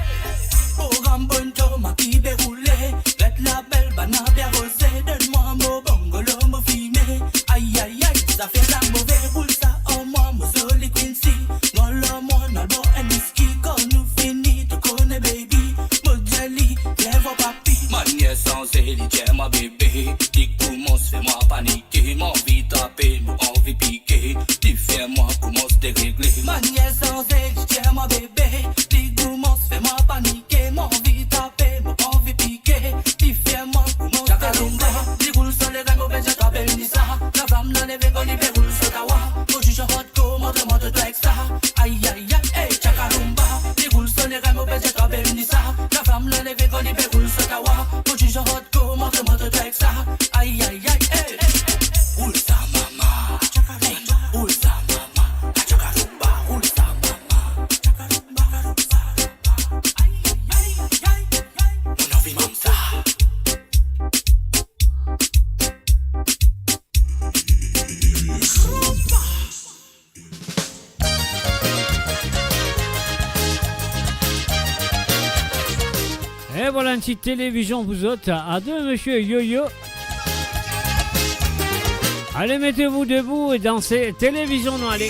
Program Bonto, ma ki pe roule. Get label, bann la bien roze, donn mwa mo bongolo, mo fime. Ay, ay, ay, zafer la move, roul sa ar mwa, mo zoli Quincy. Nwa larmon, albor, enn whisky, kan nou fini, to kone, baby, mo dir li, vien vwar papi. Manier sanze, li dir mwa bebe, li koumans fer mwa panike, mo anvi trape, mo anvi pike, li fer mwa koumans deregle. Manier sanze, li dir mwa bebe, li koumans fer mwa panike, mo anvi trape, mo anvi pike, li fer mwa koumans deregle. Chaka Rumba, li roul so lerem, mo pe dir twa bel ni sa. Sa fam la neve kan li pe roul so tawa. Pozision hardcore, montre mwa to twa ek sa. Ay, ay, ay, eh, Chaka Rumba, li roul so lerem, mo pe dir twa bel ni sa. Sa fam la neve kan li pe roul so tawa. Pozision hardcore, montre mwa to twa ek sa. Ay, ay, ay, eh. Roul sa mama, Chaka Rumba, roul sa mama, Chaka Rumba, roul sa mama, Chaka Rumba, roul sa mama. Ay, ay, ay, ay, ay. Mo anvi mam sa. E vwala enn ti televizion pou zot, a de misie Yoyo. Allez, mettez-vous debout et dansez. Televizion, nou ale.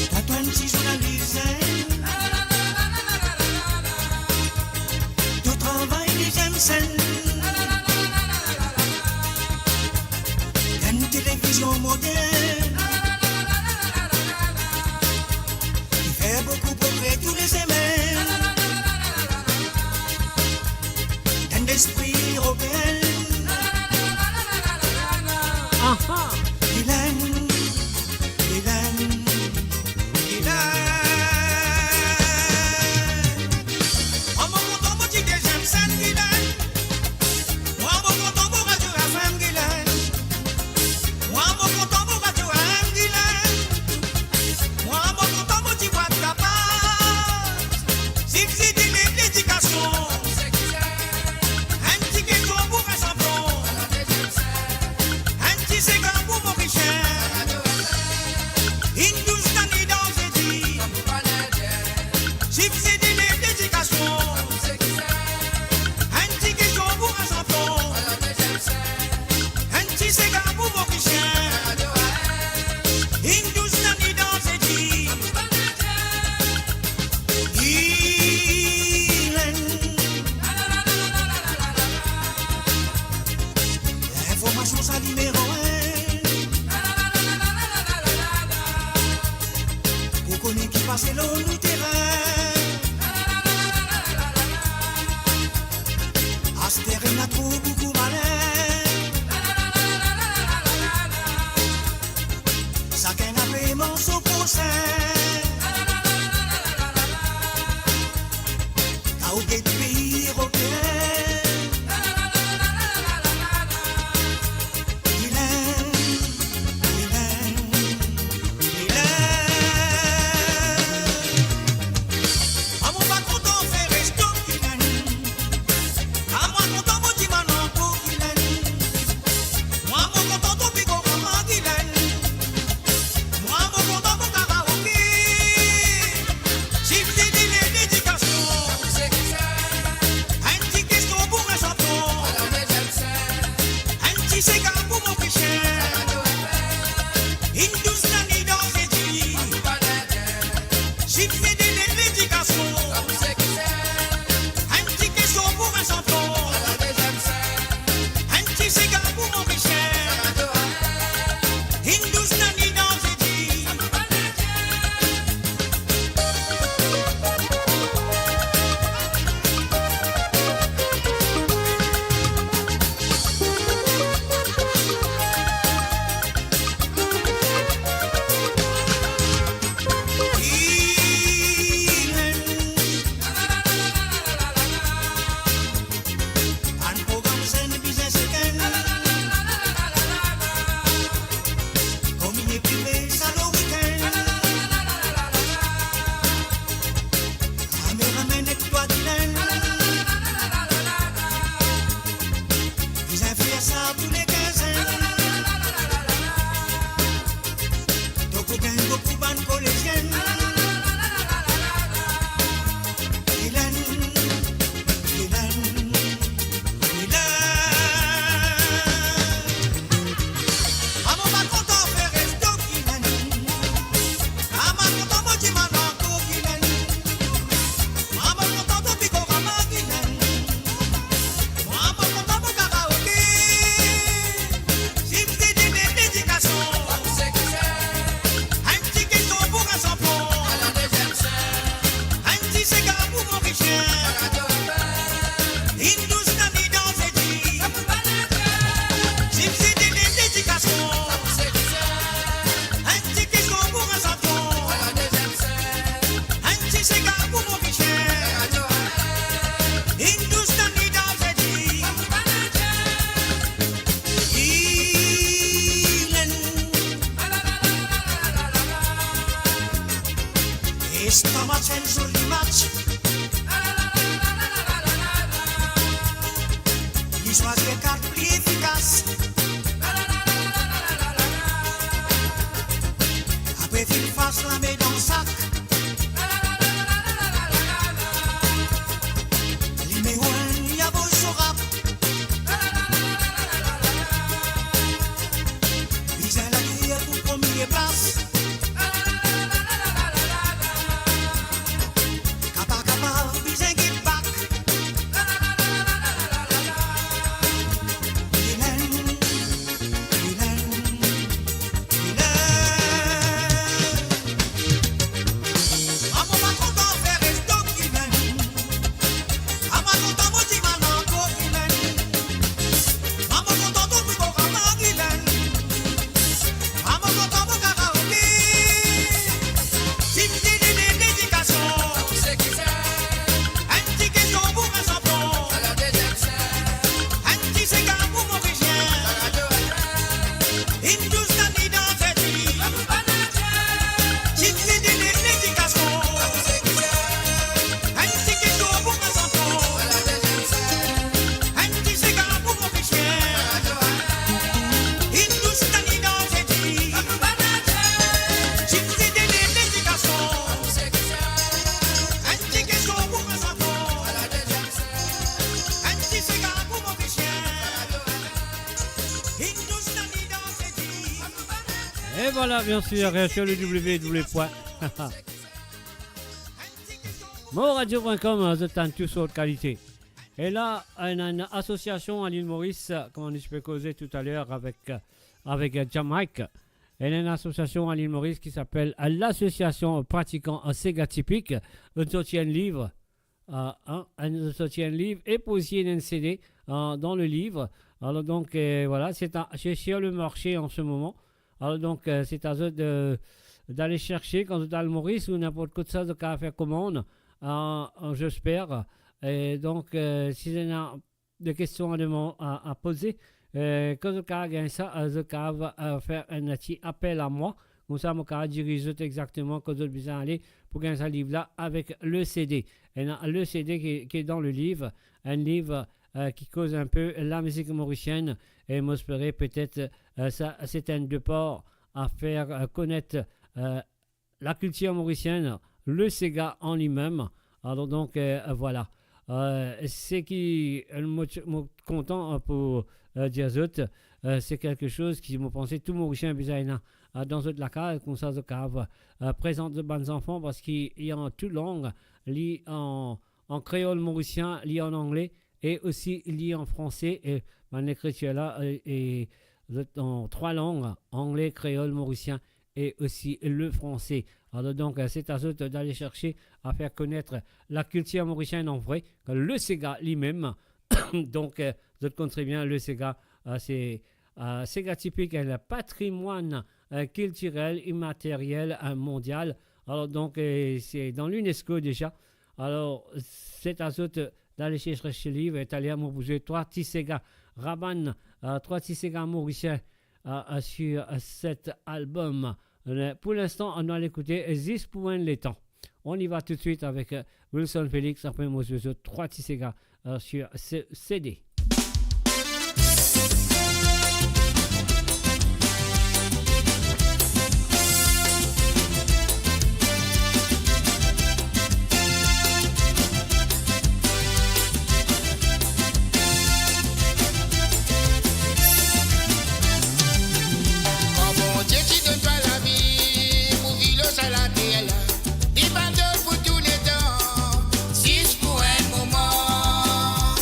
Twa, twa enn ti zournalis, hein. To travay deziem senn. Enn televizion modern. Ki fer boukou progre tou le semenn. Enn lespri eropeen. Aha. Biling, biling, biling. Mwa, mo kontan mo ti deziem senn, biling. Mwa, mo kontan mo Radio F M, biling. Mwa, mo kontan mo Radio M, biling. Mwa, mo kontan mo ti bwat kapav. Sibsidi ledikasion. Enn ti keton pou Vincent Plon. Enn ti segan pou Morisien. Hindustani dan zedi. Sibsidi ledikasion. Enn ti keton pou Vincent Plon. Enn ti segan pou Morisien. Hindustani dan zedi. Biling. Linformasion sa nimero enn. Pou kone ki pase lor nou terin. Aster ena tro boukou malin. Kontan mo dimann ankor, Guylaine. Mwa, mo kontan to piko rama, Guylaine. Mwa, mo kontan mo karaoke. Sifte de ledikasion. Enn ti kestion pou enn sanson. Enn ti sega pou mo prizien. Enn dous lane dan zedi. Sifte de ledikasion. Enn ti kestion pou enn sanson. Enn ti sega pou mo prizien. Enn dous lane dan zedi. Bann program zenn bizin sekenn. Komie prive sa le wikenn. Kameramann ek twa, Guylaine. Bizin fer sa tou le kinzenn. To pou gagn boukou bann kolezienn. Guylaine, Guylaine, Guylaine. Mwa mo pa kontan fer resto, Guylaine. Mwa mo kontan mo dimann ankor, Guylaine. Mwa mo kontan to piko rama, Guylaine. Mwa mo kontan mo karaoke. Sifte de ledikasion. Enn ti kestion pou enn sanson. Enn ti sega pou mo prizien. Enn dous lane dan zedi. Sifte de ledikasion. Enn ti kestion pou enn sanson. Enn ti sega pou mo prizien. Enn dous lane dan zedi. Guylaine. Esta match enn zoli match. Li swazir kart pli efikas. Apre finn fas lame dan sak. Limero enn, Yabo Sorab. Bizin lager pou premie plas. Kapa, kapa, bizin get back. Guylaine, Guylaine, Guylaine. Mwa mo pa kontan fer resto, Guylaine. Mwa mo kontan mo dimann ankor, Guylaine. Mwa mo kontan to piko rama, Guylaine. Mwa mo kontan mo karaoke. Sifte de ledikasion. Enn ti kestion pou enn sanson. Enn ti sega pou mo prizien. Enn dous lane dan zedi. Sifte de ledikasion. Enn ti kestion pou enn sanson. Enn ti sega pou mo prizien. Enn dous lane dan zedi. Sifte de ledikasion. Enn ti kestion pou enn sanson. Enn ti sega pou mo prizien. Enn dous lane dan zedi. Et voilà, bien sûr, sur le W W W point moradio point com, zot tann tou sort kalite. E la, ena enn asosiasion a Lil Moris, kouma nou ti pe koze toutaler avek, avek Jamaica. Ena enn asosiasion a Lil Moris ki apel L'association pratiquant sega typique. Zot sorti enn liv, euh, hein, zot sorti enn liv e pou osi ena enn C D, euh, dan le liv. Alors donc, euh, voilà, c'est à, c'est sur le marché en ce moment. Alors donc, euh, c'est à zot de, d'aller chercher kan zot al Moris ou ninport kot sa zot kav fer komann, euh, euh, j'espère. E donk, euh, si zot ena de kestion a deman-, a, a poze, euh, kan zot kav gagn sa, euh, zot kav, euh, fer enn ti apel a mwa. Koumsa, mo kav diriz zot exakteman kot zot bizin ale pou gagn sa liv la avek le C D. Ena le C D ki, ki dan le liv, enn liv, euh, ki koz inpe lamizik morisienn, e mo espere petet, euh, sa, se enn depar a fer, euh, konet, euh, lakiltir morisienn, le sega an limem. Alor donk, euh, vwala. Euh, seki, euh, mo, mo kontan, euh, pou, euh, dir zot, euh, se kelke soz ki, mo panse tou Morisien bizin ena, euh, dan zot lakaz, koumsa zot kapav, euh, prezant zot bann zanfan, parski li an tou lang, li an, an kreol morisien, li an angle, e osi li an franse, e bann lekritir la, e, e zot an trwa lang, angle, kreol, morisien e osi le franse. Alor donk, euh, se a zot dale serse a fer konet lakiltir morisienn an vre, le sega limem. Donk, euh, zot konn tre bien, le sega, euh, se, euh, sega tipik, euh, le patrimwann, euh, kiltirel imateriel, euh, mondial. Alor donk, euh, se dan l'UNESCO deza. Alor, se a zot dale serse liv, e taler mo pou zwe trwa ti sega rabann, euh, trwa ti sega morisien, euh, euh, sur, euh, cet album. Euh, pou linstan, nou al ekoute Zis pou enn letan. On y va tout de suite avec, euh, Wilson Felix, apre mo zwe zot trwa ti sega, euh, sur ce C D. Kan Bondie ti donn twa lavi pou viv lor sa later la, li pa donn pou touletan, zis pou enn moman.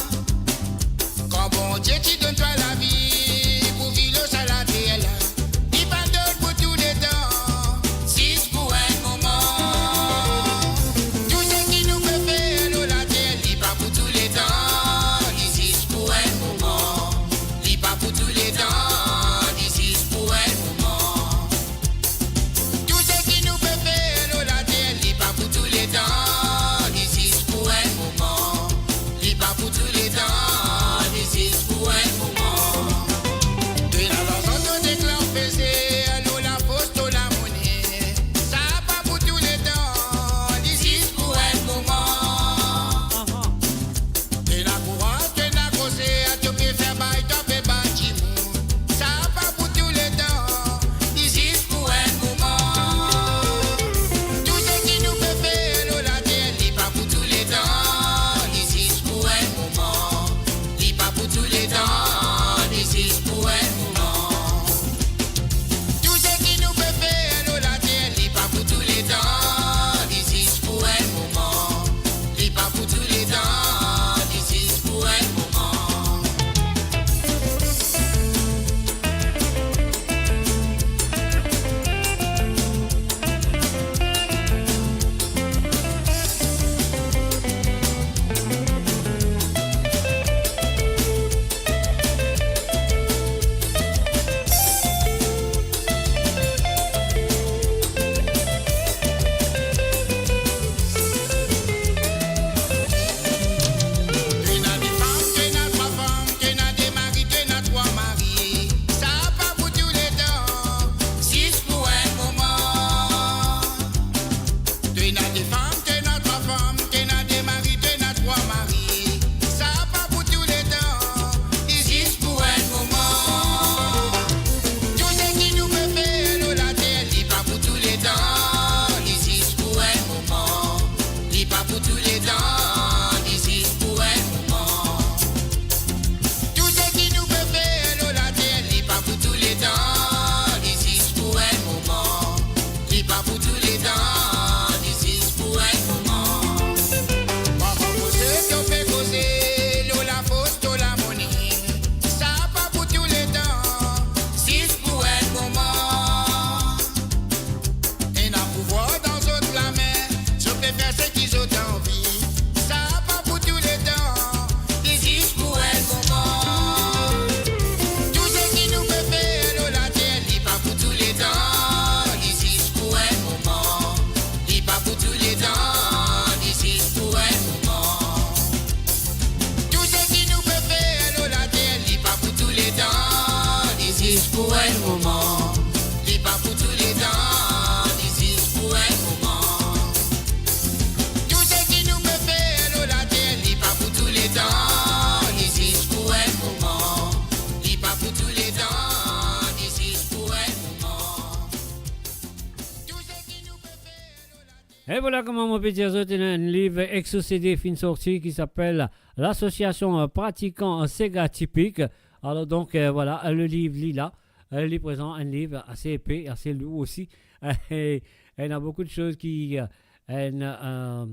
E vwala kouma mo pe dir zot, ena enn liv ex-C D finn sorti ki apel Lasosiasion Pratikan Sega Tipik. Alor donk, euh, vwala, le liv li la, euh, li prezant enn liv ase epe, ase lour osi. E ena boukou de soz ki, euh, ena, euh,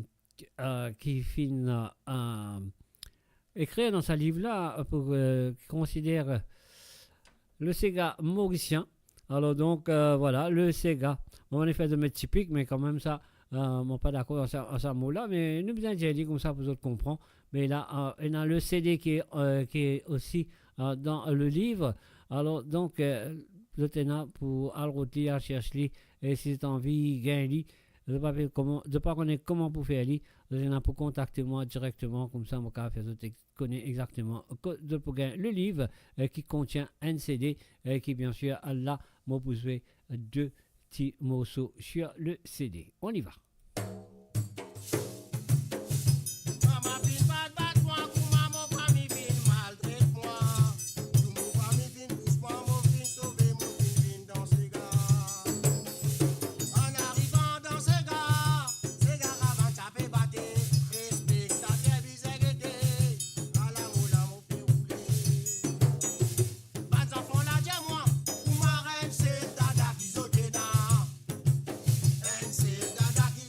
euh, ki finn, euh, ekrir dan sa liv la, euh, pou, euh, ki konsider, euh, le sega morisien. Alor donk, euh, vwala, le sega. Bon, an efe, zot met tipik, me kanmem sa, euh, mo pa dakor ar sa, ar sa mo la, me nou bizin dir li koumsa pou zot konpran. Me la, euh, ena le C D ki, euh, ki osi, euh, dan le liv. Alor donk, euh, zot ena pou al rod li, al sers li, e si zot anvi gagn li, zot pa pe koman, zot pa kone koman pou fer li, zot ena pou kontakte mwa direkteman, koumsa mo kapav fer zot ex-, kone exakteman kot zot pou gagn le liv, euh, ki kontien enn C D, euh, ki biensir la, mo pou zwe de ti morso sur le C D. On y va. Mama finn bat, bat mwa, kouma mo fami finn maltret mwa. Tou mo fami finn pous mwa, mo finn sove, mo finn vinn dan sega. An arivan dan sega, sega ravant sa pe bate, e spektater bizin gete, ala mo la mo pe roule. Bann zanfan la dir mwa, kouma enn sel dada ki zot ena. Enn sel dada ki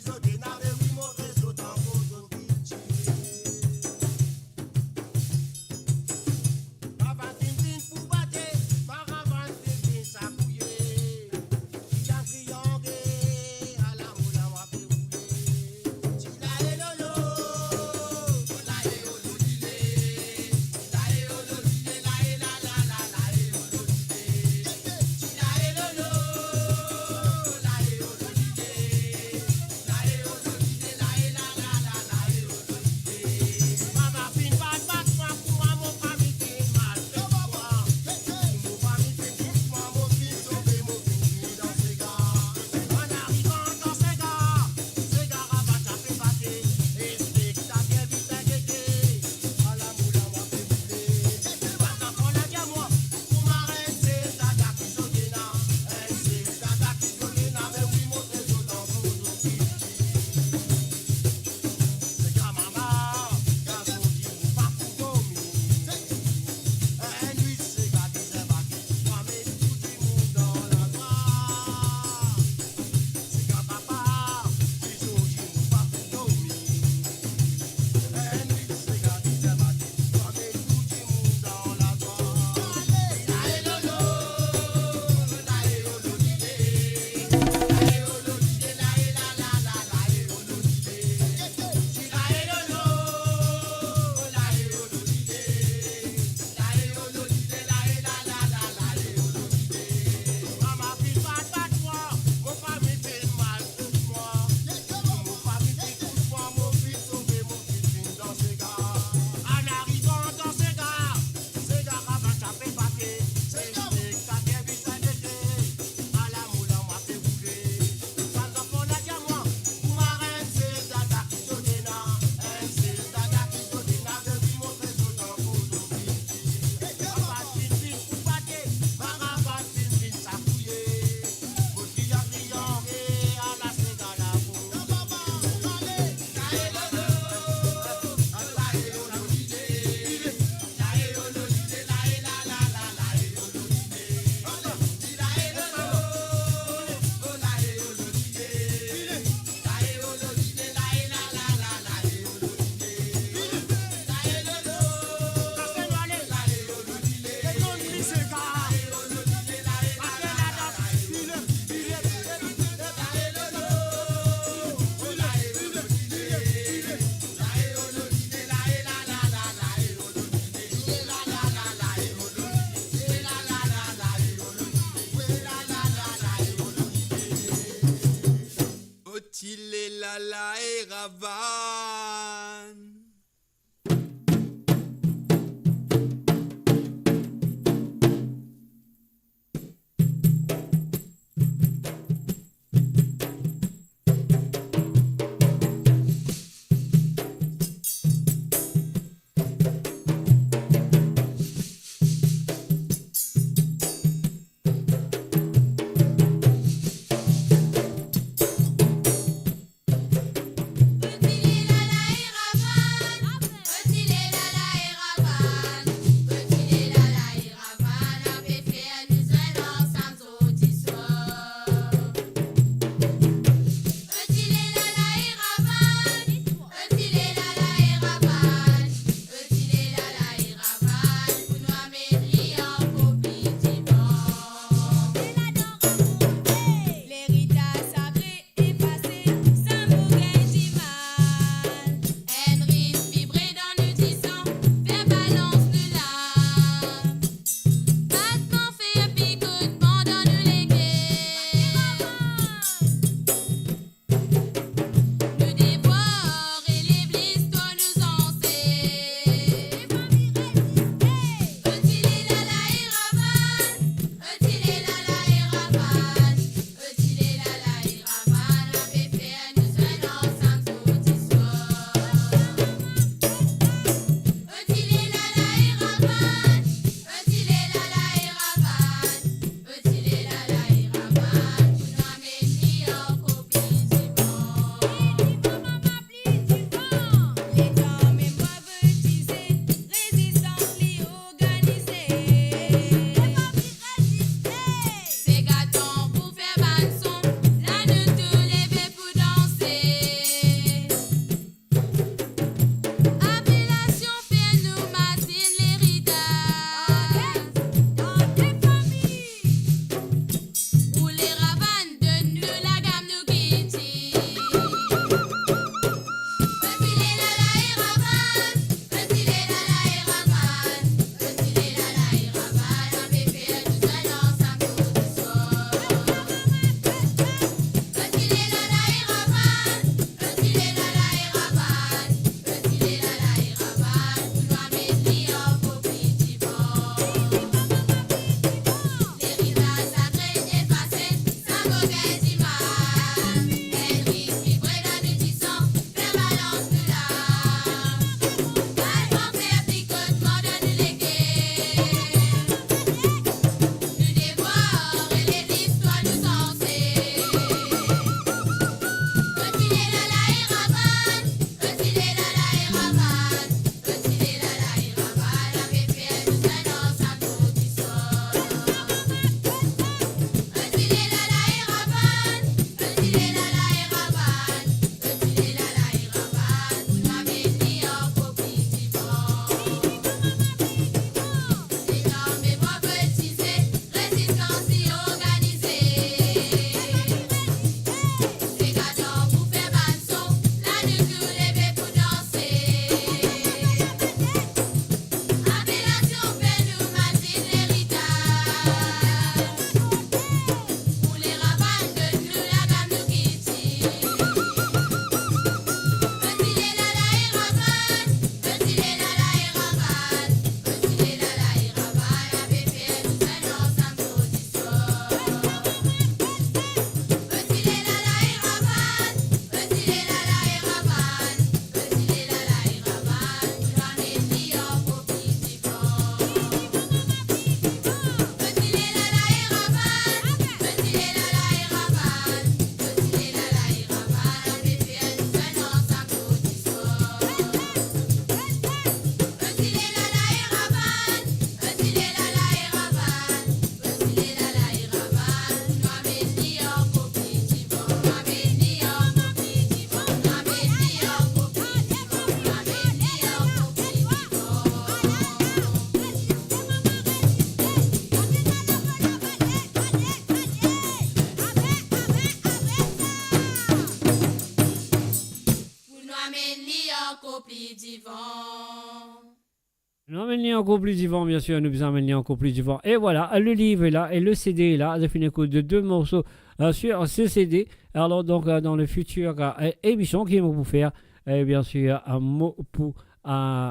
Nou amenn li ankor pli divan, bien sir, nou bizin amenn li ankor pli divan. E vwala, le liv la e le CD la, zot finn ekout de, de morso, euh, sur ce CD. Alors donc, euh, dans le futur, euh, émission ki mo pou fer, e bien sir, euh, mo pou, euh,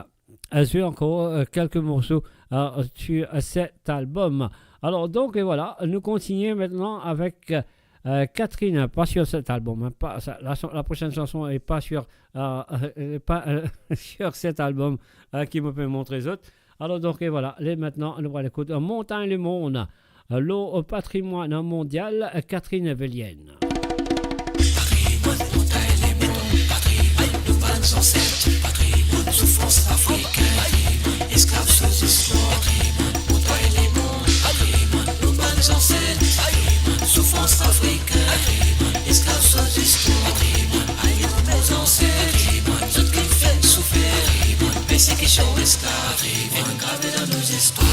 euh, zwe ankor, euh, kelke morso, euh, sur, euh, cet album. Alors donc, e vwala, nou kontigne aster avek, euh, euh, Catherine, pa sur cet album, hein, pa sa, la, la prochaine chanson est pas sur, euh, euh, pas, euh, sur cet album, euh, ki mo pe montre zot. Alors donc, e vwala, la aster nou va ekout, euh, Montagn Lemond, euh, lor, euh, Patrimwann Mondial, euh, Catherine Velienne. Patrimwann, Montagn Lemond, patrimwann nou bann zanset, patrimwann soufrans afrikin, patrimwann esklav so zistwar, patrimwann Montagn Lemond, patrimwann nou bann zanset, patrimwann soufrans afrikin, patrimwann esklav so zistwar, patrimwann ayo nou zanset, patrimwann zot ki fer soufer, patrimwann persekision esklav, patrimwann grave dan nou zistwar.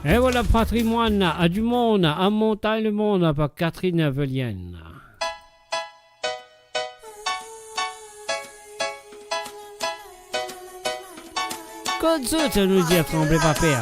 Et voilà, Patrimwinn a dimoun, a Montagne Lemonde, par Catherine Velienne. Kot zot, nou dir, tranble pa per.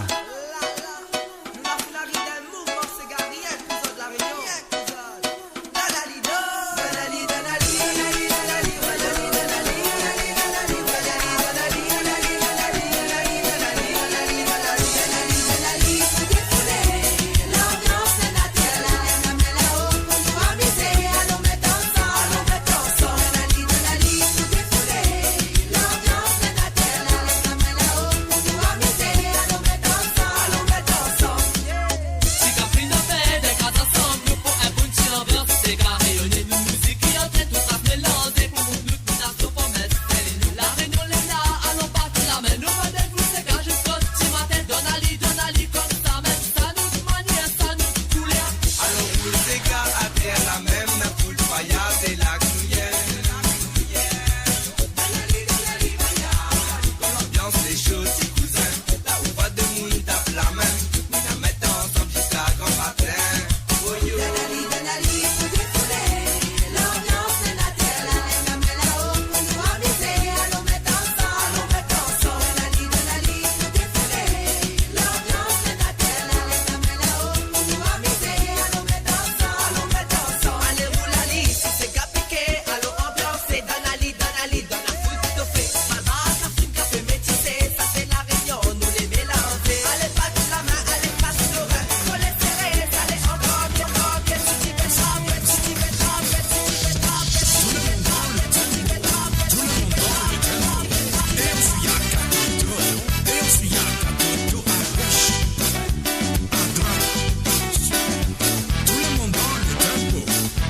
Tout le monde dans le tempo,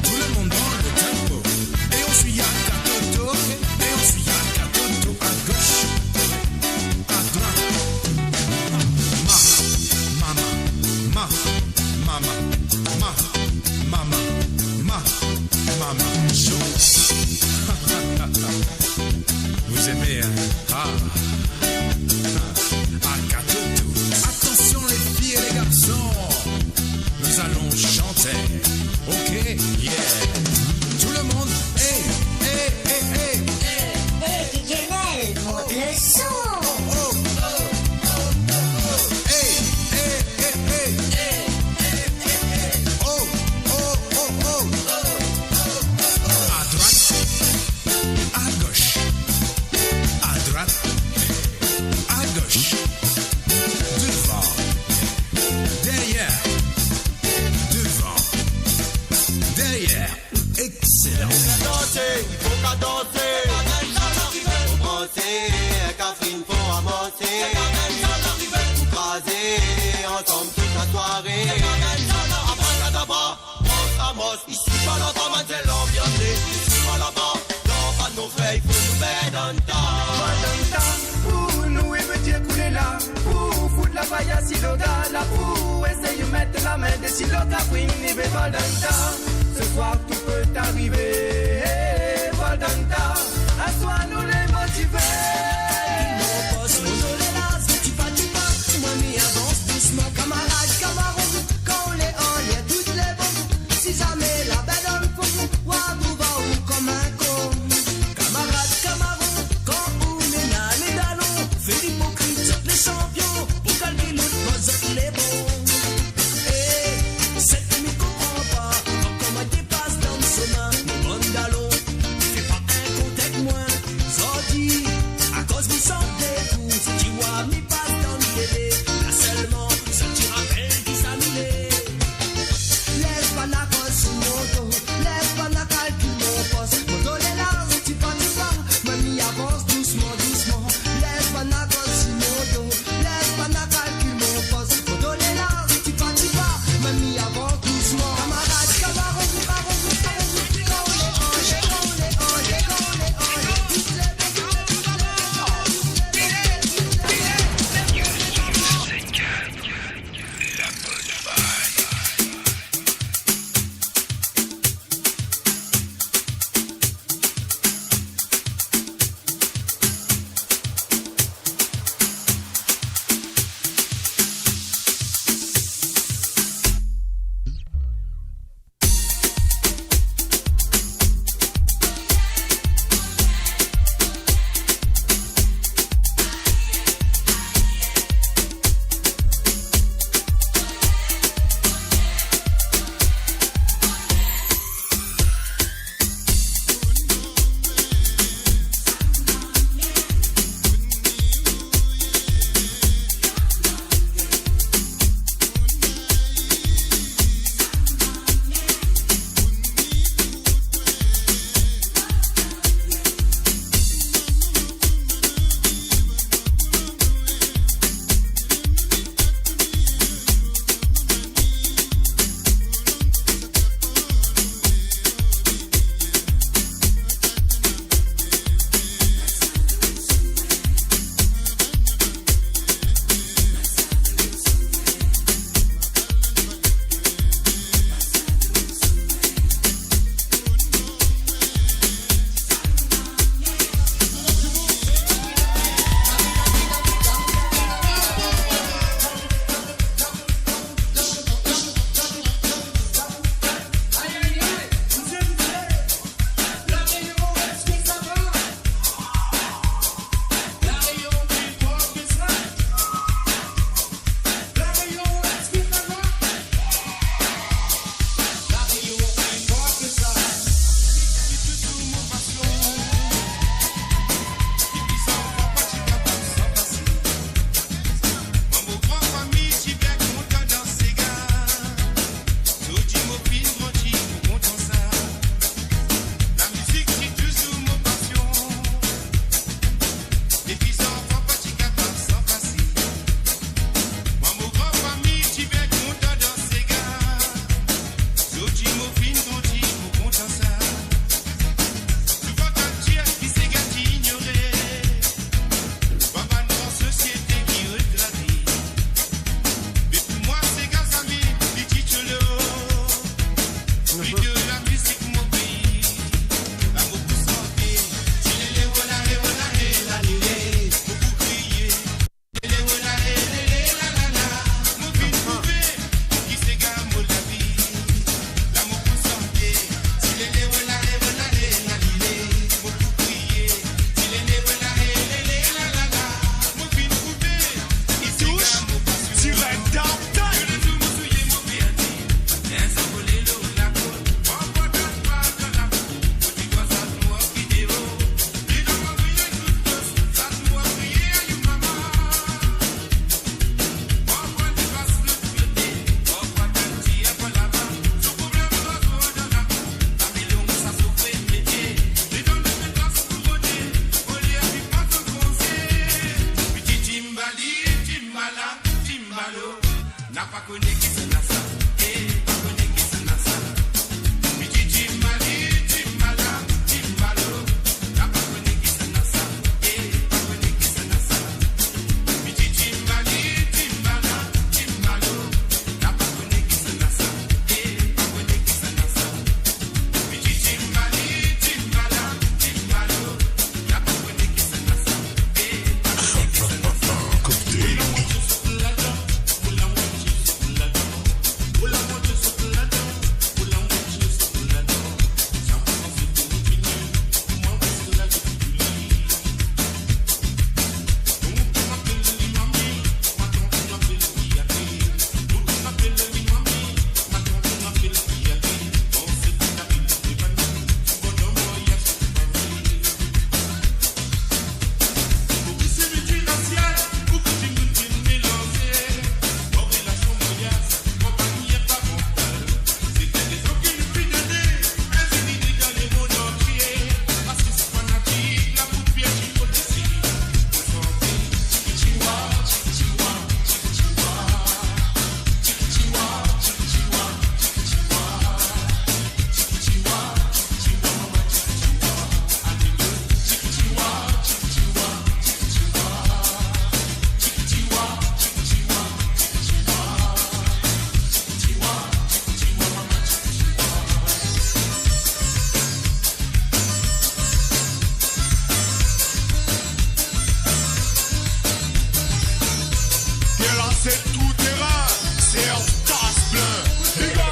tout le monde dans le tempo. Et on suit à quatre tours, et on suit à quatre tours à gauche, à droite. Ma, mama, ma, mama, ma, mama, ma, mama, show. Vous aimez, hein? Ah. À quatre tours. Attention les filles et les garçons. Nous allons chanter. Ok, yeah. Tout le monde, hey, hey, hey, hey. Hey, D J Nel, monte le son. Oh, oh, oh, oh, oh. Hey, hey, hey, hey. Hey, hey, hey, hey. Oh, oh, oh, oh. À droite, à gauche. À droite, à gauche. Devant, derrière, devant, derrière. Excellent. Danse, il faut qu'à danser. Faut branser, Catherine, faut avancer. Pour craser ensemble toute la soirée. Abracadabra, Amos, isi pa laba, manze lanbians, isi pa laba. Non, pa nou fey, fo nou bel dan ta. Bel dan ta, pou nou, e Bondie koule la. Pou fout lapaya si loga la, pou esey met lame desi loga, pou nou bel dan ta. Ce soir, tout peut arriver. Bel dan ta, aswar nou le motive. Mon pos, mon zole la, tipa tipa, mwa mi avans dousman, kamarad, kamaron, kan ou le anler, tout le bon. Si zame labin dan le fon, wa trouv ou kom enn kon. Kamarad, kamaron, kan ou mena le dalon, fer lipokrit, zot le sanpion, pou kalkil lot, zot le bon. Eh, seki mi konpran pa, kouma to pas dan sime, mo bann dalon, fer pa enn kont ek mwa, zordi, a Bien la, c'est tout terrain, c'est un tas plein. Big up.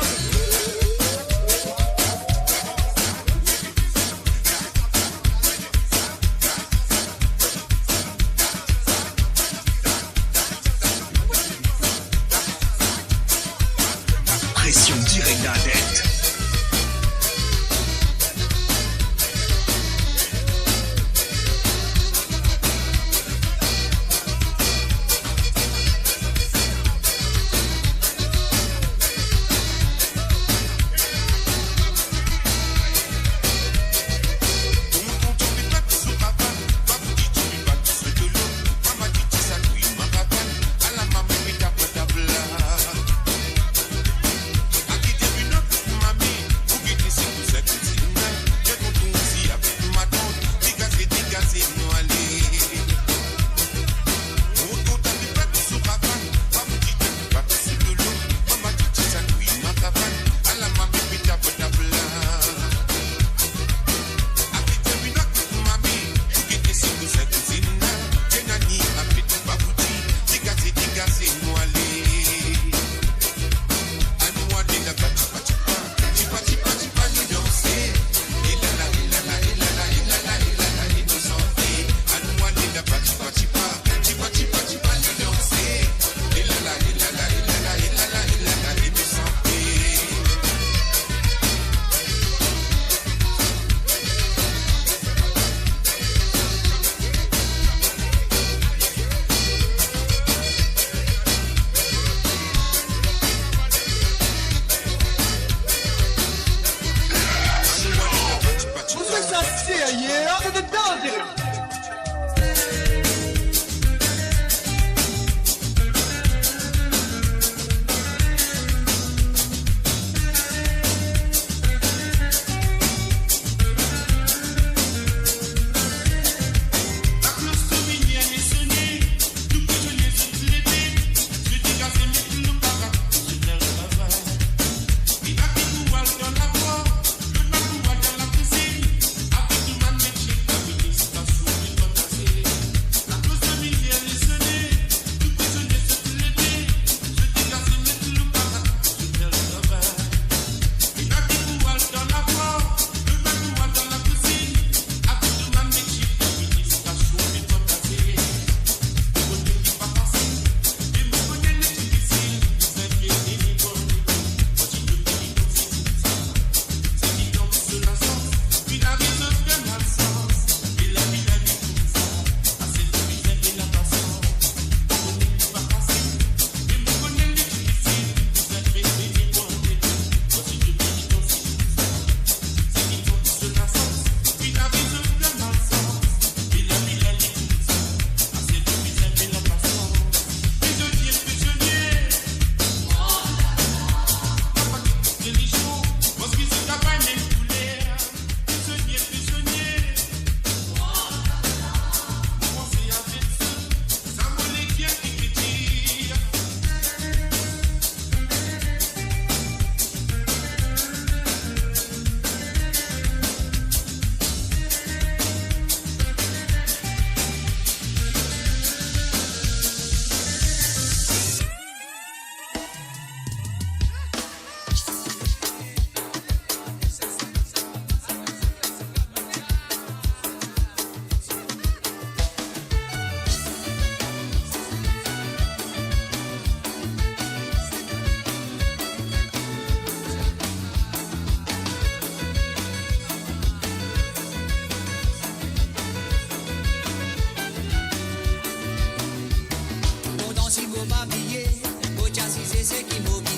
Pression directe dans la tête.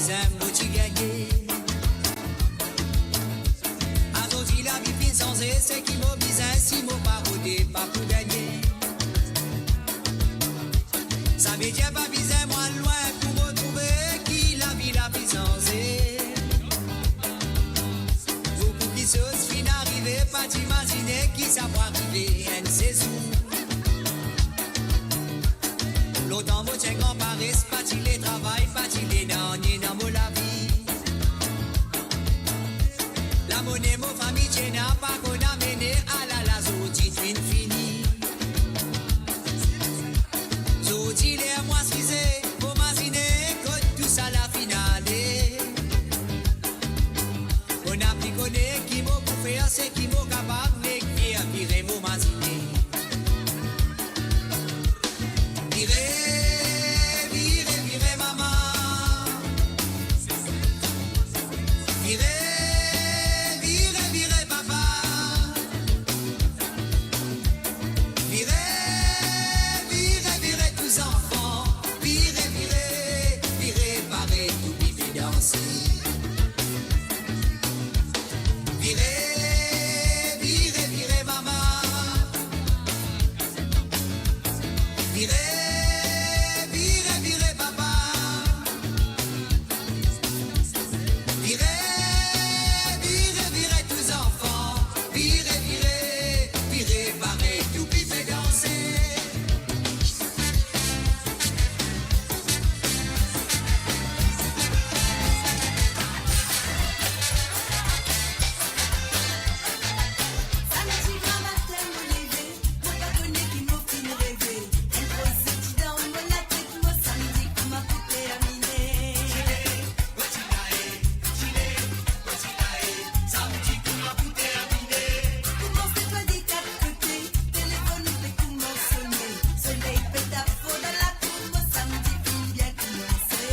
bizin mo ti gagne. Azordi lavi finn sanze, seki mo bizin, si mo pa rode, pa pou gagne. Savedir pa bizin mo al lwin pou mo trouve ki lavi la finn sanze. Boukou kiksoz finn arive, pa ti imazine ki sa pou arive enn sezour. Lontan mo ti enn gran pares, pa ti le travay, pa ti le nanye dan mo lavi. Lamone mo fami ti ena, pa konn amene, alala zordi finn fini. Zordi ler mo asize, mo mazine kot tousala finn ale. Mo napli kone ki mo pou fer, seki mo kapav, me vire, vire mo mazine. Vire, vire, vire mama. Vire, vire, vire papa. Vire, vire, vire tou zanfan. Vire, vire, vire, pare tou, vinn danse. Vire, vire, vire mama. Vire, vire, vire papa. Vire, vire, vire tou zanfan. Vire, vire, vire, pare tou, vinn danse. Samedi gramatin mo leve, mo pa kone ki mo finn reve. Enn proze ti dan mo latet, mo samedi kouma pou termine. Koumans de twa de kat kote, telefonn pe koumans sone. Soley pe tap for dan lakour, mo samedi finn bien koumanse.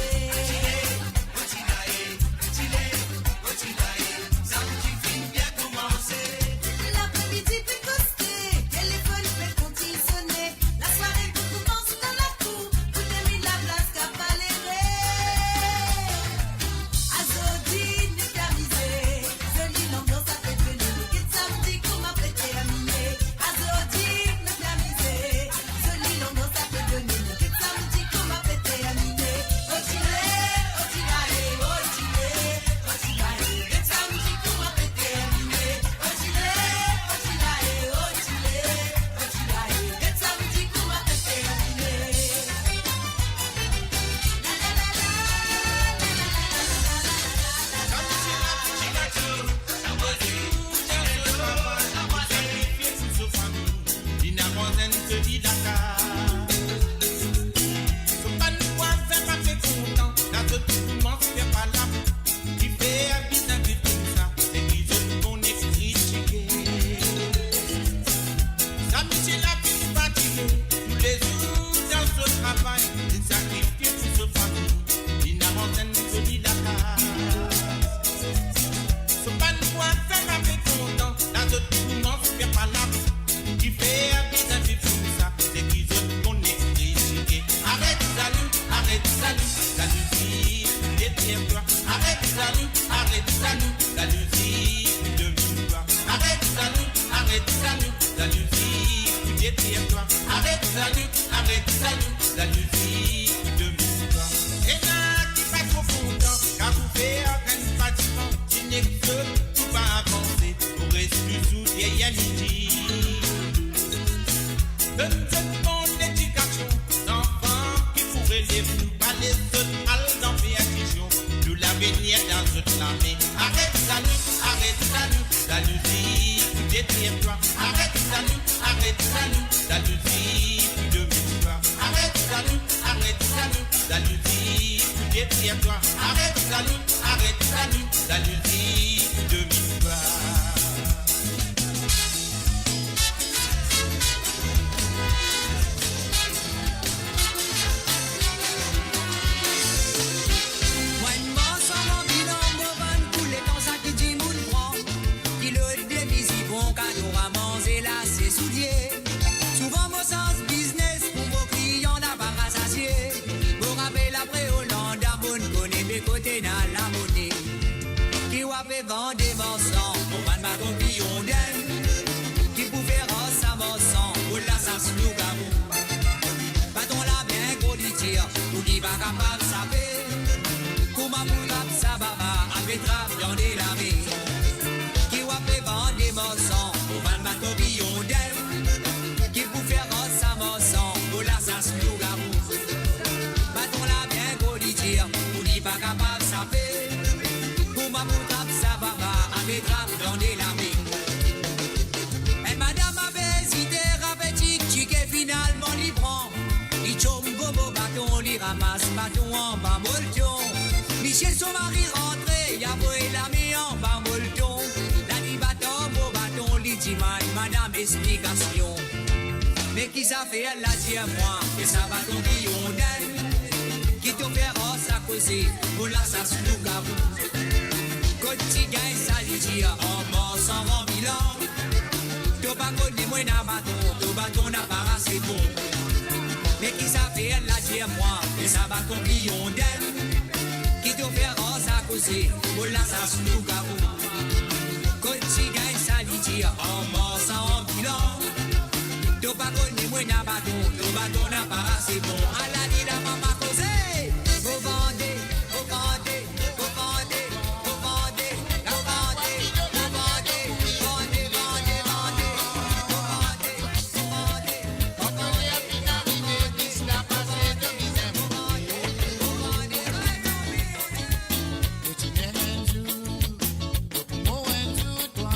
Lapre-midi pe koste, telefonn pe kontign sone. Lasware pou koumans dan lakour, pou terminn laplas kapav lere. Azordi nou pe amize, zoli lanbians sa pe done, nou get samedi kouma pe termine. Azordi nou pe amize, zoli lanbians sa pe done, nou get samedi kouma pe termine. Otile, otila e, otile, otila e, get samedi kouma pe termine. Otile, otila e, otile, otila e, get samedi kouma pe termine. Dife bizin viv koumsa, seki zot kone kritike. Sa misie la finn fatige, toulezour dan so travay, li sakrifie pou so fami, li ena bann zoli lakaz. So bann vwasin pa pe kontan, la zot koumans fer palab. Dife bizin viv koumsa, seki zot kone kritike. Aret zalou, aret zalou, zalouzi pou deter twa. Aret zalou, aret zalou, zalouzi pou domine twa. Aret zalou, aret zalou, zalouzi pou deter twa. Aret zalou, aret zalou, zalouzi pou domine twa. Ena ki pa tro kontan, kan ou fer gagn pa ditan, ti nek zot pou pa avanse, ou res touzour deryer midi. Donn zot bon ledikasion, zanfan ki pou relev nou, pa les zot al dan perdision. Nou lavenir dan zot lame. Aret zalou, aret zalou, zalouzi pou deter twa. Aret zalou, aret zalou, zalouzi pou domine twa. Aret zalou, aret zalou, zalouzi pou deter twa. Aret zalou, aret zalou, zalouzi pou domine twa. Mwa enn mars an bilan mo vann pou letan sa ki dimoun pran. Kilo de mizibon, kado a manze, lase, soulie. Souvan mo sanz biznes pou mo klian napa rasasie. Mo rapel apre Olanda, mo'nn kone be kote Pa kapav sape, kouma pou trap sa baba, ave trap dan de lame. Enn madam ave ezite, ave tik tik, e finalman li pran. Li tom bobo baton, li ramas baton anba molton. Misie so mari rantre, li avoy lame anba molton. La li bat anba baton, li dimann madam explikasion. Me ki zafer la, dir mwa, e sa baton ki onn, ki to fer ar sa koze, mo lasas lougawou. Kot ti gagn sa, li dir, an marsan an bilan. To pa kone mwa ena baton, to baton napa ase bon. Me ki zafer la, dir mwa, e sa baton ki onn, ki to fer ar sa koze, mo lasas lougawou. Kot ti gagn sa, li dir, an marsan an bilan. To pa kone mwa ena baton, to baton napa ase bon. Ala li la mama koze, mo vande, mo vande, mo vande, mo vande, mo vande, mo vande, vande, vande, vande, mo vande, mo vande, mo vande, mo vande, mo vande, mo vande. Mo ti enn zour, mo enn zour twa.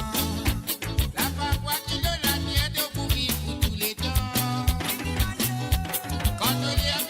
Lapapa ki dan lamier, to pou viv pou touletan. Kan to ler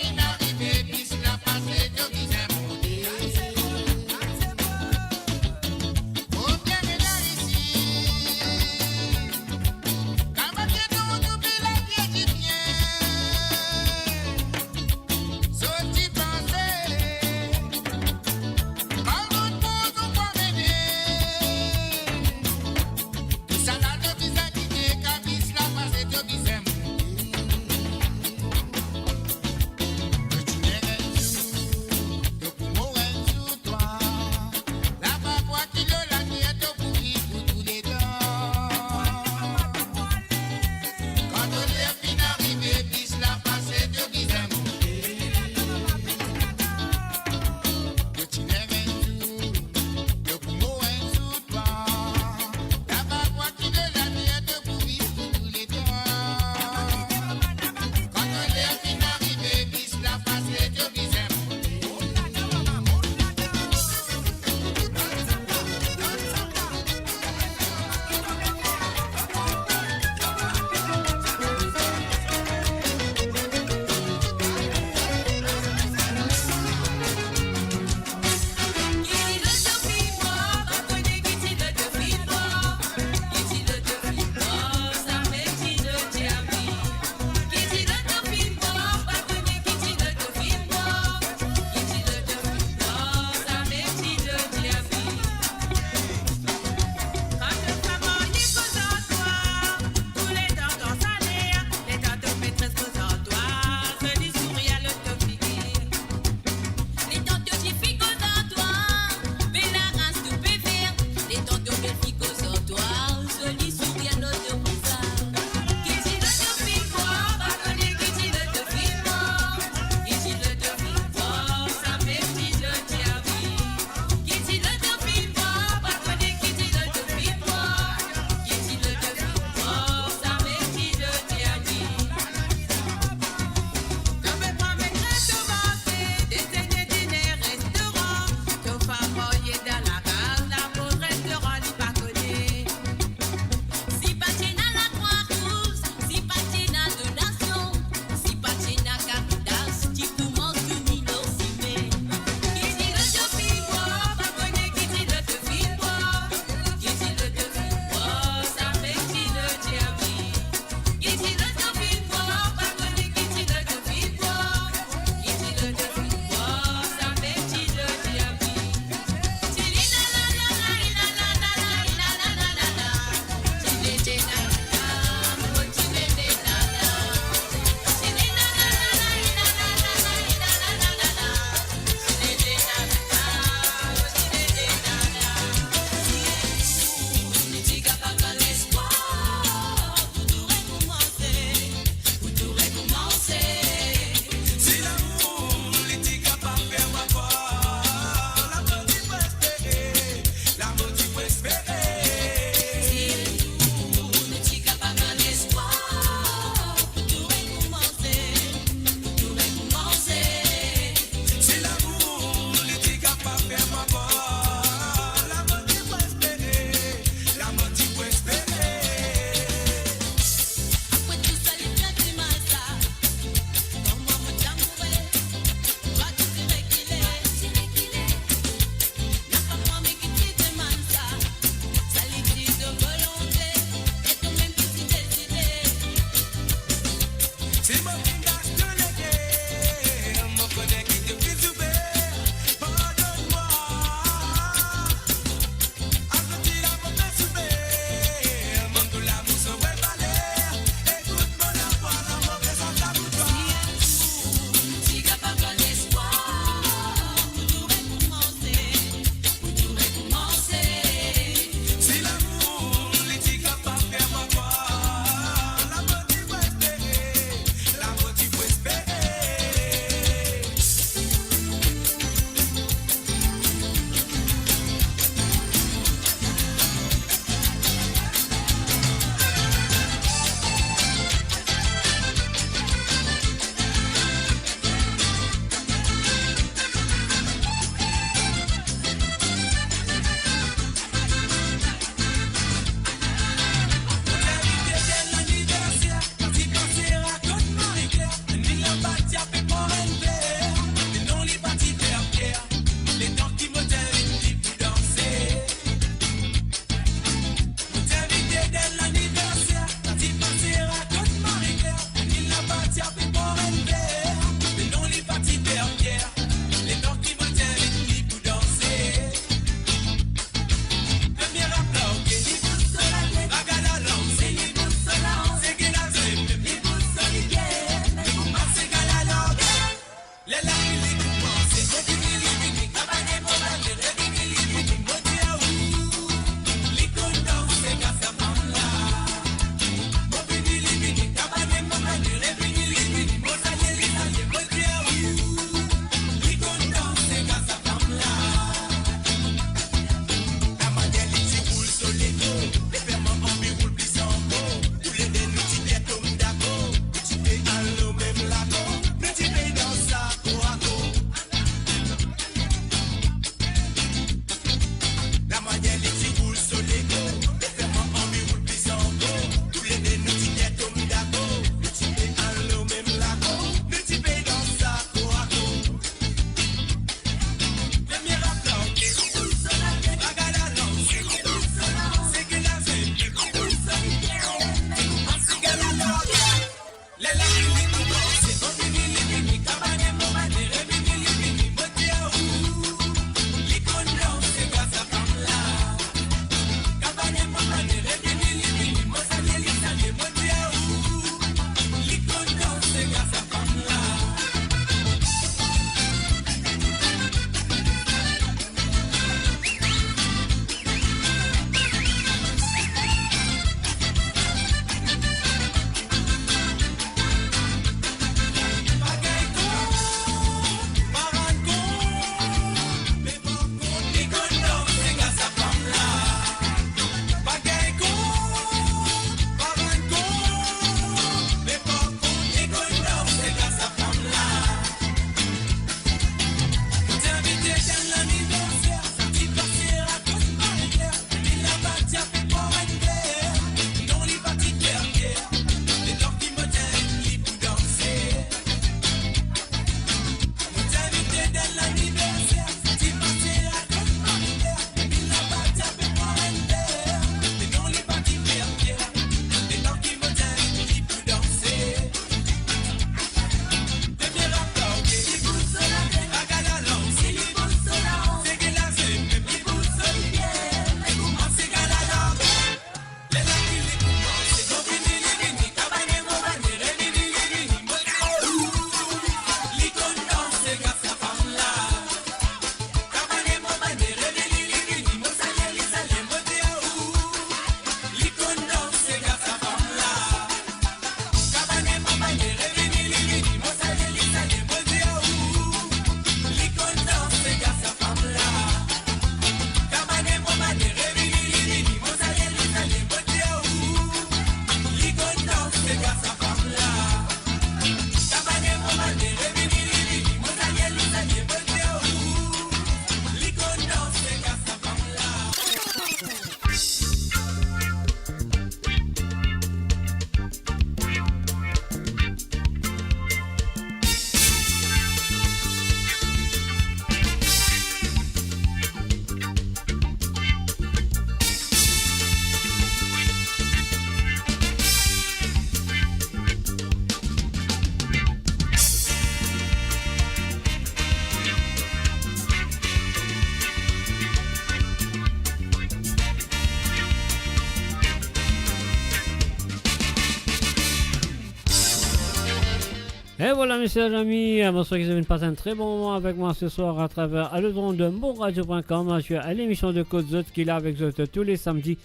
Voilà, messieurs, amis, euh, bonsoir, ki zot inn pas enn tre bon moman avek mwa se swar atraver, euh, le ondes de moradio point com, euh, sur, euh, lemision de Kot Zot ki la avek zot, euh, tou le samdi,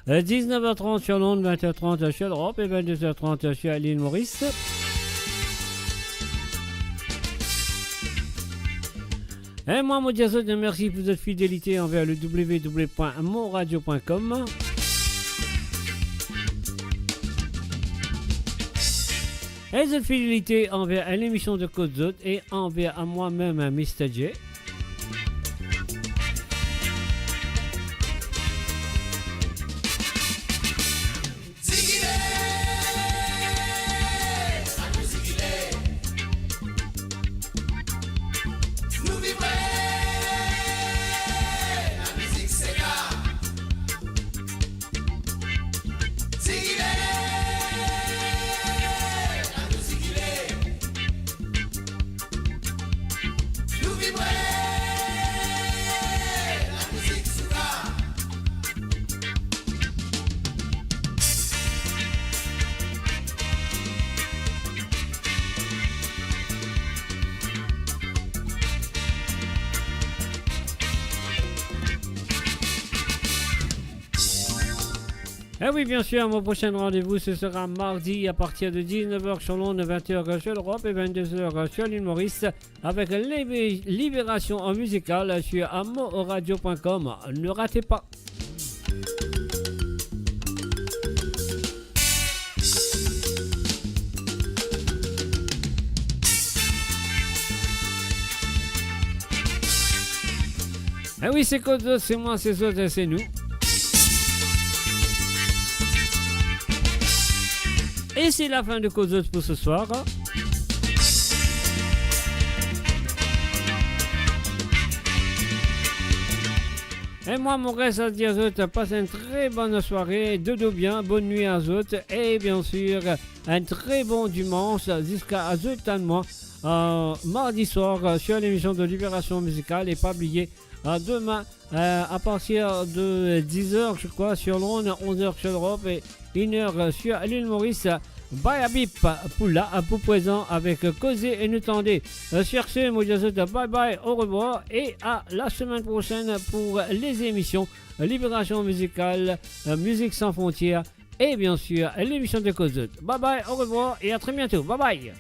euh, diznef er trant sur Londres, vent er trant sur Europe et vennde zer er trant sur l'île Maurice. E mwa, mo dir zot mersi pou zot fidelite anver le w w w point moradio point com. E zot fidelite anver lemision de Kot Zot e anver mwa mem, Mister J. Zigile, sa nou zigile. Nou vibre, lamizik sega. Zigile, sa nou zigile. Nou vibre, lamizik sega. Eh oui, bien sûr, mon prochain rendez-vous, ce sera mardi à partir de dix-neuf heures sur Londres, vingt heures sur l'Europe et vingt-deux heures sur l'île Maurice. Avec Libé-, Libération Musicale sur moradio point com. Ne ratez pas. Eh oui, se Kot Zot, se mwa, se zot, se nou. E se lafin de Kot Zot pou se swar. E mwa, mo res a dir zot, pas enn tre bonn sware, dodo bien, bonn nwi a zot, e bien sir, enn tre bon dimans ziska a zot tann mwa, euh, mardi swar, euh, sur lemision de Libération Musicale. E pa bliye, euh, demin, euh, à partir de dix heures, je crois, sur Londres, onze heures sur l'Europe et une heure sur l'île Maurice. Bye Abip pou la, pou prezan avek Koze e nou tande. Euh, sur ce, mo dir zot bye bye, au revoir et à la semaine prochaine pour les émissions Libération Musicale, euh, Musique Sans Frontières et bien sûr l'émission de Koze Zot. Bye bye, au revoir et à très bientôt. Bye bye.